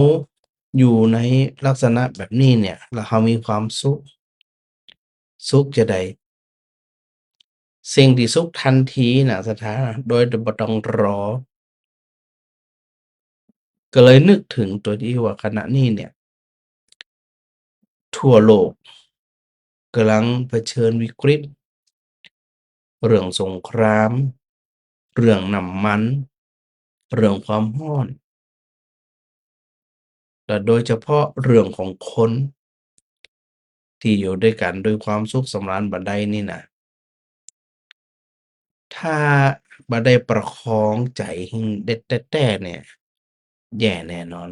ຢູ່ໃນລັກສະນະແບບນີ້ເນີ້ຍ ແລ້ວເຮົາມີຄວາມສຸກ ສຸກຈະໃດ? ສິ່ງທີ່ສຸກທັນທີນະ ສະຖານະ ໂດຍບໍ່ຕ້ອງລໍ ກໍເລີຍນຶກເຖິງຕົວທີ່ວ່າຂະນະນີ້ເນີ້ຍ ທົ່ວໂລກກຳລັງປະເຊີນວິກິດ ເລື່ອງສົງຄຣາມ, ເລື່ອງນ້ຳມັນ, ເລື່ອງຄວາມຮ້ອນ ແລະ ໂດຍສະເພາະເລື່ອງຂອງຄົນທີ່ຢູ່ດ້ວຍກັນດ້ວຍຄວາມສຸກສຳລານບໍ່ໄດ້ນີ້ນະ ຖ້າບໍ່ໄດ້ປະຄອງໃຈໃຫ້ເດັດແຕ່ໆ ນີ້ ແຍ່ແນ່ນອນ.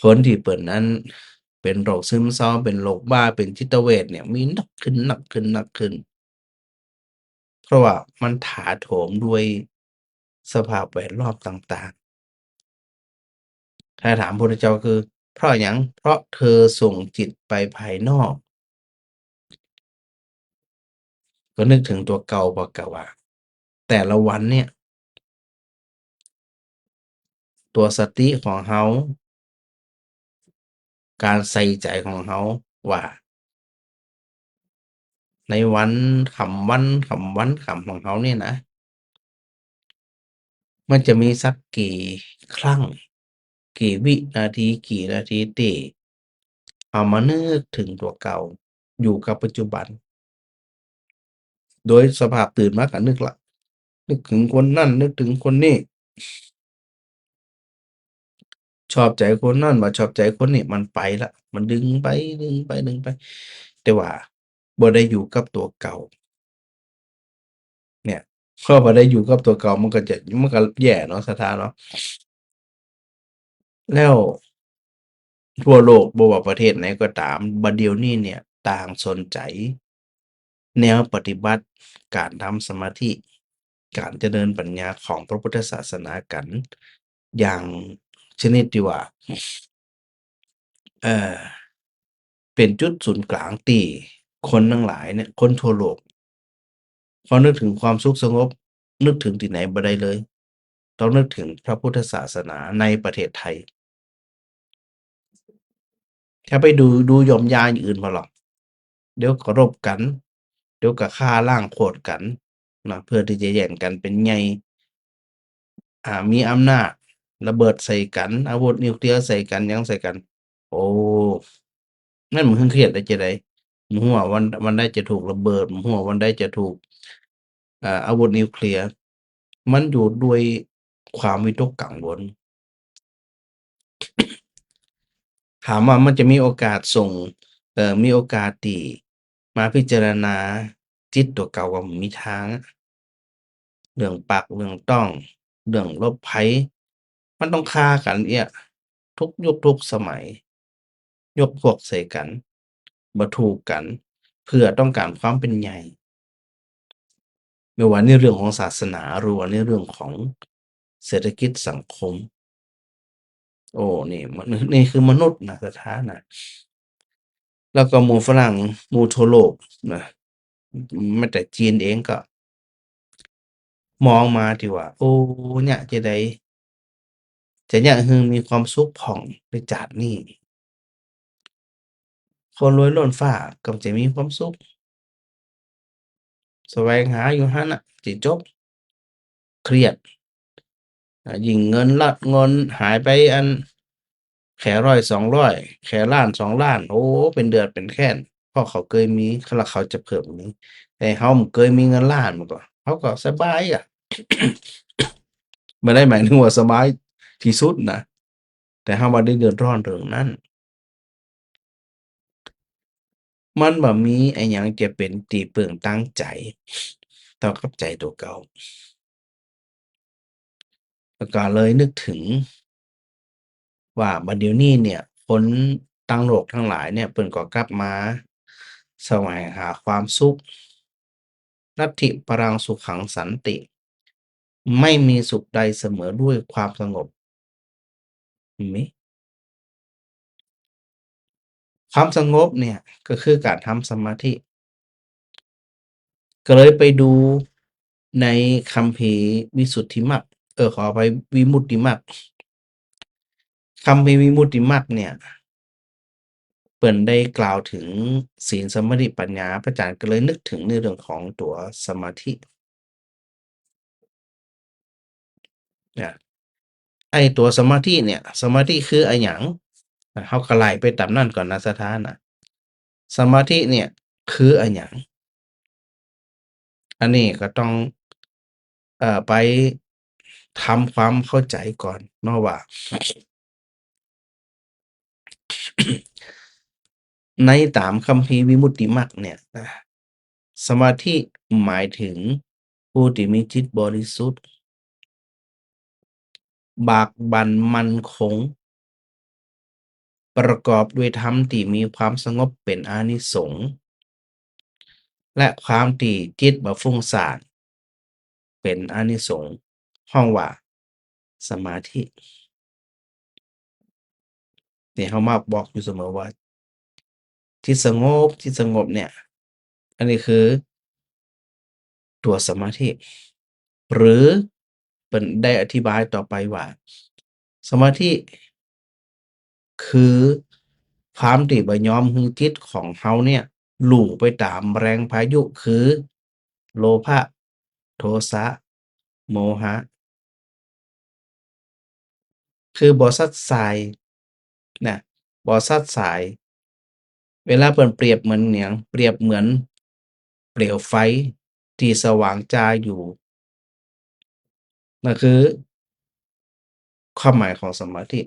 ຄົນທີ່ເປັນອັນ ເປັນໂລກຊຶມເສົ້າ ເປັນໂລກບ້າ ເປັນຈິດຕະເວດນີ້ ມີໜັກຂຶ້ນ ໜັກຂຶ້ນ ໜັກຂຶ້ນ ເພາະວ່າມັນຖາໂຖມດ້ວຍສະພາບແວດລ້ອມຕ່າງໆ. ຖ້າຖາມພະພຸດທະເຈົ້າຄື ເພາະຫຍັງ? ເພາະເທີສົ່ງຈິດໄປພາຍນອກ. ກໍນຶກເຖິງຕົວເກົ່າ ເພາະກະວ່າ ແຕ່ລະວັນເນີ້ຍ ຕົວສະຕິຂອງເຮົາ, ການໃສ່ໃຈຂອງເຮົາວ່າ ໃນວັນ ຄ່ຳວັນ ຄ່ຳວັນຄ່ຳຂອງເຮົານີ້ນະ ມັນຈະມີສັກກີ່ຄັ້ງ ກີ່ວິນາທີ ກີ່ນາທີທີ່ເຮົາມານຶກເຖິງຕົວເກົ່າ ຢູ່ກັບປັດຈຸບັນ ໂດຍສະພາບຕື່ນມາກະນຶກລະ ນຶກເຖິງຄົນນັ້ນ ນຶກເຖິງຄົນນີ້ ຊອບໃຈຄົນນັ້ນ ວ່າຊອບໃຈຄົນນີ້ ມັນໄປລະ ມັນດຶງໄປ ດຶງໄປ ດຶງໄປ ແຕ່ວ່າບໍ່ໄດ້ຢູ່ກັບຕົວເກົ່າເນຍ ເພາະບໍ່ໄດ້ຢູ່ກັບຕົວເກົ່າ ມັນກໍຈະ ມັນກໍແຍ່ເນາະ ສະຖານະເນາະ. ແລ້ວທົ່ວໂລກ ບໍ່ວ່າປະເທດໃດກໍຕາມ ບັດດຽວນີ້ເນຍ ຕ່າງສົນໃຈແນວປະຕິບັດການທຳສະມາທິ ການຈະເລີນປັນຍາຂອງພະພຸດທະສາສະໜາກັນ ຢ່າງຊະນິດທີ່ວ່າ ເອີ ເປັນຈຸດສູນກາງທີ່ຄົນທັງຫຼາຍເນຍ ຄົນທົ່ວໂລກ ພໍນຶກເຖິງຄວາມສຸກສະຫງົບ ນຶກເຖິງທີ່ໃດບໍ່ໄດ້ເລີຍ ຕ້ອງນຶກເຖິງພະພຸດທະສາສະໜາໃນປະເທດໄທ. ຖ້າໄປດູ ດູຫຍ້ອມຢາຢູ່ອື່ນບໍ່ລະ ດຽວກໍລົບກັນ ດຽວກໍຂ້າລ້າງໂຄດກັນນະ ເພື່ອທີ່ຈະແຍ່ງກັນເປັນໃຫຍ່ ອາ ມີອຳນາດ ລະເບີດໃສ່ກັນ ອາວຸດນິວເຄລຍໃສ່ກັນ ຫຍັງໃສ່ກັນ ໂອ້ ນັ້ນມັນຄຶງຄຽດໄດ້ຈັ່ງໃດ? ບໍ່ຮູ້ວ່າວັນ ວັນໃດຈະຖືກລະເບີດ ບໍ່ຮູ້ວ່າວັນໃດຈະຖືກ ອາ ອາວຸດນິວເຄລຍ ມັນຢູ່ດ້ວຍຄວາມວິຕົກກັງວົນ. ຖາມວ່າມັນຈະມີໂອກາດສົ່ງ ເອີ ມີໂອກາດທີ່ມາພິຈາລະນາຈິດຕົວເກົ່າ ກໍບໍ່ມີທາງ. ເລື່ອງປາກ ເລື່ອງຕ້ອງ ເລື່ອງຫຼົບໄພ ມັນຕ້ອງຄາກັນເອຍ ທຸກຍຸກທຸກສະໄໝ ຍົກພວກໃສ່ກັນ ບໍ່ຖືກກັນ ເພື່ອຕ້ອງການຄວາມເປັນໃຫຍ່ ບໍ່ວ່າໃນເລື່ອງຂອງສາສະໜາ ຫຼືວ່າໃນເລື່ອງຂອງເສດຖະກິດສັງຄົມ. ໂອ້ ນີ້ ມະນຸດ ນີ້ຄືມະນຸດນະ ສະຖານະ ແລ້ວກໍໝູ່ຝຣັ່ງ ໝູ່ທົ່ວໂລກນະ ແມ້ແຕ່ຈີນເອງກໍມອງມາທີ່ວ່າ ໂອ້ ຍະຈັ່ງໃດ ຈະຍະໃຫ້ມີຄວາມສຸກຜ່ອງໃນຈາດນີ້. ຄົນລວຍລົ້ນຟ້າກໍຈະມີຄວາມສຸກ ສະແຫວງຫາຢູ່ຫັ້ນນະ ຊິຈົບ ຄຽດ ອາ ຍິ່ງເງິນລັດ ເງິນຫາຍໄປ ອັນ ແຄ່ຮ້ອຍສອງຮ້ອຍ ແຄ່ລ້ານສອງລ້ານ ໂອ້ ເປັນເດືອດເປັນແຄ້ນ ເພາະເຂົາເຄີຍມີ ແລ້ວເຂົາຈະເພີ່ມມີ ແຕ່ເຮົາບໍ່ເຄີຍມີເງິນລ້ານ ມັນກໍ ເຮົາກໍສະບາຍອະ ບໍ່ໄດ້ໝາຍເຖິງວ່າສະບາຍທີ່ສຸດນະ ແຕ່ເຮົາບໍ່ໄດ້ເດືອດຮ້ອນເລື່ອງນັ້ນ. ມັນບໍ່ມີອີ່ຫຍັງຈະເປັນທີ່ເພິ່ງທາງໃຈເທົ່າກັບໃຈຕົວເກົ່າ. ແລ້ວກໍເລີຍນຶກເຖິງວ່າບັດດຽວນີ້ເນຍ ຄົນທັງໂລກທັງຫຼາຍເນຍ ເພິ່ນກໍກັບມາສະແຫວງຫາຄວາມສຸກ ລັດທິປະລັງສຸຂັງສັນຕິ ໄມ່ມີສຸກໃດສະເໝີດ້ວຍຄວາມສະຫງົບ ມີ ຄວາມສະຫງົບເນຍ ກໍຄືການທຳສະມາທິ ກໍເລີຍໄປດູໃນຄຳພີວິສຸດທິມັກ ເອີ ຂໍອະໄພ ວິມຸດຕິມັກ ຄຳພີວິມຸດຕິມັກເນຍ ເພິ່ນໄດ້ກ່າວເຖິງສີນ ສະມາທິ ປັນຍາ ພະອາຈານກໍເລີຍນຶກເຖິງໃນເລື່ອງຂອງຕົວສະມາທິ ນະ ໄອ້ຕົວສະມາທິເນຍ ສະມາທິຄືອະຫຍັງ? ນະ ເຮົາກໍໄລ່ໄປຕາມນັ້ນກ່ອນນະ ສະຖານະ ສະມາທິເນຍຄືອະຫຍັງ? ອັນນີ້ກໍຕ້ອງ ເອີ ໄປທຳຄວາມເຂົ້າໃຈກ່ອນເນາະວ່າ ໃນຕາມຄຳພີວິມຸດຕິມັກເນຍ ສະມາທິໝາຍເຖິງຜູ້ທີ່ມີຈິດບໍລິສຸດ ບາກບັ່ນໝັ້ນຄົງ ປະກອບດ້ວຍທຳທີ່ມີຄວາມສະຫງົບເປັນອານິສົງ ແລະ ຄວາມທີ່ຈິດບໍ່ຟຸ້ງສ້ານເປັນອານິສົງ ຮ້ອງວ່າສະມາທິ. ນີ້ເຮົາມັກບອກຢູ່ສະເໝີວ່າ ຈິດສະຫງົບ ຈິດສະຫງົບເນຍ ອັນນີ້ຄືຕົວສະມາທິ ຫຼື ເພິ່ນໄດ້ອະທິບາຍຕໍ່ໄປວ່າ ສະມາທິ ຄືຄວາມທີ່ບໍ່ຍອມໃຫ້ຈິດຂອງເຮົາເນ່ຍ ຫຼູ່ໄປຕາມແຮງພາຍຸ ຄືໂລພະ, ໂທສະ, ໂມຫະ ຄືບໍ່ສັດສາຍນະ, ບໍ່ສັດສາຍ. ເວລາເພິ່ນປຽບເໝືອນຫຍັງ? ປຽບເໝືອນເປລວໄຟທີ່ສະຫວ່າງຈ້າຢູ່. ນັ້ນຄືຄວາມໝາຍຂອງສະມາທິ.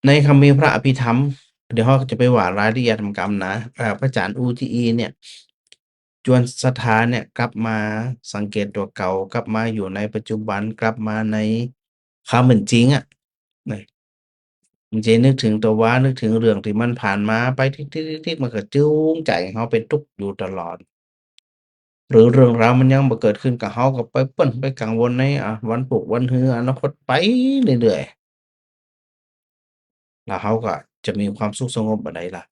ໃນຄຳພີພະອະພິທຳ, ດຽວເຮົາຈະໄປວ່າລາຍລະອຽດນຳກັນນະ, ອາ ພະອາຈານອູຈິອີເນ່ຍ ຈວນສັດທາເນ່ຍກັບມາສັງເກດຕົວເກົ່າ, ກັບມາຢູ່ໃນປັດຈຸບັນ, ກັບມາໃນຄວາມເປັນຈິງອະ ນະ. ມັນຈະນຶກເຖິງແຕ່ວ່າ ນຶກເຖິງເລື່ອງທີ່ມັນຜ່ານມາໄປຕິດໆໆ ມັນກໍຈູງໃຈໃຫ້ເຮົາເປັນທຸກຢູ່ຕະຫຼອດ ຫຼືເລື່ອງລາວມັນຍັງບໍ່ເກີດຂຶ້ນກັບເຮົາ ກໍໄປເປີ້ນໄປກັງວົນໃນ ອາ ວັນພຸກວັນຮື ອະນາຄົດໄປເລື້ອຍໆ ແລ້ວເຮົາກໍຈະມີຄວາມສຸກສະຫງົບບໍ່ໄດ້ລະ.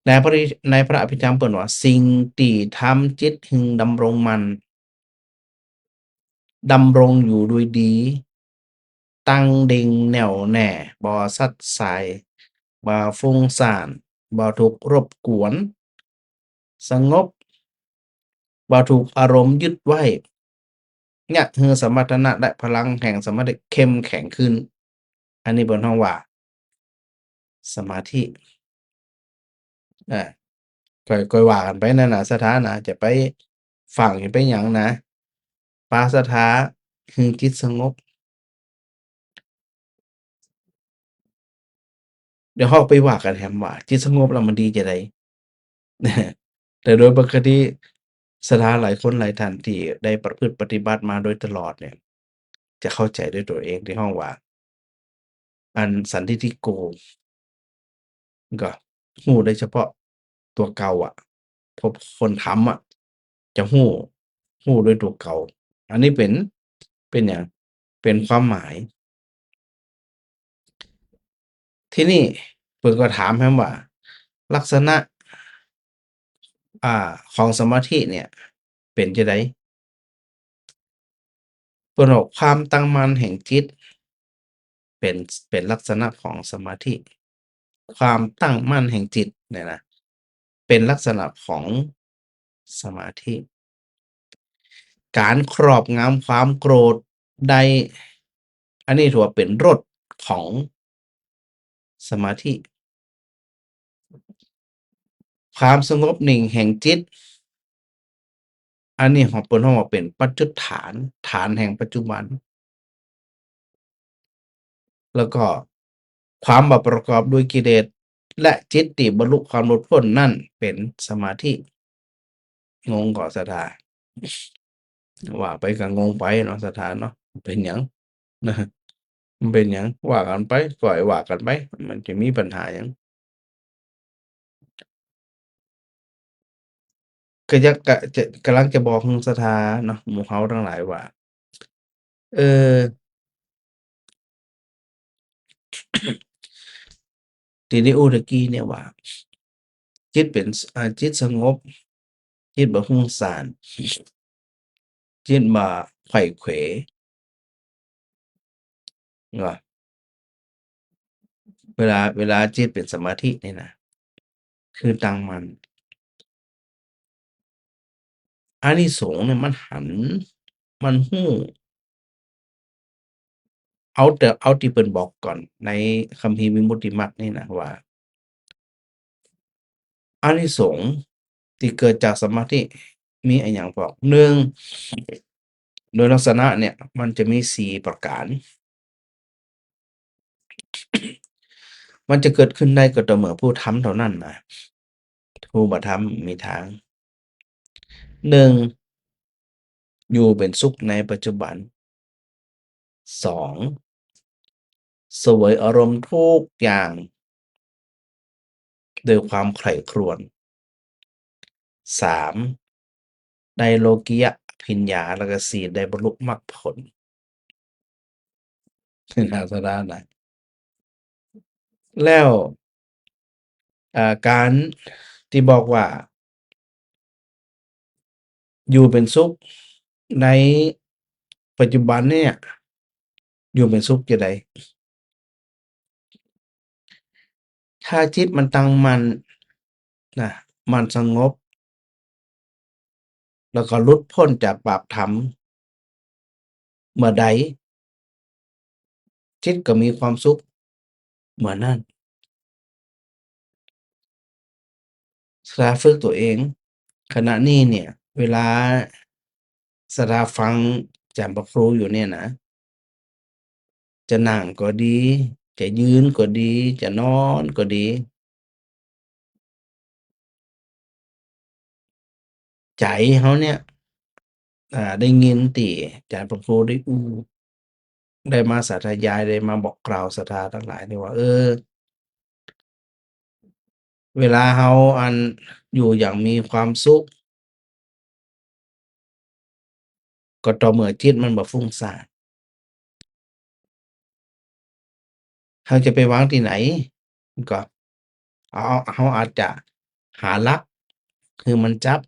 ໃນພະ ໃນພະອະພິທຳເພິ່ນວ່າ ສິ່ງທີ່ທຳຈິດໃຫ້ດຳລົງໝັ້ນ ດຳລົງຢູ່ດ້ວຍດີ, ຕັ້ງເດັ່ງແໜ້ວແນ່, ບໍ່ສັດສາຍ, ບໍ່ຟຸ້ງສ້ານ, ບໍ່ຖືກລົບກວນ, ສະຫງົບ, ບໍ່ຖືກອາລົມຍຶດໄວ້, ຍະ ໃຫ້ສະມັດຕະນະ ແລະ ພະລັງແຫ່ງສະມາທິເຂັ້ມແຂງຂຶ້ນ. ອັນນີ້ເພິ່ນຮ້ອງວ່າ ສະມາທິ. ອາ ຄ່ອຍ ຄ່ອຍວ່າກັນໄປນັ້ນນະ ສະຖານະ ຈະໄປຝັງ ຈະໄປຫຍັງນະ ປາສະຖາ ໃຫ້ຈິດສະຫງົບ. ດຽວເຮົາໄປວ່າກັນແຮມວ່າ ຈິດສະຫງົບແລ້ວມັນດີຈັ່ງໃດ? ແຕ່ໂດຍປົກກະຕິ ສະຖານະຫຼາຍຄົນຫຼາຍທ່ານທີ່ໄດ້ປະພຶດປະຕິບັດມາໂດຍຕະຫຼອດເນ່ຍ ຈະເຂົ້າໃຈດ້ວຍຕົວເອງ ທີ່ຮ້ອງວ່າ ອັນສັນທິຕິໂກ ກໍຮູ້ໄດ້ສະເພາະຕົວເກົ່າອະ, ເພາະຄົນທຳອະ ຈະຮູ້ ຮູ້ໂດຍຕົວເກົ່າ. ອັນນີ້ເປັນ ເປັນຫຍັງ? ເປັນຄວາມໝາຍ. ທີນີ້ເພິ່ນກໍຖາມແຮມວ່າ ລັກສະນະ ອາ ຂອງສະມາທິເນ່ຍເປັນຈັ່ງໃດ? ເພິ່ນບອກ ຄວາມຕັ້ງໝັ້ນແຫ່ງຈິດ ເປັນ ເປັນລັກສະນະຂອງສະມາທິ. ຄວາມຕັ້ງໝັ້ນແຫ່ງຈິດນີ້ນະ ເປັນລັກສະນະຂອງສະມາທິ. ການຄອບງຳຄວາມໂກດໄດ້ ອັນນີ້ຖືວ່າເປັນລົດຂອງສະມາທິ. ຄວາມສະຫງົບນິ່ງແຫ່ງຈິດ ອັນນີ້ເຮົາ ເພິ່ນເຮົາວ່າເປັນປັດຈຸດຖານ, ຖານແຫ່ງປັດຈຸບັນ. ແລ້ວກໍຄວາມບໍ່ປະກອບດ້ວຍກິເລດ ແລະ ຈິດທີ່ບັນລຸຄວາມຫຼຸດພົ້ນນັ້ນເປັນສະມາທິ. ງົງກໍສະຖາ? ວ່າໄປກໍງົງໄປເນາະ ສະຖາເນາະ. ເປັນຫຍັງ? ນະ ມັນເປັນຫຍັງ? ວ່າກັນໄປ, ປ່ອຍວ່າກັນໄປ, ມັນຈະມີບັນຫາຫຍັງ? ກໍຢາກ ກະ ຈະ ກຳລັງຈະບອກສະຖາເນາະ ໝູ່ເຮົາທັງຫຼາຍວ່າ ເອີ ທີ່ໄດ້ໂອ້ຕະກີ້ເນຍວ່າ ຈິດເປັນ ອາ ຈິດສະຫງົບ, ຈິດບໍ່ຮຸ້ງສ້ານ, ຈິດບໍ່ໄຂວ້ເຂວ ວ່າ ເວລາ ເວລາຈິດເປັນສະມາທິນີ້ນະ ຄືຕັ້ງໝັ້ນ. ອານິສົງນີ້ມັນຫັນ ມັນຮູ້ ເອົາແຕ່ ເອົາທີ່ເພິ່ນບອກກ່ອນໃນຄຳພີວິມຸດຕິມັກນີ້ນະວ່າ ອານິສົງທີ່ເກີດຈາກສະມາທິມີອີ່ຫຍັງບອກ? ໜຶ່ງ ໂດຍລັກສະນະເນ່ຍ ມັນຈະມີສີ່ປະການ. ມັນຈະເກີດຂຶ້ນໄດ້ກໍຕໍ່ເມື່ອຜູ້ທຳເທົ່ານັ້ນນະ ຜູ້ບໍ່ທຳມີທາງ. ໜຶ່ງ ຢູ່ເປັນສຸກໃນປັດຈຸບັນ. ສອງ ສະເຫວີຍອາລົມທຸກຢ່າງ ໂດຍຄວາມໃຄ່ຄຣວນ. ສາມ ໄດ້ໂລກິຍະພິນຍາ ແລ້ວກໍສີ່ ໄດ້ບັນລຸມັກຜົນ. ນາສະດານະ ແລ້ວ ອາ ການທີ່ບອກວ່າ ຢູ່ເປັນສຸກໃນ ປັດຈຸບັນນີ້ ຢູ່ເປັນສຸກຈັ່ງໃດ? ຖ້າຈິດມັນຕັ້ງໝັ້ນນະ, ໝັ້ນສະຫງົບ ແລ້ວກໍຫຼຸດພົ້ນຈາກບາບທຳເມື່ອໃດ, ຈິດກໍມີຄວາມສຸກເມື່ອນັ້ນ. ສະດາຝຶກຕົວເອງ ຂະນະນີ້ເນຍ ເວລາສະດາຟັງອາຈານພະຄູຢູ່ເນຍນະ, ຈະນັ່ງກໍດີ, ຈະຢືນກໍດີ, ຈະນອນກໍດີ, ໃຈເຮົາເນຍ ອາ ໄດ້ຍິນທີ່ອາຈານພະຄູໄດ້ອູ້ ໄດ້ມາສາທະຍາຍ, ໄດ້ມາບອກກ່າວສັດທາທັງຫຼາຍນີ້ວ່າ ເອີ ເວລາເຮົາ ອັນ ຢູ່ຢ່າງມີຄວາມສຸກ ກໍຕໍ່ເມື່ອຈິດມັນບໍ່ຟຸ້ງສ້ານ. ເຮົາຈະໄປວາງທີ່ໃດ? ກໍ ເຮົາ ເຮົາອາດຈະຫາຫຼັກຄືມັນຈັບ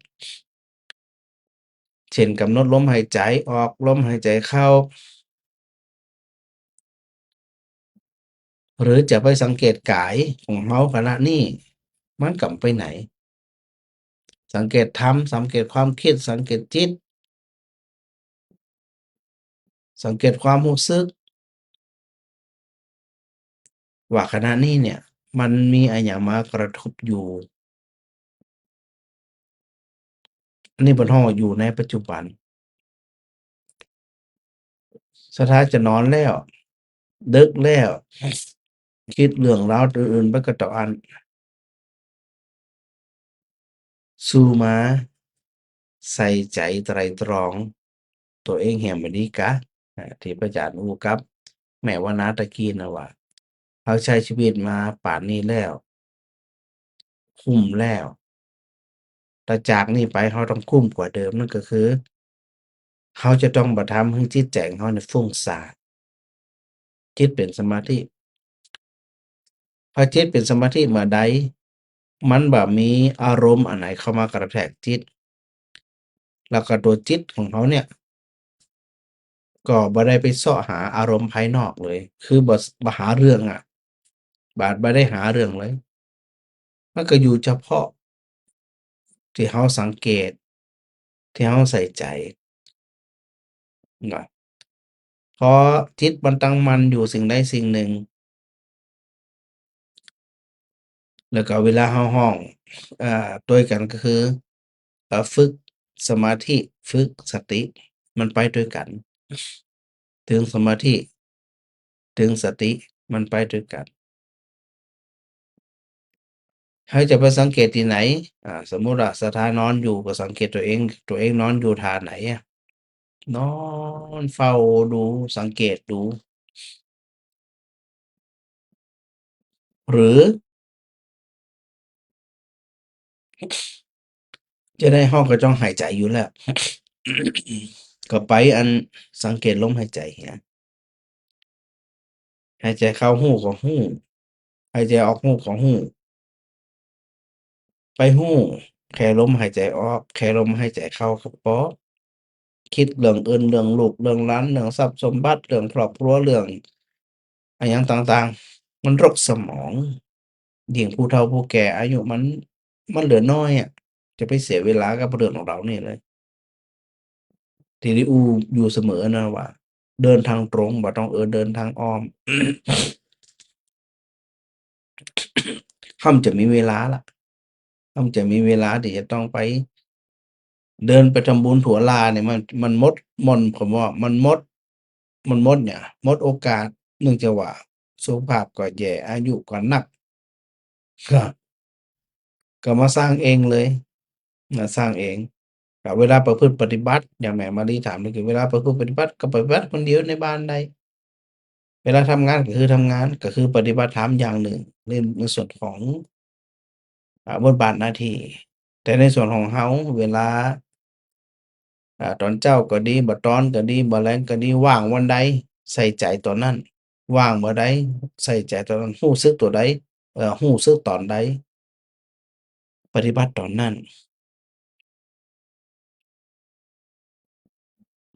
ເຊັ່ນ ກຳນົດລົມຫາຍໃຈອອກ, ລົມຫາຍໃຈເຂົ້າ ຫຼືຈະໄປສັງເກດກາຍຂອງເຮົາຂະນະນີ້ ມັນກຳໄປໃນ? ສັງເກດທຳ, ສັງເກດຄວາມຄິດ, ສັງເກດຈິດ, ສັງເກດຄວາມຮູ້ສຶກ ວ່າຂະນະນີ້ເນຍ ມັນມີອາຫຍັງມາກະທົບຢູ່. ອັນນີ້ເພິ່ນຮ້ອງວ່າຢູ່ໃນປັດຈຸບັນ. ສະຖານະຈະນອນແລ້ວ, ເດິກແລ້ວ, ຄິດເລື່ອງລາວອື່ນໆໄປກະຕອກອັນ ສູ່ມາໃສ່ໃຈໄຕຣຕຣອງຕົວເອງໃຫ້ມັນດີກະ ອາ ທີ່ພະອາຈານອູ້ກັບແມ່ວະນາຕະກີ້ນະວ່າ ເຮົາໃຊ້ຊີວິດມາປານນີ້ແລ້ວ ຄຸ້ມແລ້ວ, ແຕ່ຈາກນີ້ໄປເຮົາຕ້ອງຄຸ້ມກວ່າເດີມ, ນັ້ນກໍຄື ເຮົາຈະຕ້ອງບໍ່ທຳໃຫ້ຈິດໃຈຂອງເຮົານີ້ຟຸ້ງສ້ານ, ຈິດເປັນສະມາທິ. ພໍຈິດເປັນສະມາທິເມື່ອໃດ, ມັນບໍ່ມີອາລົມອັນໃດເຂົ້າມາກະແທກຈິດ, ແລ້ວກໍຕົວຈິດຂອງເຮົາເນຍ ກໍບໍ່ໄດ້ໄປເຊາະຫາອາລົມພາຍນອກເລີຍ, ຄືບໍ່ ບໍ່ຫາເລື່ອງອະ, ບາດບໍ່ໄດ້ຫາເລື່ອງເລີຍ, ມັນກໍຢູ່ສະເພາະທີ່ເຮົາສັງເກດ, ທີ່ເຮົາໃສ່ໃຈນະ. ພໍຈິດມັນຕັ້ງໝັ້ນຢູ່ສິ່ງໃດສິ່ງໜຶ່ງ, ແລ້ວກໍເວລາເຮົາຮ້ອງ ເອີ ດ້ວຍກັນກໍຄື ເອີ ຝຶກສະມາທິ ຝຶກສະຕິ ມັນໄປດ້ວຍກັນ, ເຖິງສະມາທິ ເຖິງສະຕິ ມັນໄປດ້ວຍກັນ. ເຮົາຈະໄປສັງເກດທີ່ໃດ? ອາ ສົມມຸດວ່າສະຖານອນຢູ່ ກໍສັງເກດຕົວເອງ, ຕົວເອງນອນຢູ່ທ່າໃດ? ນອນເຝົ້າດູ, ສັງເກດດູ. ຫຼື ຈະໄດ້ ເຮົາກໍຕ້ອງຫາຍໃຈຢູ່ແລ້ວ, ກໍໄປ ອັນ ສັງເກດລົມຫາຍໃຈ, ຫາຍໃຈເຂົ້າຮູ້ກໍຮູ້, ຫາຍໃຈອອກຮູ້ກໍຮູ້. ໄປຮູ້ແຄ່ລົມຫາຍໃຈອອກ, ແຄ່ລົມຫາຍໃຈເຂົ້າກໍພໍ. ຄິດເລື່ອງອື່ນ, ເລື່ອງລູກເລື່ອງຫຼານ, ເລື່ອງຊັບສົມບັດ, ເລື່ອງຄອບຄົວ, ເລື່ອງອາຫຍັງຕ່າງໆ, ມັນລົກສະໝອງ. ຍິ່ງຜູ້ເຖົ້າຜູ້ແກ່ອາຍຸມັນ ມັນເຫຼືອນ້ອຍອະ, ຈະໄປເສຍເວລາກັບເລື່ອງເຫຼົ່ານີ້ເລີຍ. ທີ່ໄດ້ອູ້ຢູ່ສະເໝີນະວ່າ ເດີນທາງຕົງ ບໍ່ຕ້ອງເອີ້ນເດີນທາງອ້ອມ. ເຮົາຈະມີເວລາລະ, ເຮົາຈະມີເວລາທີ່ຈະຕ້ອງໄປເດີນໄປທຳບຸນທົ່ວລານີ້ ມັນ ມັນໝົດ ມັນ ເຂົາວ່າມັນໝົດ ມັນໝົດຫຍັງ? ໝົດໂອກາດ, ເນື່ອງຈາກວ່າສຸຂະພາບກໍແຍ່, ອາຍຸກໍນັບ, ກໍມາສ້າງເອງເລີຍ, ມາສ້າງເອງ. ກໍເວລາປະພຶດປະຕິບັດ, ຢ່າງແມ່ມາລີຖາມນີ້ ຄືເວລາປະພຶດປະຕິບັດ ກໍປະຕິບັດຄົນດຽວໃນບ້ານໄດ້. ເວລາທຳງານກໍຄືທຳງານ, ກໍຄືປະຕິບັດທຳຢ່າງໜຶ່ງ ໃນ ໃນສ່ວນຂອງ ອາ ບົດບາດໜ້າທີ່. ແຕ່ໃນສ່ວນຂອງເຮົາ ເວລາ ອາ ຕອນເຊົ້າກໍດີ, ບໍ່ຕອນກໍດີ, ບໍ່ແລງກໍດີ, ວ່າງວັນໃດ ໃສ່ໃຈຕອນນັ້ນ, ວ່າງເມື່ອໃດ ໃສ່ໃຈຕອນນັ້ນ, ຮູ້ສຶກຕົວໃດ ເອີ ຮູ້ສຶກຕອນໃດ ປະຕິບັດຕອນນັ້ນ.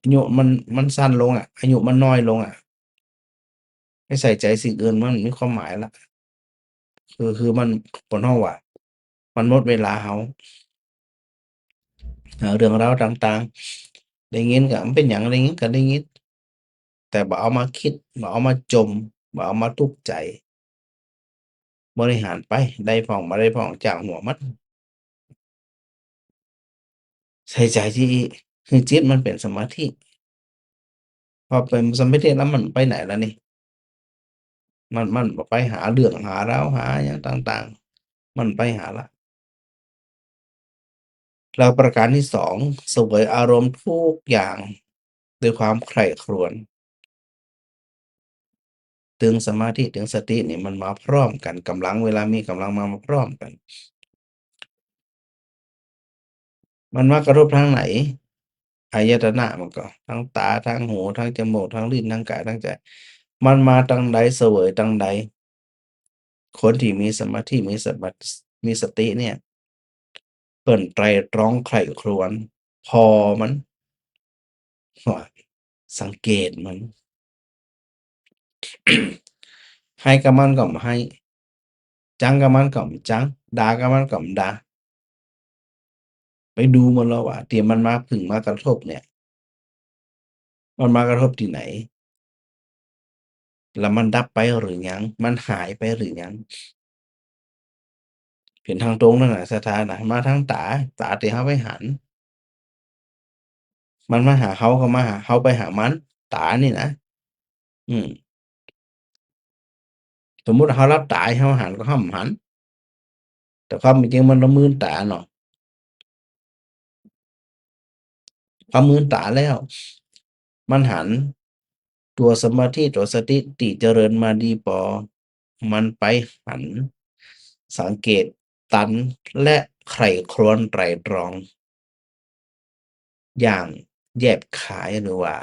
າຍຸມັນ ມັນສັ້ນລົງອະ ອາຍຸມັນນ້ອຍລົງອະ ໄປໃສ່ໃຈສິ່ງອື່ນ ມັນບໍ່ມີຄວາມໝາຍລະ ຄື ຄືມັນ ເພິ່ນເວົ້າວ່າ ມັນໝົດເວລາເຮົາ. ເອີ ເລື່ອງລາວຕ່າງໆ ໄດ້ຍິນກໍ ມັນເປັນຫຍັງ ໄດ້ຍິນກໍໄດ້ຍິນ ແຕ່ບໍ່ເອົາມາຄິດ ບໍ່ເອົາມາຈົ່ມ ບໍ່ເອົາມາທຸກໃຈ ບໍລິຫານໄປ ໄດ້ພ້ອມ ບໍ່ໄດ້ພ້ອມ ຊ່າງຫົວມັນ ໃສ່ໃຈທີ່ ໃຫ້ຈິດມັນເປັນສະມາທິ ພໍເປັນສະມາທິແລ້ວມັນໄປໄຫນລະນີ້? ມັນ ມັນບໍ່ໄປຫາເລື່ອງຫາລາວຫາຫຍັງຕ່າງໆ ມັນໄປຫາລະ ແລ້ວປະການທີສອງ ສະເຫວີຍອາລົມທຸກຢ່າງດ້ວຍຄວາມໃຄ່ຄຣວນ. ດຶງສະມາທິ ດຶງສະຕິນີ້ມັນມາພ້ອມກັນ ກຳລັງ ເວລາມີກຳລັງມາ ມາພ້ອມກັນ. ມັນມາກະທົບທາງໃດ? ອາຍະຕະນະມັນກໍ ທາງຕາ ທາງຫູ ທາງຈະມູກ ທາງລີ້ນ ທາງກາຍ ທາງໃຈ ມັນມາທາງໃດ ສະເຫວີຍທາງໃດ? ຄົນທີ່ມີສະມາທິ ມີສະມາ ມີສະຕິເນີ້ຍ ເພິ່ນໄຕຣະຕຣອງໃຄ່ຄຣວນ ພໍມັນ ວ່າ ສັງເກດມັນ ໃຫ້ກັບມັນກໍບໍ່ໃຫ້ ຈັງກັບມັນກໍບໍ່ຈັງ ດ່າກັບມັນກໍບໍ່ດ່າ ໄປດູມັນແລ້ວວ່າ ທີ່ມັນມາ ເພິ່ງມາກະທົບເນີ້ຍ ມັນມາກະທົບທີ່ໃດ? ແລ້ວມັນດັບໄປຫຼືຍັງ? ມັນຫາຍໄປຫຼືຍັງ? ເປັນທາງຕົງນັ້ນນະ ສັດທານະ ມາທາງຕາ ຕາທີ່ເຮົາໄປຫັນ ມັນມາຫາເຮົາ ກໍມາຫາເຮົາ ໄປຫາມັນ ຕານີ້ນະ ອືມ ສົມມຸດເຮົາຫຼັບຕາ ເຮົາຫັນກໍເຮົາບໍ່ຫັນ ແຕ່ຄວາມເປັນຈິງມັນລະມືນຕາເນາະ ເຮົາມືນຕາແລ້ວ ມັນຫັນ ຕົວສະມາທິ ຕົວສະຕິທີ່ຈະເລີນມາດີພໍ ມັນໄປຫັນ ສັງເກດ ຕັນ ແລະ ໃຄ່ຄຣວນໄຕຣະຕຣອງ ຢ່າງແຍບຂາຍ ຫຼືວ່າ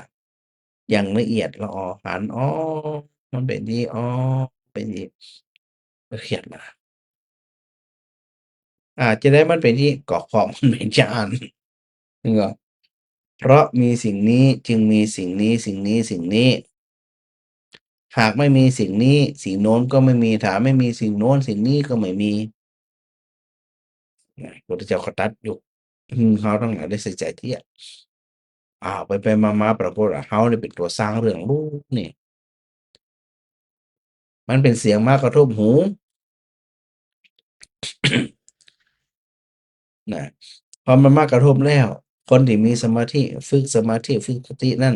ຢ່າງລະອຽດລະອໍ ຫັນ ອໍ ມັນເປັນຈັ່ງຊີ້ ອໍ ເປັນຈັ່ງຊີ້ ຄຽດນະ ອາ ຈະໄດ້ມັນເປັນຈັ່ງຊີ້ ກໍເພາະມັນເປັນຈານ ເຫັນບໍ່? ເພາະມີສິ່ງນີ້ ຈຶ່ງມີສິ່ງນີ້ ສິ່ງນີ້ ສິ່ງນີ້ ຫากไม่มีสิ่งนี้ สิ่งโน้นก็ไม่มี ถ้าไม่มีสิ่งโน้น สิ่งนี้ก็ไม่มี ນະ ພະພຸດທະເຈົ້າກໍຕັດຢູ່ ເຮົາທັງຫຼາຍໄດ້ໃສ່ໃຈເທຍ ອ້າວ ໄປໆມາໆ ປາກົດວ່າເຮົານີ້ເປັນຕົວສ້າງເລື່ອງ ໂອ້ ນີ້ ມັນເປັນສຽງມາກະທົບຫູ ນະ ພໍມັນມາກະທົບແລ້ວ ຄົນທີ່ມີສະມາທິ ຝຶກສະມາທິ ຝຶກສະຕິນັ້ນ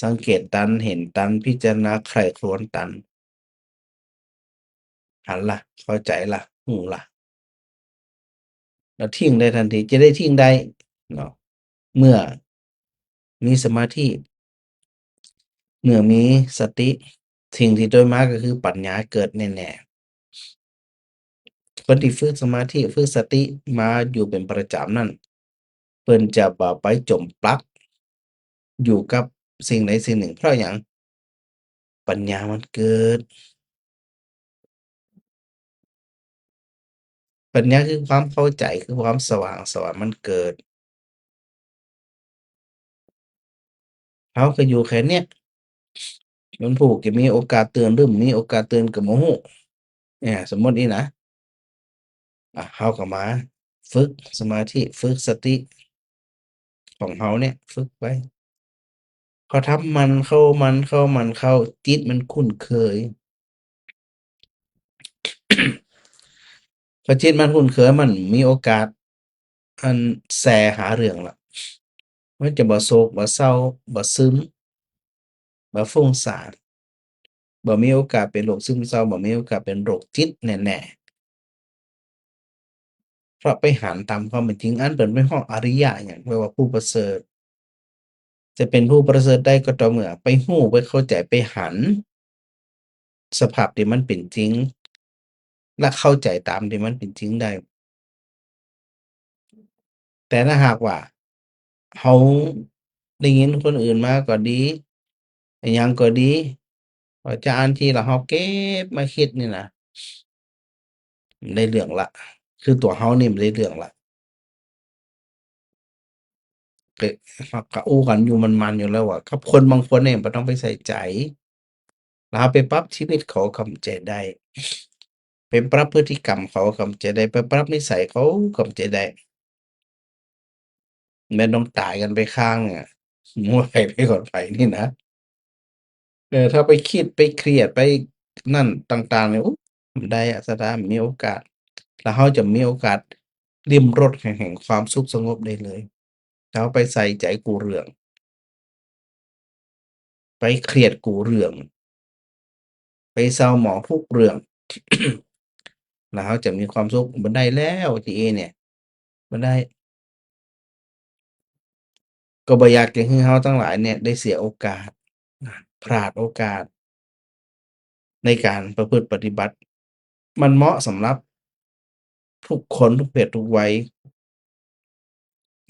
ສັງເກດຕັນ ເຫັນຕັນ ພິຈາລະນາ ໃຄ່ຄຣວນຕັນ ຫັນລະ ເຂົ້າໃຈລະ ຮູ້ລະ ແລ້ວຖິ້ມໄດ້ທັນທີ ຈະໄດ້ຖິ້ມໄດ້ເນາະ ເມື່ອມີສະມາທິ ເມື່ອມີສະຕິ ສິ່ງທີ່ໂຕມາກໍຄືປັນຍາເກີດແນ່ໆ. ຄົນທີ່ຝຶກສະມາທິ ຝຶກສະຕິມາຢູ່ເປັນປະຈຳນັ້ນ ເພິ່ນຈະບໍ່ໄປຈົມປັກຢູ່ກັບສິ່ງໃດສິ່ງໜຶ່ງ. ເພາະຫຍັງ? ປັນຍາມັນເກີດ. ປັນຍາຄືຄວາມເຂົ້າໃຈ, ຄືຄວາມສະຫວ່າງໄສ ມັນເກີດ. ເຮົາກໍຢູ່ແຄ່ເນີ້ຍ, ມັນຜູ້ຈະມີໂອກາດຕື່ນ ຫຼື ມີໂອກາດຕື່ນກໍບໍ່ຮູ້. ເອີ ສົມມຸດນີ້ນະ, ອາ ເຮົາກໍມາຝຶກສະມາທິ ຝຶກສະຕິຂອງເຮົາເນີ້ຍ ຝຶກໄປ. ພໍທຳໝັ້ນເຂົ້າ ໝັ້ນເຂົ້າ ໝັ້ນເຂົ້າ ຈິດມັນຄຸ້ນເຄີຍ. ພໍຈິດມັນຄຸ້ນເຄີຍ ມັນມີໂອກາດ ອັນ ແຊ່ຫາເລື່ອງລະ ມັນຈະບໍ່ໂສກ ບໍ່ເສົ້າ ບໍ່ຊຶມ ບໍ່ຟຸ້ງສ້ານ ບໍ່ມີໂອກາດເປັນໂລກຊຶມເສົ້າ ບໍ່ມີໂອກາດເປັນໂລກຈິດແນ່ໆ. ເພາະໄປຫັນຕາມຄວາມເປັນຈິງ ອັນເພິ່ນໄປຮ້ອງອະລິຍະຫຍັງ ແປວ່າຜູ້ປະເສີດ. ຈະເປັນຜູ້ປະເສີດໄດ້ກໍຕໍ່ເມື່ອໄປຮູ້ ໄປເຂົ້າໃຈ ໄປຫັນສະພາບທີ່ມັນເປັນຈິງ ແລະ ເຂົ້າໃຈຕາມທີ່ມັນເປັນຈິງໄດ້. ແຕ່ຖ້າຫາກວ່າເຮົາໄດ້ຍິນຄົນອື່ນມາກໍດີ ອີ່ຫຍັງກໍດີ ວ່າຈະອ່ານທີ່ລະເຮົາເກັບມາຄິດນີ້ນະ ໄດ້ເລື່ອງລະ ຄືຕົວເຮົານີ້ມັນໄດ້ເລື່ອງລະ. ກໍ ເຮົາກໍອູ້ກັນຢູ່ໝັ້ນໆຢູ່ແລ້ວວ່າ ກັບຄົນບາງຄົນນີ້ບໍ່ຕ້ອງໄປໃສ່ໃຈ ແລ້ວເຮົາໄປປັບຊີວິດເຂົາກໍເຂົ້າໃຈໄດ້ ໄປປັບພຶດຕິກຳເຂົາກໍເຂົ້າໃຈໄດ້ ໄປປັບນິໄສເຂົາກໍເຂົ້າໃຈໄດ້ ແມ່ນຕ້ອງຕາຍກັນໄປຂ້າງ ອະ ບໍ່ວ່າໃຜໄປກ່ອນໃຜນີ້ນະ. ເອີ ຖ້າໄປຄິດ ໄປຄຽດ ໄປນັ້ນຕ່າງໆນີ້ ໂອ້ ບໍ່ໄດ້ອະ ສະດາ ມີໂອກາດ ແລ້ວເຮົາຈະມີໂອກາດລິມລົດແຫ່ງ ແຫ່ງຄວາມສຸກສະຫງົບໄດ້ເລີຍ ຖ້າເຮົາໄປໃສ່ໃຈກູເລື່ອງ ໄປຄຽດກູເລື່ອງ ໄປເສົ້າໝອງທຸກເລື່ອງ ແລ້ວເຮົາຈະມີຄວາມສຸກ ບໍ່ໄດ້ແລ້ວ ຈີເອ ນີ້ ບໍ່ໄດ້ ກໍບໍ່ຢາກຈະໃຫ້ເຮົາທັງຫຼາຍນີ້ໄດ້ເສຍໂອກາດ ພລາດໂອກາດໃນການປະພຶດປະຕິບັດ. ມັນເໝາະສຳລັບທຸກຄົນ ທຸກເພດທຸກໄວ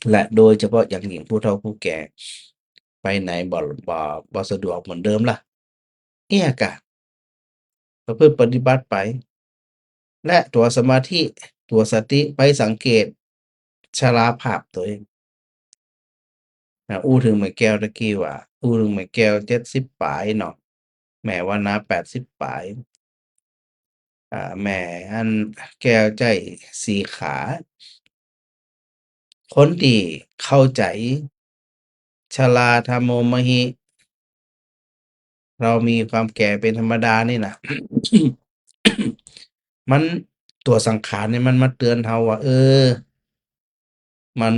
ແລະ ໂດຍສະເພາະຢ່າງຍິ່ງຜູ້ເຖົ້າຜູ້ແກ່ ໄປໃນບໍ່ ບໍ່ ບໍ່ສະດວກເໝືອນເດີມລະ ເອີ ກະປະພຶດປະຕິບັດໄປ ແລະ ຕົວສະມາທິ ຕົວສະຕິໄປສັງເກດຊະລາພາບຕົວເອງ. ອາ ອູ້ເຖິງແມ່ແກ້ວຕະກີ້ວ່າ ອູ້ເຖິງແມ່ແກ້ວເຈັດສິບປາຍເນາະ ແມ່ວັນນາແປດສິບປາຍ ອາ ແມ່ອັນແກ້ວໃຈສີຂາ ຄົນທີ່ເຂົ້າໃຈ ຊະລາທຳໂມມະຫິ ເຮົາມີຄວາມແກ່ເປັນທຳມະດານີ້ນະ ມັນ ຕົວສັງຂານນີ້ມັນມາເຕືອນເຮົາວ່າ ເອີ ມັນ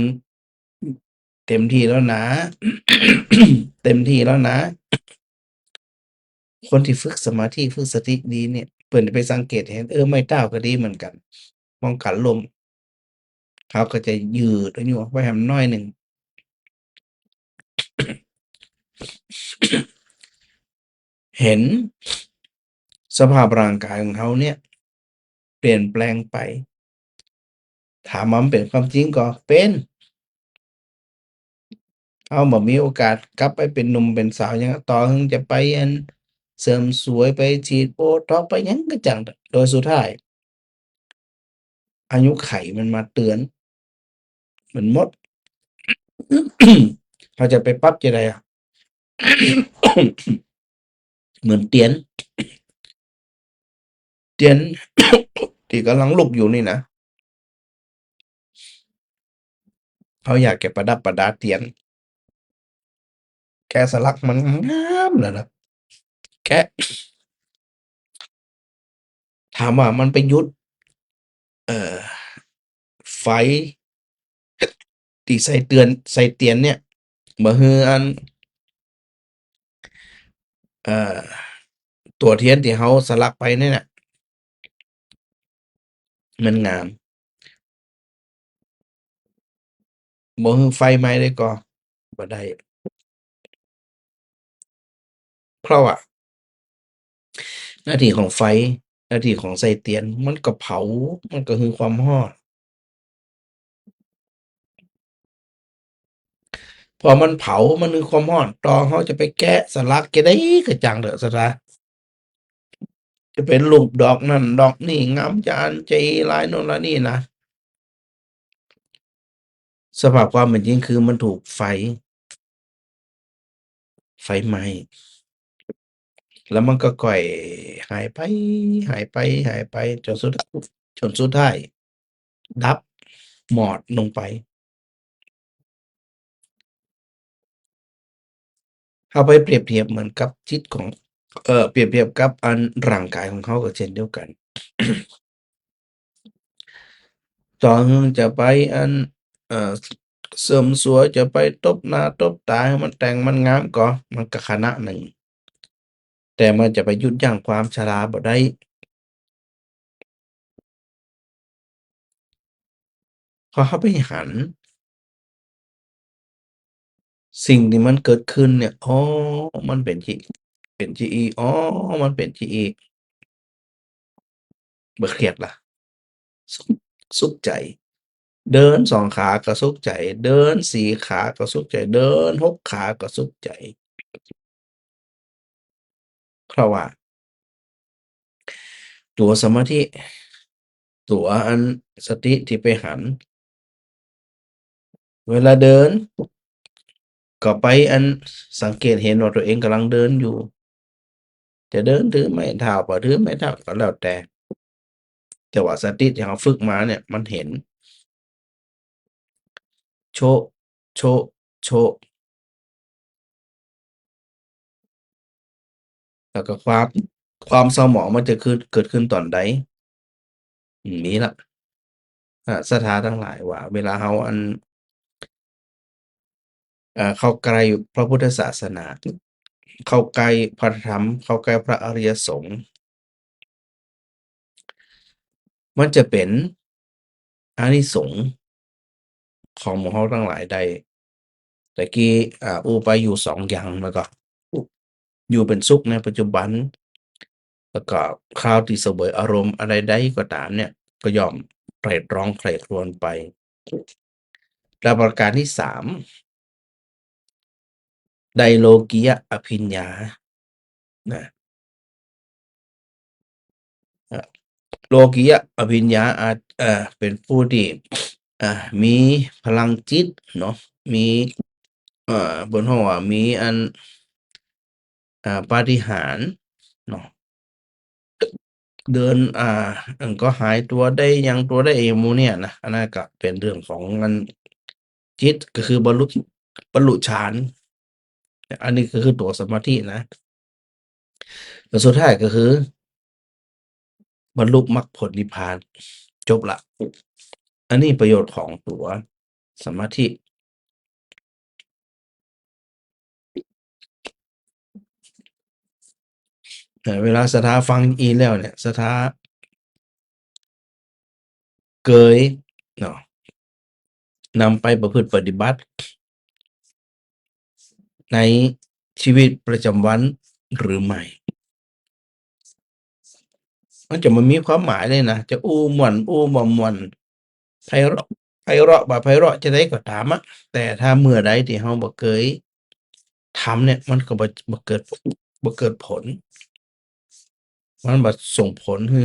ເຕັມທີ່ແລ້ວນະ ເຕັມທີ່ແລ້ວນະ. ຄົນທີ່ຝຶກສະມາທິ ຝຶກສະຕິດີນີ້ ເພິ່ນຈະໄປສັງເກດເຫັນ ເອີ ໄມ້ເທົ້າກໍດີເໝືອນກັນ ປ້ອງກັນລົ້ມ ເຮົາກໍຈະຢືດອາຍຸໄວ້ໃຫ້ມັນໜ້ອຍໜຶ່ງ ເຫັນສະພາບຮ່າງກາຍຂອງເຮົາເນີ້ຍປ່ຽນແປງໄປ. ຖາມວ່າມັນເປັນຄວາມຈິງກໍເປັນ. ເຮົາບໍ່ມີໂອກາດກັບໄປເປັນໜຸ່ມເປັນສາວຫຍັງ ຕໍ່ເຖິງຈະໄປອັນເສີມສວຍ ໄປສີດໂບທັອກ ໄປຫຍັງກໍຈັ່ງ ໂດຍສຸດທ້າຍ ອາຍຸໄຂມັນມາເຕືອນ ມັນໝົດ ເຮົາຈະໄປປັບຈັ່ງໃດອະ? ເໝືອນຕຽນ ຕຽນທີ່ກຳລັງລຸກຢູ່ນີ້ນະ ເຮົາຢາກຈະປະດັບປະດາຕຽນ ແກະສະຫຼັກມັນງາມແລ້ວນະ ແກະ ຖາມວ່າມັນໄປຢຸດ ເອີ ໄຟທີ່ໃສ່ເຕືອນ ໃສ່ຕຽນເນີ້ຍ ບໍ່ ຄືອັນ ເອີ ຕົວທຽນທີ່ເຮົາສະຫຼັກໄປນີ້ນະ ມັນງາມ ບໍ່ ຄືໄຟໄໝ້ໄດ້ກໍບໍ່ໄດ້ ເພາະວ່າໜ້າທີ່ຂອງໄຟ ໜ້າທີ່ຂອງໃສ່ຕຽນ ມັນກໍເຜົາ ມັນກໍຄືຄວາມຮ້ອນ ເພາະມັນເຜົາ ມັນຄືຄວາມຮ້ອນ ຕໍ່ເຮົາຈະໄປແກະສະຫຼັກຈັ່ງໃດກໍຈັ່ງເຖາະ ສະ ຈະເປັນຮູບດອກນັ້ນດອກນີ້ ງາມຈະອັນຈະອີຫຼາຍໂນ່ນຫຼາຍນີ້ນະ ສະພາບຄວາມເປັນຈິງຄືມັນຖືກໄຟ ໄຟໄໝ້ ແລ້ວມັນກໍຄ່ອຍຫາຍໄປ ຫາຍໄປ ຫາຍໄປ ຈົນສຸດ ຈົນສຸດທ້າຍດັບ ມອດລົງໄປ. ເຮົາໄປປຽບທຽບເໝືອນກັບຈິດຂອງ ເອີ ປຽບທຽບກັບອັນຮ່າງກາຍຂອງເຮົາກໍເຊັ່ນດຽວກັນ ຕໍ່ເຮົາຈະໄປອັນ ເອີ ເສີມສວຍ ຈະໄປຕົບໜ້າຕົບຕາໃຫ້ມັນແຕ່ງມັນງາມກໍ ມັນກໍຂະນະໜຶ່ງ ແຕ່ມັນຈະໄປຢຸດຢັ້ງຄວາມຊະລາບໍ່ໄດ້. ພໍເຮົາໄປຫັນສິ່ງທີ່ມັນເກີດຂຶ້ນເນີ້ຍ ອໍ ມັນເປັນຈີ ເປັນຈີອີ ອໍ ມັນເປັນຈີອີ ບໍ່ຄຽດລະ ສຸກ ສຸກໃຈ ເດີນສອງຂາກໍສຸກໃຈ ເດີນສີ່ຂາກໍສຸກໃຈ ເດີນຫົກຂາກໍສຸກໃຈ. ເພາະວ່າຕົວສະມາທິ ຕົວອັນສະຕິທີ່ໄປຫັນ ເວລາເດີນ ກໍໄປອັນສັງເກດເຫັນວ່າຕົວເອງກຳລັງເດີນຢູ່ ຈະເດີນຖືໄມ້ເທົ້າ ບໍ່ຖືໄມ້ເທົ້າກໍແລ້ວແຕ່ ແຕ່ວ່າສະຕິທີ່ເຮົາຝຶກມາເນີ້ຍ ມັນເຫັນ ໂຊະ ໂຊະ ໂຊະ ແລ້ວກໍຄວາມ ຄວາມເສົ້າໝອງມັນຈະຄື ເກີດຂຶ້ນຕອນໃດ? ອືມ ນີ້ລະ ອາ ສັດທາທັງຫຼາຍ ວ່າເວລາເຮົາ ອັນ ເອີ ເຂົ້າໃກ້ພະພຸດທະສາສະໜາ ເຂົ້າໃກ້ພະທຳ ເຂົ້າໃກ້ພະອະລິຍະສົງ ມັນຈະເປັນອານິສົງຂອງໝູ່ເຮົາທັງຫຼາຍໄດ້. ຕະກີ້ ອາ ອູ້ໄປຢູ່ສອງຢ່າງ ແລ້ວກໍຢູ່ເປັນສຸກໃນປັດຈຸບັນ ແລ້ວກໍຄາວທີ່ສະເຫວີຍອາລົມອັນໃດໆກໍຕາມເນີ້ຍ ກໍຍ່ອມໄຕຣະຕອງໃຄ່ຄວນໄປ. ແລ້ວປະການທີສາມ ໄດ້ໂລກີຍະອະພິນຍານະ ເອີ ໂລກີຍະອະພິນຍາ ອາດ ເອີ ເປັນຜູ້ທີ່ ເອີ ມີພະລັງຈິດເນາະ ມີ ເອີ ເພິ່ນເວົ້າວ່າມີອັນ ອາ ປາຕິຫານເນາະ ເດີນ ອາ ອັນກໍຫາຍຕົວໄດ້ ຫຍັງຕົວໄດ້ ອີ່ຫຍັງໝູ່ເນີ້ຍນະ ອັນນັ້ນກະເປັນເລື່ອງຂອງອັນຈິດ ກໍຄືບັນລຸ ບັນລຸฌານ ອັນນີ້ກໍຄືຕົວສະມາທິນະ ແລ້ວສຸດທ້າຍກໍຄືບັນລຸມັກຜົນນິບພານ ຈົບລະ. ອັນນີ້ປະໂຫຍດຂອງຕົວ ສະມາທິ ເອີ ເວລາສັດທາຟັງອີ່ແລ້ວເນີ້ຍ ສັດທາເຄີຍເນາະ ນຳໄປປະພຶດປະຕິບັດໃນຊີວິດປະຈຳວັນຫຼືໄໝ? ມັນຈະບໍ່ມີຄວາມໝາຍເລີຍນະ ຈະອູ່ມ່ວນ ອູ່ບໍ່ມ່ວນ ໄພເຣາະ ໄພເຣາະ ບໍ່ໄພເຣາະຈັ່ງໃດກໍຕາມອະ ແຕ່ຖ້າເມື່ອໃດທີ່ເຮົາບໍ່ເຄີຍທຳເນີ້ຍ ມັນກໍບໍ່ ບໍ່ເກີດ ບໍ່ເກີດຜົນ ມັນບໍ່ສົ່ງຜົນໃຫ້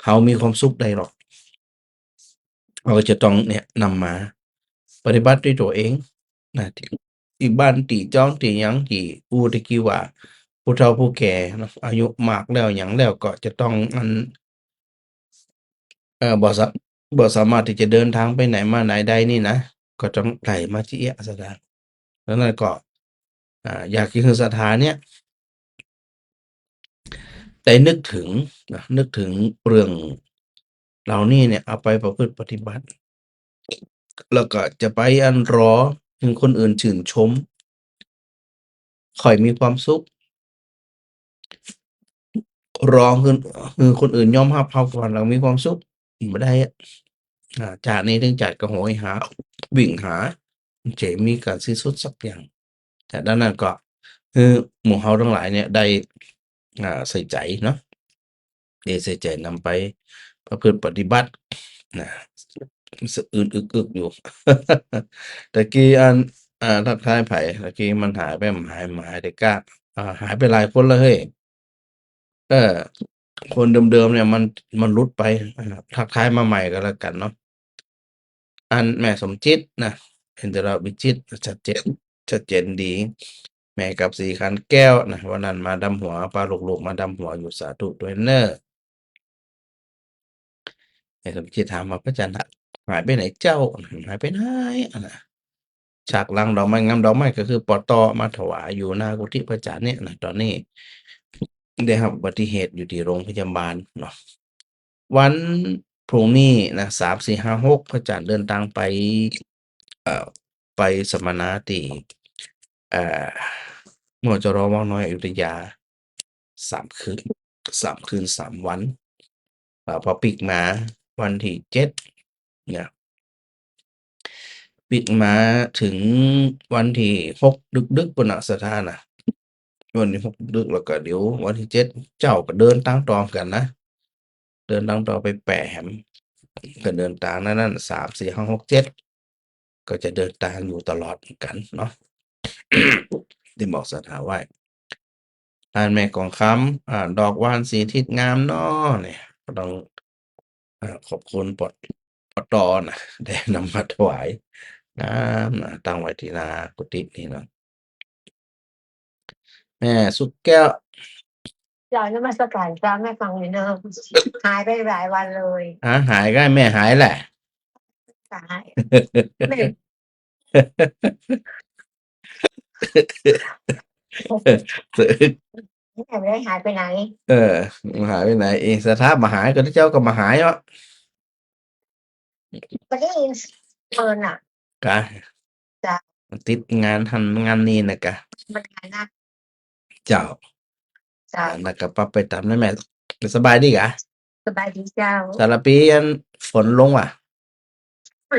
ເຮົາມີຄວາມສຸກໄດ້ດອກ. ເຮົາກໍຈະຕ້ອງເນີ້ຍ ນຳມາປະຕິບັດດ້ວຍຕົວເອງນະ ທີ່ ທີ່ບ້ານ ທີ່ຈອງ ທີ່ຫຍັງ ທີ່ ອູ້ ຕະກີ້ວ່າ ຜູ້ເຖົ້າຜູ້ແກ່ເນາະ ອາຍຸມາກແລ້ວຫຍັງແລ້ວ ກໍຈະຕ້ອງ ອັນ ເອີ ບໍ່ສາ ບໍ່ສາມາດທີ່ຈະເດີນທາງໄປໃຫນມາໃຫນໄດ້ນີ້ນະ ກໍຕ້ອງໄຫຼມາຈິເອະສະດາ. ດັ່ງນັ້ນກໍ ອາ ຢາກຊິໃຫ້ສັດທາເນີ້ຍ ໄດ້ນຶກເຖິງນະ ນຶກເຖິງເລື່ອງເຫຼົ່ານີ້ເນີ້ຍ ເອົາໄປປະພຶດປະຕິບັດ ແລ້ວກໍຈະໄປອັນລໍໃຫ້ຄົນອື່ນຊື່ນຊົມ ຂ້ອຍມີຄວາມສຸກ ລໍໃຫ້ຄົນອື່ນຍອມຮັບເຮົາກ່ອນ ແລ້ວມີຄວາມສຸກ ບໍ່ໄດ້ອະ. ອາ ຈາກນີ້ເຖິງຈາດກະໂຫຍຫາ ວິ່ງຫາ ຈະມີການສິ້ນສຸດສັກຢ່າງ. ຈາກນັ້ນກໍ ຄືໝູ່ເຮົາທັງຫຼາຍເນີ້ຍ ໄດ້ ອາ ໃສ່ໃຈເນາະ ໄດ້ໃສ່ໃຈນຳໄປປະພຶດປະຕິບັດນະ ສະອືນອຶກໆຢູ່. ຕະກີ້ອັນ ອາ ທັກທາຍໃຜ? ຕະກີ້ມັນຫາຍໄປ ມັນຫາຍ ມັນຫາຍແຕ່ກາກ ອາ ຫາຍໄປຫຼາຍຄົນລະເຮີ້ຍ. ເອີ ຄົນເດີມໆເນີ້ຍ ມັນ ມັນຫຼຸດໄປ ອາ ທັກທາຍມາໃໝ່ກໍແລ້ວກັນເນາະ. ອັນແມ່ສົມຈິດນະ ອິນທະລະວິຈິດ ຊັດເຈນ ຊັດເຈນດີ. ແມ່ກັບສີຂັນແກ້ວນະ ວັນນັ້ນມາດຳຫົວ ພາລູກໆມາດຳຫົວຢູ່ ສາທຸດ້ວຍເນີ. ແມ່ສົມຈິດຖາມວ່າ ພະອາຈານຫາຍໄປໃນເຈົ້າ? ຫາຍໄປໃນ ອັນນະ ສາກຫຼັງດອກໄມ້ງາມ ດອກໄມ້ກໍຄືປໍຕໍ ມາຖວາຍຢູ່ໜ້າກຸຕິພະອາຈານນີ້ນະ. ຕອນນີ້ໄດ້ຮັບອຸບັດຕິເຫດຢູ່ທີ່ໂຮງພະຍາບານເນາະ. ວັນພຸ່ງນີ້ນະ ສາມ ສີ່ ຫ້າ ຫົກ ພະອາຈານເດີນທາງໄປ ເອີ ໄປສຳມະນາທີ່ ເອີ ມຈລ ວັງນ້ອຍ ອະຍຸດທະຍາ ສາມຄືນ ສາມຄືນສາມວັນ. ແລ້ວພໍປິກມາວັນທີເຈັດນະ ປິກມາເຖິງວັນທີຫົກດຶກໆພຸ້ນນະ ສະຖານະ ວັນທີຫົກດຶກ ແລ້ວກໍດຽວວັນທີເຈັດເຈົ້າກໍເດີນທາງຕໍ່ກັນນະ ເດີນທາງຕໍ່ໄປແປແຫມ ກໍເດີນທາງນັ້ນ ສາມ ສີ່ ຫ້າ ຫົກ ເຈັດ ກໍຈະເດີນທາງຢູ່ຕະຫຼອດກັນເນາະ ໄດ້ບອກສະຖາໄວ້. ທ່ານແມ່ກອງຄຳ ອາ ດອກຫວ່ານສີທິດງາມເນາະ ນີ້ກໍຕ້ອງ ອາ ຂອບຄຸນ ປ ປຕ ນະ ໄດ້ນຳມາຖວາຍ ງາມນະ ຕັ້ງໄວ້ທີ່ໜ້າກຸຕິນີ້ເນາະ. ແມ່ສຸກແກ້ວ ເຈົ້າ ນະມັດສະການເຈົ້າ ແມ່ຟັງຢູ່ເນີ່ ຫາຍໄປຫຼາຍວັນເລີຍ. ຫາ ຫາຍກໍໃຫ້ແມ່ຫາຍແຫຼະ. ຕາຍ ແມ່ ແມ່ບໍ່ໄດ້ຫາຍໄປໃຫນ. ເອີ ຫາຍໄປໃຫນອີກ? ສະຖາມາຫາຍ ກໍເຈົ້າກໍມາຫາຍເນາະ. ບໍ່ໄດ້ຍິນເປີນນະ ກະ ເຈົ້າ ຕິດງານຫັ້ນງານນີ້ນະກະ ມັນງານໜັກ. ເຈົ້າ ເຈົ້າ ແລ້ວກໍປັບໄປຕາມນັ້ນແມ່. ສະບາຍດີກະ? ສະບາຍດີເຈົ້າ. ສາລະປີ ອັນ ຝົນລົງຫວາ?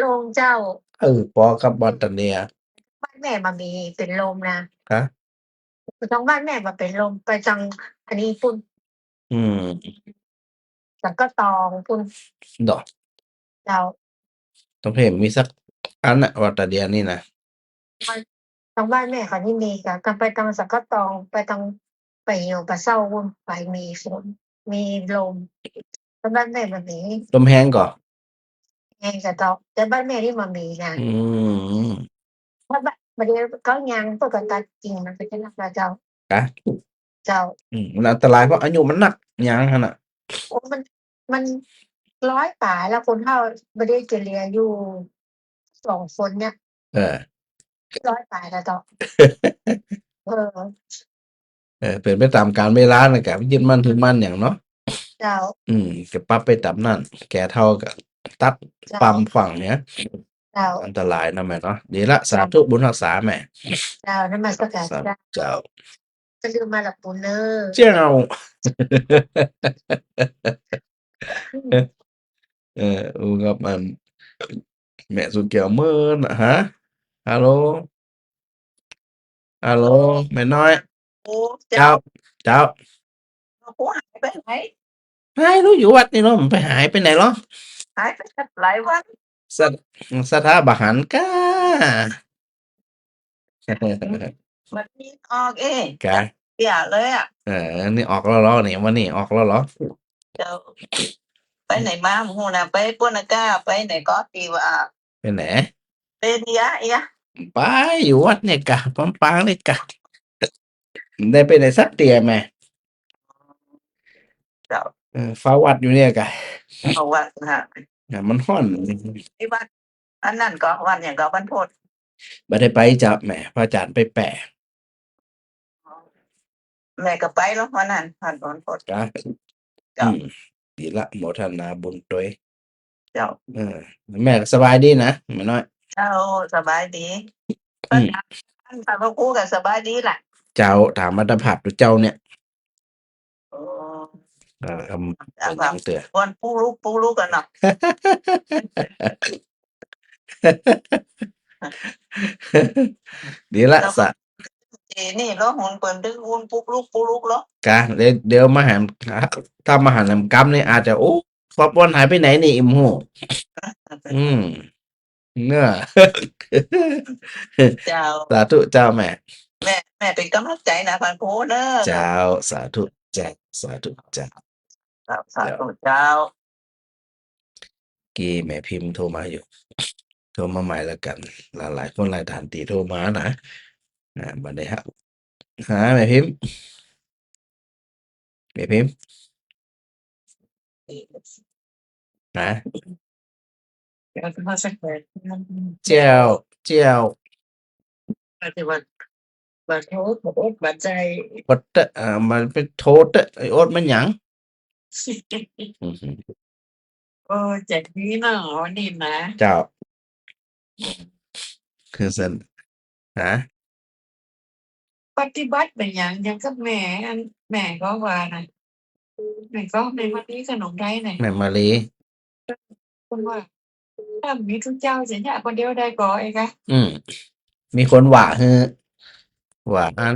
ລົງເຈົ້າ. ເອີ ພໍກັບບັດຕາເນຍ ບ້ານແມ່ບໍ່ມີເປັນລົມນະ. ຮະ? ທາງບ້ານແມ່ບໍ່ເປັນລົມ ໄປທາງອັນນີ້ພຸ້ນ. ອືມ ສັງກະຕອງພຸ້ນ. ດອກ ເຈົ້າ ຕ້ອງເຫັນມີສັກອັນນະ ວ່າແຕ່ດຽວນີ້ນະ. ທາງບ້ານແມ່ເຂົານີ້ມີ ກໍ ກໍໄປທາງສັງກະຕອງ ໄປທາງ ໄປຢູ່ປາເຊົາພຸ້ນ ໄປມີຝົນ ມີລົມ. ທາງບ້ານແມ່ບໍ່ມີ. ລົມແຮງກໍ? ແຮງກະເຈົ້າ ແຕ່ບ້ານແມ່ນີ້ບໍ່ມີນະ. ອືມ ເພາະວ່າບາດດຽວເຂົາຍ່າງ ພວກກໍຕັດກິ່ງ ມັນກໍຈະໜັກລະເຈົ້າ. ກະ ເຈົ້າ ອືມ ມັນອັນຕະລາຍ ເພາະອາຍຸມັນໜັກ ຍ່າງຫັ້ນນະ. ໂອ້ ມັນ ມັນຮ້ອຍປາຍແລ້ວ ຄົນເຮົາບໍ່ໄດ້ຈະເລັຍຢູ່ສອງຄົນເນຍ. ເອີ ຮ້ອຍປາຍແລ້ວເຈົ້າ. ເອີ ເອີ ເປັນໄປຕາມການເວລານະ ກະຍຶດໝັ້ນຖືໝັ້ນຫຍັງເນາະ. ເຈົ້າ ອືມ ກະປັບໄປຕາມນັ້ນ ແກ່ເຖົ້າກະຕັດ ເຈົ້າ ປ້ຳຝັງເນຍ. ເຈົ້າ ອັນຕະລາຍນະແມ່ເນາະ. ດີລະ ສາທຸ ບຸນຮັກສາແມ່. ເຈົ້າ ນະມັດສະການ ສາທຸ ເຈົ້າ ເຈົ້າ. ຢ່າລືມມາລະປູນເນີ. ເຈົ້າ ເອີ ອູກັບອັນ ແມ່ສຸກແກ້ວເມີນະ. ຮະ? ຮາໂລ ຮາໂລ ແມ່ນ້ອຍ. ໂອ້ ເຈົ້າ ເຈົ້າ ເຈົ້າ. ໂອ້ ຫາຍໄປໃສ? ຫາຍ ຮູ້ຢູ່ວັດນີ້ເນາະ ໄປຫາຍໄປໃນເນາະ? ຫາຍໄປຫຼາຍວັນ. ສະ ສະຖາບັນກະ ມັນມີອອກເອ ກະ ເສຍເລີຍອະ. ເອີ ນີ້ອອກແລ້ວເນາະ ນີ້ ວັນນີ້ອອກແລ້ວເນາະ. ເຈົ້າ ໄປໃນມາບໍ່ຮູ້ນະ ໄປປົນນະກາ ໄປໃນກໍຕີວ່າ ໄປໃນ? ເຕເດຍເອຍະ ໄປຢູ່ວັດນີ້ກະ ປາມປາງນີ້ກະ ໄດ້ໄປໃນສັກເຕຍແມ. ເຈົ້າ ເອີ ເຝົ້າວັດຢູ່ນີ້ກະ ເຝົ້າວັດນະ ມັນຮ້ອນ. ທີ່ວັດອັນນັ້ນກໍ ວັດຫຍັງກໍ ວັນພຸດ ບໍ່ໄດ້ໄປເຈົ້າແມ່ ພະອາຈານໄປແປ. ແມ່ກໍໄປແລ້ວ ວັນນັ້ນ ວັນພຸດ. ກະ ເຈົ້າ ອືມ ດີລະ ໂມທະນາບຸນຕົວເອງ. ເຈົ້າ ເອີ ແມ່ກໍສະບາຍດີນະ ແມ່ນ້ອຍ? ເຈົ້າ ສະບາຍດີ. ອືມ ພະຄູກໍສະບາຍດີລະ? ເຈົ້າ ຖາມອັດຕະພາບຕົວເຈົ້າເນຍ. ໂອ້ ເອີ ເປັນຫຍັງເທື່ອ ກວນປຸກລຸກປຸກລຸກກັນເນາະ. ດີລະ ສະ ເອ ນີ້ລະ ຫຸນເປີນດຶງຫຸນປຸກລຸກປຸກລຸກເນາະ. ກະ ດຽວ ດຽວມາຫາ ຖ້າມາຫານຳກັມນີ້ອາດຈະ ໂອ້ ຄອບບ່ອນຫາຍໄປໃນນີ້ ອີ່ມຮູ້. ອືມ ເນາະ. ເຈົ້າ ສາທຸເຈົ້າແມ່. ແມ່ ແມ່ເປັນກຳລັງໃຈນະ ພັນຄູເດີ. ເຈົ້າ ສາທຸເຈົ້າ ສາທຸເຈົ້າ. ເຈົ້າ ສາທຸເຈົ້າ. ກີ້ແມ່ພິມໂທມາຢູ່ ໂທມາໃໝ່ລະກັນ. ຫຼາຍໆຄົນຫຼາຍທ່ານທີ່ໂທມານະ. ອາ ບັດນີ້ຮະ ຫາແມ່ພິມ ແມ່ພິມ ຫາ ແຈ່ວ ແຈ່ວ ປະຕິບັດ ບັດໂທດ ບັດອົດ ບັດໃຈ ບັດເຕ ເອີ ມັນເປັນໂທດເຕ ໄອ້ອົດແມ່ນຫຍັງ? ໂອ້ ໃຈດີເນາະ ວັນນີ້ນະ. ເຈົ້າ ຄືຊັ້ນ ຫາ ປະຕິບັດໄປຫຍັງ ຫຍັງກັບແມ່ ອັນ ແມ່ກໍວ່ານະ ແມ່ກໍ ແມ່ມາລີຂະໜົມໄທນະ ແມ່ມາລີ ເພິ່ນວ່າ ຖ້າມີທຸເຈົ້າ ຈະຍະຄົນດຽວໄດ້ກໍ ເອກະ. ອືມ ມີຄົນວ່າ ເອີ ວ່າ ອັນ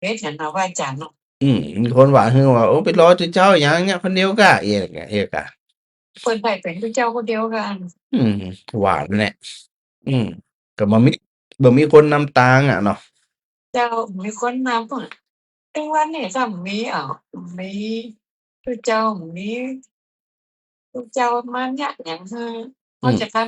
ເຮັດຫຍັງນະວ່າອາຈານເນາະ. ອືມ ມີຄົນວ່າ ເອີ ວ່າ ໂອ້ ໄປລໍຈຸເຈົ້າຫຍັງ ຍະຄົນດຽວກະ ເອກະ ເອກະ ເພິ່ນໄປເປັນເຈົ້າຜູ້ດຽວກັນ. ອືມ ວ່າແຫຼະ. ອືມ ກໍບໍ່ມີ ບໍ່ມີຄົນນຳທາງອະເນາະ. ເຈົ້າ ມີຄົນນຳ ທຸກວັນນີ້ກໍມີ ເອົາ ມີເຈົ້າ ມີເຈົ້າມາຍະຫຍັງ ເຮົາຈະກັບ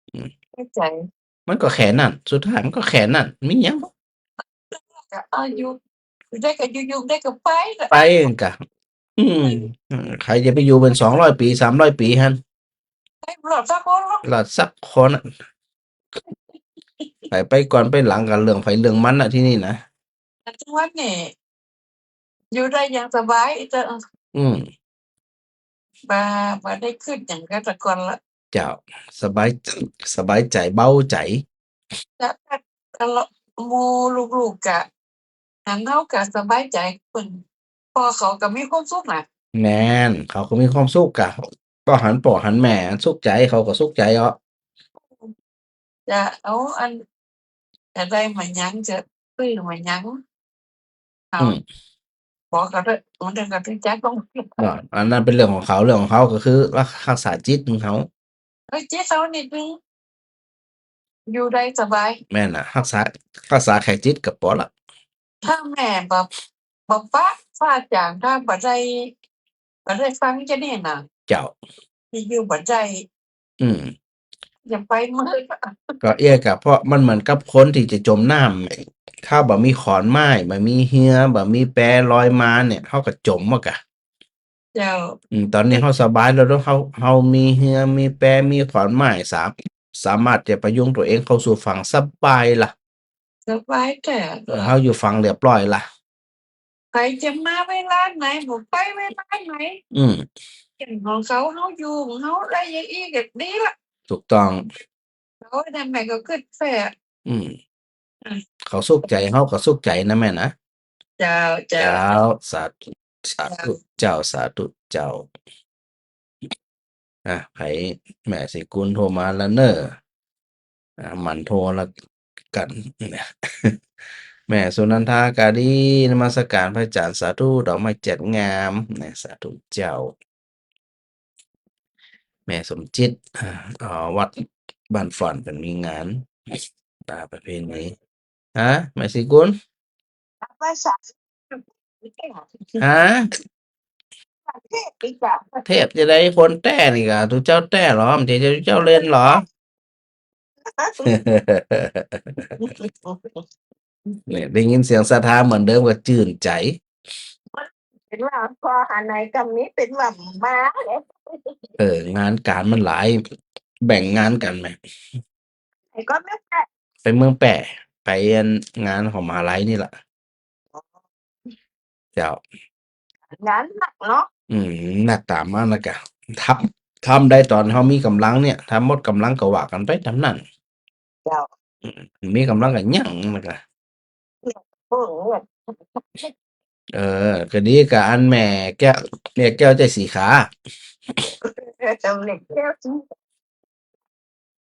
ອືມ ເຂົ້າໃຈ ມັນກໍແຄ່ນັ້ນ ສຸດທ້າຍມັນກໍແຄ່ນັ້ນ ມີຫຍັງ ກໍເອົາຢູ່ ໄດ້ກໍຢູ່ ຢູ່ໄດ້ກໍໄປ ໄປກະ ອືມ ໃຜຈະໄປຢູ່ເປັນສອງຮ້ອຍປີ ສາມຮ້ອຍປີຫັ້ນ ໄປບໍ່ລອດສັກຄົນ ລອດສັກຄົນ ໃຜໄປກ່ອນໄປຫຼັງກໍເລື່ອງໃຜເລື່ອງມັນນະ ທີ່ນີ້ນະ ແຕ່ທຸກວັນນີ້ຢູ່ໄດ້ຢ່າງສະບາຍ ແຕ່ ອືມ ບໍ່ ບໍ່ໄດ້ຄິດຫຍັງຄືແຕ່ກ່ອນລະ ເຈົ້າ ສະບາຍ ສະບາຍໃຈ ເບົາໃຈ ແລ້ວກໍ ແລ້ວໝູ່ລູກໆກະ ອັນເຮົາກໍສະບາຍໃຈ ເພິ່ນ ພໍ່ເຂົາກໍມີຄວາມສຸກນະ ແມ່ນ ເຂົາກໍມີຄວາມສຸກ ກະ ກໍຫັນພໍ່ຫັນແມ່ສຸກໃຈ ເຂົາກໍສຸກໃຈເນາະ ຈະເອົາອັນ ຈະໄດ້ມາຫຍັງ ຈະຊື້ມາຫຍັງ ເອົາ ອືມ ບອກເຂົາເດີ ມັນເດີກໍຖືກຈັກຂອງ ເນາະ ອັນນັ້ນເປັນເລື່ອງຂອງເຂົາ ເລື່ອງຂອງເຂົາກໍຄື ລັກ ຮັກສາຈິດຂອງເຂົາ ເອີ ຈິດເຮົານີ້ຄື ຢູ່ໄດ້ສະບາຍ ແມ່ນນະ ຮັກສາ ຮັກສາແຄ່ຈິດກໍພໍລະ ຖ້າແມ່ບໍ່ ບໍ່ປະພາຈາກ ຖ້າບໍ່ໄດ້ ບໍ່ໄດ້ຟັງຈະນີ້ນະ ເຈົ້າ ຊິຢູ່ບໍ່ໄດ້ ອືມ ຢ່າໄປເມີ ກໍເອື້ອຍ ກໍເພາະມັນເໝືອນກັບຄົນທີ່ຈະຈົມນ້ຳ ຖ້າບໍ່ມີຂອນໄມ້ ບໍ່ມີເຮືອ ບໍ່ມີແປລອຍມານີ້ ເຮົາກໍຈົມໝົດກະ ເຈົ້າ ອືມ ຕອນນີ້ເຮົາສະບາຍແລ້ວເນາະ ເຮົາ ເຮົາມີເຮືອ ມີແປ ມີຂອນໄມ້ ສາ ສາມາດຈະພະຍຸງຕົວເອງເຂົ້າສູ່ຝັ່ງສະບາຍລະ ສະບາຍແທ້ ເອີ ເຮົາຢູ່ຝັ່ງລຽບຮ້ອຍລະ ໃຜຈະມາເວລາໃດ ບໍ່ໄປເວລາໃດ ອືມ ເປັນຂອງເຂົາ ເຮົາຢູ່ຂອງເຮົາໄດ້ຢ່າງອີ່ກໍດີລະ ຖືກຕ້ອງ ໂອ້ຍ ແມ່ກໍຄິດແທ້ ອືມ ເຂົາສຸກໃຈ ເຮົາກໍສຸກໃຈນະແມ່ນະ ເຈົ້າ ເຈົ້າ ເຈົ້າ ສາທຸ ສາທຸ ເຈົ້າ ສາທຸເຈົ້າ ອ່າ ໃຜ ແມ່ສີກຸນໂທມາລະເນີ ອ່າ ໝັ່ນໂທລະກັນ ແມ່ສຸນັນທາກະດີ ນະມັດສະການພະອາຈານ ສາທຸ ດອກໄມ້ຈັດງາມ ນະ ສາທຸເຈົ້າ ແມ່ສົມຈິດ ອ່າ ວັດບ້ານຝ້ອນເພິ່ນມີງານ ອ່າ ປະເພນີ ຮະ ແມ່ສີກຸນ ໄປໃສ ຮະ ເທບອີກແລ້ວ ເທບຈະໄດ້ຄົນແຕ້ນີ້ກະ ຕູເຈົ້າແຕ້ເຫລອ ມັນຈະເຈົ້າເຫຼັ້ນເຫລອ ນີ້ ໄດ້ຍິນສຽງສັດທາເໝືອນເດີມກໍຈື່ນໃຈ ເປັນວ່າພໍຫາໄນກໍມີ ເປັນວ່າມາເດ້ ເອີ ງານການມັນຫຼາຍ ແບ່ງງານກັນແໝ່ ໄປກໍເມືອງແປ ໄປເມືອງແປ ໄປອັນງານຂອງມະຫາໄລນີ້ລະ ເຈົ້າ ງານໜັກເນາະ ອືມ ໜັກຕາມມານະກະ ທຳ ທຳໄດ້ຕອນເຮົາມີກຳລັງນີ້ ຖ້າໝົດກຳລັງກໍວ່າກັນໄປຕາມນັ້ນ ເຈົ້າ ອືມ ມີກຳລັງກໍຍັງນະກະ ເອີ ກໍດີ ກໍອັນແມ່ແກ້ວ ແມ່ແກ້ວໃຈສີຂາ ເອີ ເຈົ້າແມ່ແກ້ວ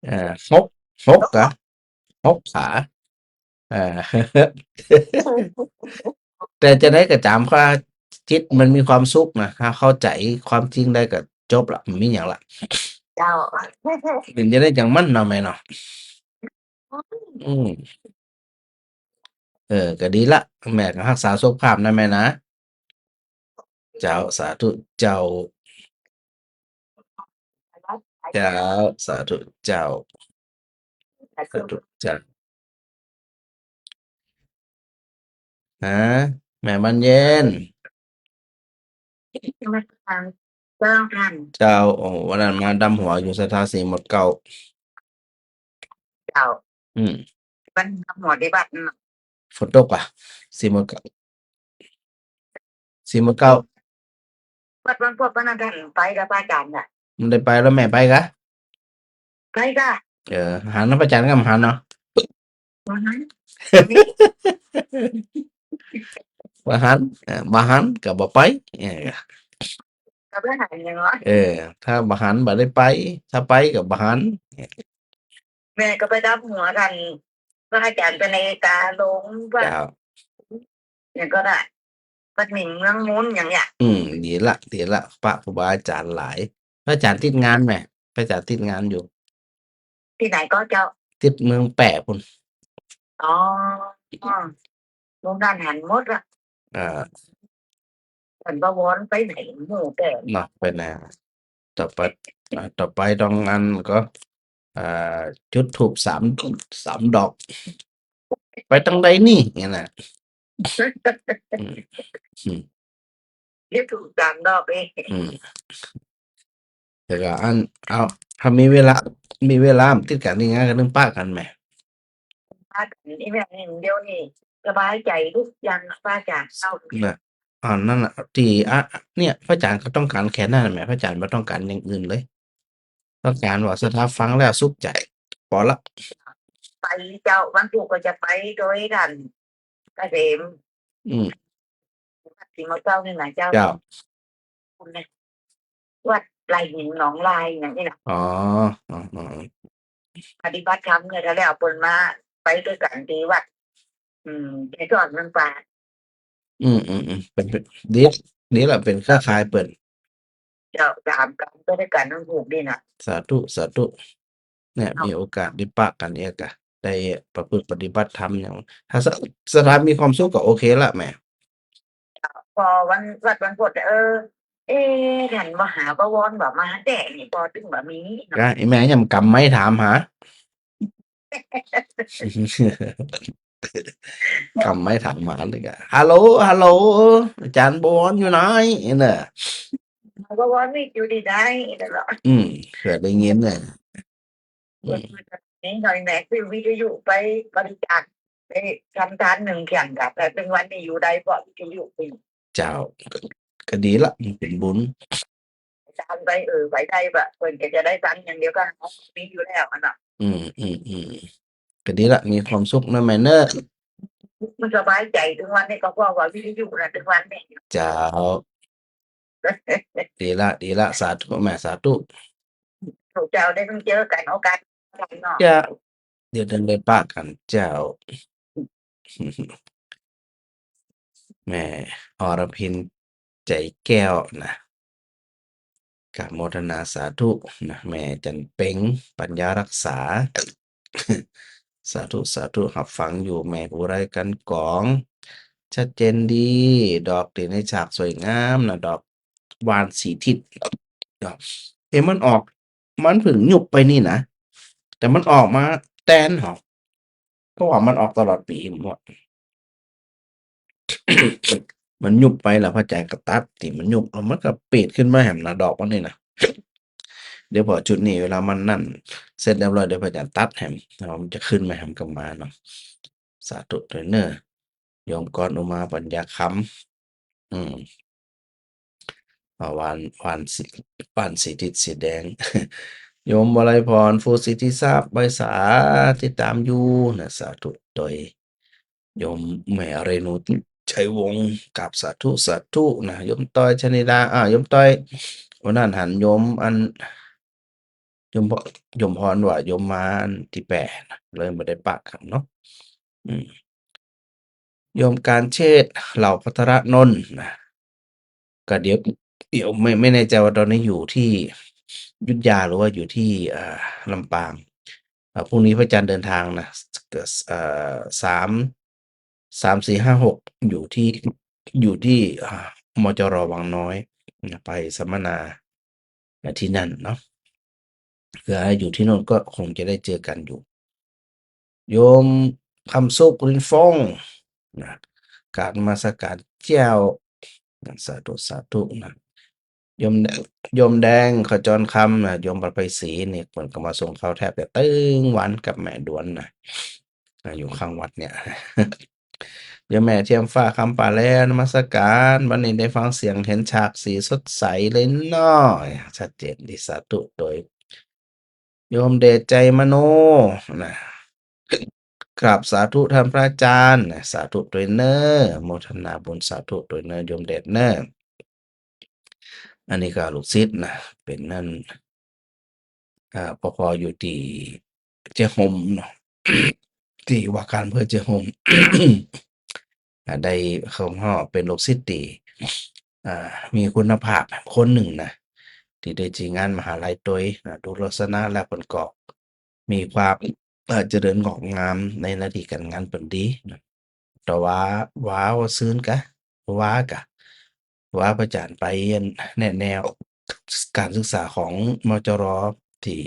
ເອີ ຫົກ ຫົກກະ ຫົກຂາ ເອີ ແຕ່ຈັ່ງໃດກໍຕາມ ຖ້າຈິດມັນມີຄວາມສຸກນະ ຖ້າເຂົ້າໃຈຄວາມຈິງໄດ້ກໍຈົບລະ ບໍ່ມີຫຍັງລະ ເຈົ້າ ເປັນຈັ່ງໃດຈັ່ງມັນເນາະແມ່ເນາະ ອືມ ເອີ ກໍດີລະ ແມ່ກໍຮັກສາສຸຂະພາບນະແມ່ນະ ເຈົ້າ ສາທຸເຈົ້າ ເຈົ້າ ສາທຸເຈົ້າ ສາທຸເຈົ້າ ຮະ ແມ່ບານເຢັນ ເຈົ້າ ໂອ້ ວັນນັ້ນມາດຳຫົວຢູ່ສະຖານີໝົດເກົ້າ ຈົ້າ ອືມ ມັນຫົວທີ່ວັດນັ້ນ ຝົນຕົກຫວາ? ສີ່ໂມງເກົ້າ ສີ່ໂມງເກົ້າ ວັດວັງພວກ ວັນນັ້ນທ່ານໄປກັບພະອາຈານນະ? ມັນໄດ້ໄປແລ້ວ ແມ່ໄປກະ? ໄປກະ. ເອີ ຫານນຳພະອາຈານກໍຫານເນາະ. ບໍ່ຫັນ ບໍ່ຫັນ ເອີ ບໍ່ຫັນກໍບໍ່ໄປ ເອີ ກໍບໍ່ຫັນຫຍັງເນາະ. ເອີ ຖ້າບໍ່ຫັນບໍ່ໄດ້ໄປ ຖ້າໄປກໍບໍ່ຫັນ. ແມ່ກໍໄປກັບຫົວທ່ານພະອາຈານໄປໃນກາລົງ ເຈົ້າ ຫຍັງກໍໄດ້ ວັດໜິງເມືອງມູນຫຍັງນີ້. ອືມ ດີລະ ດີລະ ປະຄູບາອາຈານຫຼາຍ. ພະອາຈານຕິດງານແໝ ພະອາຈານຕິດງານຢູ່ ທີ່ໃດກໍເຈົ້າ? ຕິດເມືອງແປພຸ້ນ. ອໍ ໂຮງງານຫັ້ນໝົດລະ. ເອີ ເພິ່ນບໍ່ວອນໄປໃນໝູ່ແຕ່ເນາະ ໄປນາ. ຕໍ່ໄປ ອ່າ ຕໍ່ໄປຕ້ອງອັນກໍ ອ່າ ຈຸດທູບສາມ ສາມດອກ ໄປທາງໃດນີ້ ນີ້ນະ. ອືມ ອືມ ຈຸດທູບສາມດອກເອງ. ອືມ ແລ້ວກໍອັນ ເອົາ ຖ້າມີເວລາ ມີເວລາຕິດກັນນີ້ງານກໍເລື່ອງປະກັນແໝ. ປະກັນນີ້ແມ່ນ ດຽວນີ້ສະບາຍໃຈທຸກຢ່າງ ພະອາຈານເຮົານະ. ອັນນັ້ນນະ ທີ່ ອະ ເນຍ ພະອາຈານກໍຕ້ອງການແຄ່ນັ້ນແໝ ພະອາຈານບໍ່ຕ້ອງການຢ່າງອື່ນເລີຍ. ຕ້ອງການວ່າສະຖາຟັງແລ້ວສຸກໃຈ ພໍລະ. ໄປເຈົ້າ ວັນພຸດກໍຈະໄປໂດຍທ່ານກະເສມ. ອືມ ວັດສີມະເກົ້ານີ້ນະເຈົ້າ. ເຈົ້າ ວັດໄລ່ຫີນໜອງລາຍຫຍັງນີ້ນະ. ອໍ ອໍ ອໍ ປະຕິບັດທຳນີ້ແລ້ວ ເພິ່ນມາໄປດ້ວຍກັນທີ່ວັດ ອືມ ເກສອນເມືອງປາ. ອືມ ອືມ ອືມ ເປັນ ເປັນ ດີ ດີລະ ເປັນເຄືອຂ່າຍເພິ່ນ. ເຈົ້າ ສາມກັນໄປດ້ວຍກັນທັງຜູ້ນີ້ນະ. ສາທຸ ສາທຸ. ເນຍ ເນາະ ມີໂອກາດໄດ້ປະກັນອີກກະ ໄດ້ປະພຶດປະຕິບັດທຳຫຍັງ ຖ້າສະ ສະຖານມີຄວາມສຸກກໍໂອເຄລະແມ່. ພໍວັນ ວັດວັນພຸດ ເອີ ເອ ທ່ານບໍ່ຫາບໍ່ວອນວ່າມາແທ້ນີ້ ບໍ່ ຈຶ່ງວ່າມີເນາະ. ກະອີແມ່ຍາມກຳໄມ້ຖາມຫາ ກຳໄມ້ຖາມຫາເລີຍກະ ຮັລໂຫຼ ຮັລໂຫຼ ອາຈານບໍ່ວອນຢູ່ໃນ ເອີ ບໍ່ວອນມີຢູ່ທີ່ໃດ ອືມ ເພື່ອໄດ້ຍິນນະ. ອືມ ເພິ່ນກໍເຫັນຂ້ອຍແມ່ຊື້ວິທະຍຸໄປບໍລິຈາກ ໄປທຳທານໜຶ່ງເທື່ອກະ ແຕ່ເຖິງວັນນີ້ຢູ່ໄດ້ເພາະວິທະຍຸນີ້. ເຈົ້າ ກໍ ກໍດີລະ ມັນເປັນບຸນ. ອາຈານໄປ ເອີ ໄປໄດ້ບະ ເພິ່ນກໍຈະໄດ້ຟັງຢ່າງດຽວກັນ ມີຢູ່ແລ້ວຫັ້ນນະ. ອືມ ອືມ ອືມ ກໍດີລະ ມີຄວາມສຸກເນາະແມ່ເນາະ. ມັນສະບາຍໃຈເຖິງວັນນີ້ກໍເພາະວ່າວິທະຍຸນະ ເຖິງວັນນີ້. ເຈົ້າ ດີລະ ດີລະ ສາທຸແມ່ ສາທຸ. ພວກເຈົ້າໄດ້ມາເຈີກັນໂອກາດເນາະ. ເຈົ້າ ດຽວຈັ່ງໄດ້ປະກັນ ເຈົ້າ. ແມ່ ອລະພິນ ໃຈແກ້ວນະ ກາບໂມທະນາສາທຸນະ. ແມ່ຈັນເປັງ ປັນຍາຮັກສາ ສາທຸ ສາທຸ ຮັບຟັງຢູ່. ແມ່ອຸໄລ ກັນກອງ ຊັດເຈນດີ. ດອກທີ່ໃນສາກສວຍງາມນະ ດອກຫວ່ານສີທິດ. ເອີ ມັນອອກ ມັນເພິ່ງຍຸບໄປນີ້ນະ ແຕ່ມັນອອກມາແຕ່ນເຮົາ ເພາະວ່າມັນອອກຕະຫຼອດປີໝົດ. ມັນຍຸບໄປແລ້ວ ພະອາຈານກໍຕັດ ທີ່ມັນຍຸບ ແລ້ວມັນກໍປີດຂຶ້ນມາແຮມນະ ດອກມັນນີ້ນະ. ດຽວພໍຈຸດນີ້ ເວລາມັນນັ້ນເສັດຮຽບຮ້ອຍ ດຽວພະອາຈານຕັດແຮມ ແລ້ວມັນຈະຂຶ້ນມາແຮມກັບມາເນາະ. ສາທຸເດີ ໂຍມກອນອຸມາ ປັນຍາຄຳ. ອືມ ອ່າ ຫວ່ານ ຫວ່ານສີ ຫວ່ານສີທິດສີແດງ. ໂຍມວະໄລພອນ ຟູສີທິຊັບ ໄວສາ ຕິດຕາມຢູ່ນະ. ສາທຸ. ໂດຍໂຍມແມ່ເຣນູ ໄຊວົງ ກາບສາທຸ ສາທຸນະ. ໂຍມຕ້ອຍ ຊະນິດາ ອາ ໂຍມຕ້ອຍ ໂອນັ້ນຫັ້ນ ໂຍມ ອັນ ໂຍມ ໂຍມພອນວ່າໂຍມມາອັນທີແປດນະ ເລີຍບໍ່ໄດ້ປະກັນເນາະ. ອືມ ໂຍມການເຊດ ເຫຼົ່າພັດທະລະນົນນະ ກໍດຽວ ດຽວ ໄມ່ ໄມ່ແນ່ໃຈວ່າຕອນນີ້ຢູ່ທີ່ ຍຸດທະຍາ ຫຼືວ່າຢູ່ທີ່ ເອີ ລຳປາງ. ເອີ ພລຸ່ງນີ້ພະອາຈານເດີນທາງນະ ເອີ ສາມ ສາມ ສີ່ ຫ້າ ຫົກ ຢູ່ທີ່ ຢູ່ທີ່ ອາ ມຈລ ວັງນ້ອຍນະ ໄປສຳມະນາ ນະ ທີ່ນັ້ນເນາະ. ເພື່ອໃຫ້ຢູ່ທີ່ໂນ້ນກໍຄົງຈະໄດ້ເຈີກັນຢູ່. ໂຍມຄຳສຸກ ລິນຟອງ ນະ ກາບນະມັດສະການເຈົ້ານະ. ສາທຸ ສາທຸນະ. ໂຍມ ໂຍມແດງຂະຈອນຄຳນະ ໂຍມວັດໄພສີນີ້ ເພິ່ນກໍມາສົ່ງເຂົ້າແທບຈະຕຶງວັນກັບແມ່ດວນນະ ອາ ຢູ່ຂ້າງວັດເນີ້ຍ. ໂຍມແມ່ທຽມຟ້າຄຳປາແລ ນະມັດສະການ, ວັນນີ້ໄດ້ຟັງສຽງເຫັນສາກສີສົດໃສເລີຍເນາະ ຊັດເຈນດີ ສາທຸໂດຍ ໂຍມເດດໃຈມະໂນນະ ກາບສາທຸທ່ານພະອາຈານນະ ສາທຸໂດຍເນີ ໂມທະນາບຸນສາທຸໂດຍເນີ ໂຍມເດດເນີ. ອັນນີ້ກໍລູກສິດນະ ເປັນນັ້ນ ອາ ປພ ຢູ່ທີ່ເຈໂຮມເນາະ ທີ່ວ່າການອຳເພີເຈໂຮມ ອາ ໄດ້ເຂົ້າຮອບເປັນລູກສິດທີ່ ອາ ມີຄຸນນະພາບຄົນໜຶ່ງນະ ທີ່ໄດ້ຈີ່ງານມະຫາໄລໂດຍນະ ດູລັກສະນະແລ້ວເພິ່ນກໍມີຄວາມ ເອີ ຈະເລີນງອກງາມໃນໜ້າທີ່ການງານເພິ່ນດີນະ. ແຕ່ວ່າ ວ່າ ວ່າຊື່ນກະ ວ່າກະ ວ່າພະອາຈານໄປແນະແນວການສຶກສາຂອງ ມຈລ ທີ່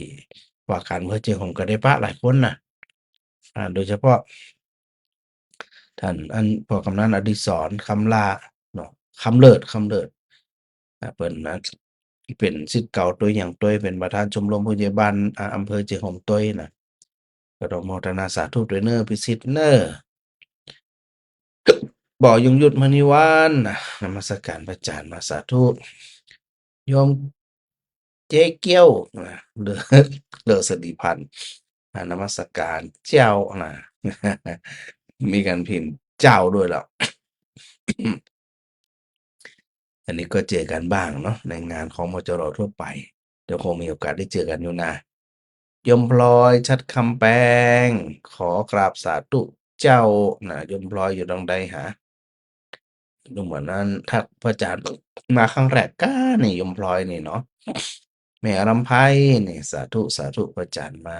ວ່າການອຳເພີເຈໂຮມ ກໍໄດ້ປະຫຼາຍຄົນນະ ອາ ໂດຍສະເພາະ ທ່ານ ອັນ ພໍ່ກຳນັນອະດີສອນ ຄຳຫຼ້າເນາະ ຄຳເລີດ ຄຳເລີດ ອາ ເພິ່ນນະ ເປັນສິດເກົ່າໂຕຫຍັງໂຕ ເປັນປະທານຊົມລົມຜູ້ໃຫຍ່ບ້ານ ອາ ອຳເພີເຈໂຮມໂຕນະ ກໍຕ້ອງໂມທະນາສາທຸດ້ວຍເນີ ພິສິດເນີ. ບໍ່ຍົງຍຸດ ມະນີວັນ ນະມັດສະການພະອາຈານມາ ສາທຸ. ໂຍມເຈກ້ຽວນະ ເລີ ເລີສະດີພັນ ນະມັດສະການເຈົ້ານະ ມີການພິມເຈົ້າດ້ວຍແລ້ວ. ອັນນີ້ກໍເຈີກັນບ້າງເນາະ ໃນງານຂອງ ມຈລ ທົ່ວໄປ ດຽວຄົງມີໂອກາດໄດ້ເຈີກັນຢູ່ນະ. ໂຍມພລອຍ ຊັດຄຳແປງ ຂໍກາບສາທຸເຈົ້ານະ. ໂຍມພລອຍຢູ່ທາງໃດຫາ? ດູເໝືອນນັ້ນ ທັກພະອາຈານມາຄັ້ງແລກກະນີ້ ໂຍມພລອຍນີ້ເນາະ. ແມ່ລຳໄພນີ້ ສາທຸ ສາທຸ ພະອາຈານມາ.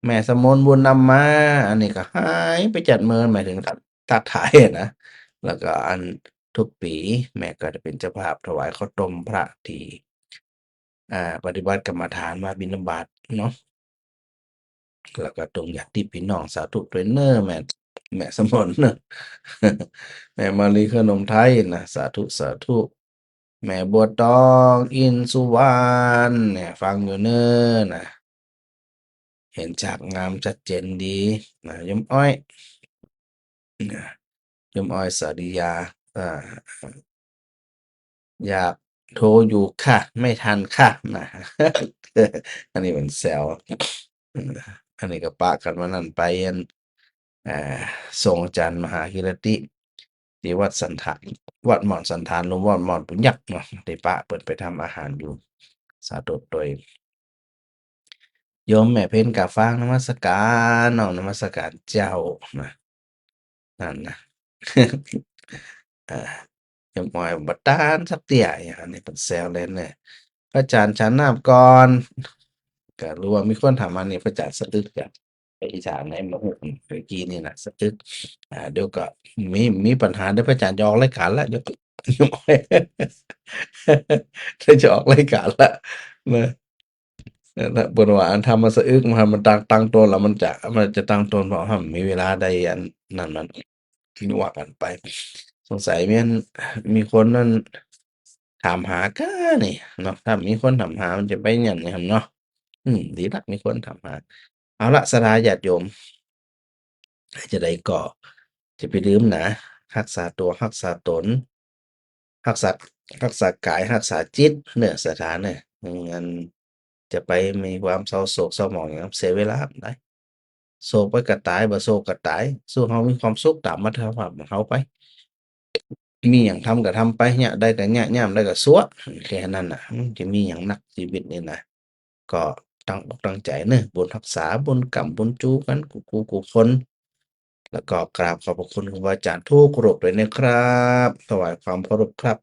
ແມ່ສະໝົນບຸນນຳມາ ອັນນີ້ກໍຫາຍໄປຈັກມື້ ໝາຍເຖິງທັກ ທັກທາຍນະ. ແລ້ວກໍອັນທຸກປີແມ່ກໍຈະເປັນເຈົ້າພາບຖວາຍເຂົ້າຕົ້ມພະທີ່ ອ່າ ປະຕິບັດກຳມະຖານມາບິນທະບາດເນາະ ແລ້ວກໍຕົງຍາດຕິພີ່ນ້ອງ ສາທຸດ້ວຍເນີ ແມ່ ແມ່ສະໝົນເນີ ແມ່ມາລີ ຂະໜົມໄທນະ ສາທຸ ສາທຸ. ແມ່ບົວຕອງ ອິນສຸວັນ ແມ່ຟັງຢູ່ເນີນະ ເຫັນຈາກງາມຊັດເຈນດີນະ. ໂຍມອ້ອຍ ໂຍມອ້ອຍສາລິຍາ ອ່າ ຢາກໂທຢູ່ຄ່ະ ໄມ່ທັນຄ່ະນະ ອັນນີ້ເປັນແຊວ ອັນນີ້ກໍປະກັນມານັ້ນໄປ ອັນ ອ່າ ສົ່ງອາຈານມະຫາກິລະຕິ ທີ່ວັດສັນຖານ ວັດໝອນສັນຖານ ຫຼື ວັດໝອນປຸນຍັກເນາະ ໄດ້ປະເພິ່ນໄປທຳອາຫານຢູ່ ສາທຸໂດຍ ໂຍມແມ່ເພັນກາຟາງ ນະມັດສະການເນາະ ນະມັດສະການເຈົ້ານະ ນັ້ນນະ ເອີ ໂຍມອ້ອຍບໍ່ຕານສັກເທື່ອ ອັນນີ້ເພິ່ນແຊວເລີຍເນີ ພະອາຈານ ຈານນ້ຳກ່ອນ ກະຮູ້ວ່າມີຄົນຖາມມານີ້ ພະອາຈານສະອຶກກະ ໄປອີສານໃນມື້ກີ້ນີ້ນະ ສະອຶກ ອ່າ ດຽວກໍມີ ມີບັນຫາເດີ ພະອາຈານຈະອອກລາຍການລະ ດຽວ ດຽວຈະອອກລາຍການລະນະ ເອີ ເພິ່ນວ່າອັນທຳມາສະອຶກ ມັນ ມັນຕັ້ງ ຕັ້ງຕົ້ນລະ ມັນຈະ ມັນຈະຕັ້ງຕົ້ນ ເພາະເຮົາມີເວລາໄດ້ອັນນັ້ນ ນັ້ນ ວ່າກັນໄປ. ສົງໄສແມ່ນມີຄົນນັ້ນ ຖາມຫາກະນີ້ເນາະ ຖ້າມີຄົນຖາມຫາ ມັນຈະໄປຫຍັງນີ້ຫັ້ນເນາະ. ອືມ ດີລະ ມີຄົນຖາມຫາ. ເອົາລະ ສະດາຍາດໂຍມ ໃຫ້ຈະໄດ້ກໍຈະໄປລືມນະ ຮັກສາຕົວ ຮັກສາຕົນ ຮັກສາ ຮັກສາກາຍ ຮັກສາຈິດເນີ ສະດາເນີ. ອືມ ອັນ ຈະໄປມີຄວາມເສົ້າໂສກເສົ້າໝອງຫຍັງ ເສຍເວລາໄດ້. ໂສກໄປກໍຕາຍ ບໍ່ໂສກກໍຕາຍ ສູ່ເຮົາມີຄວາມສຸກຕາມອັດຕະພາບຂອງເຮົາໄປ. ມີຫຍັງທຳກໍທຳໄປ ຍາມໃດກໍຍາມ ຍາມໃດກໍຊົ່ວ ແຄ່ນັ້ນນະ. ມັນຈະມີຫຍັງໜັກຊີວິດນີ້ນະ ກໍຕັ້ງອົກຕັ້ງໃຈເນີ ບຸນຮັກສາ ບຸນກຳ ບຸນຈູກັນ ຄູ່ຄູ່ຄົນ. ແລ້ວກໍກາບຂອບພະຄຸນຄູບາອາຈານທຸກຮູບດ້ວຍນະຄັບ ຖວາຍຄວາມເຄົາລົບຄັບ.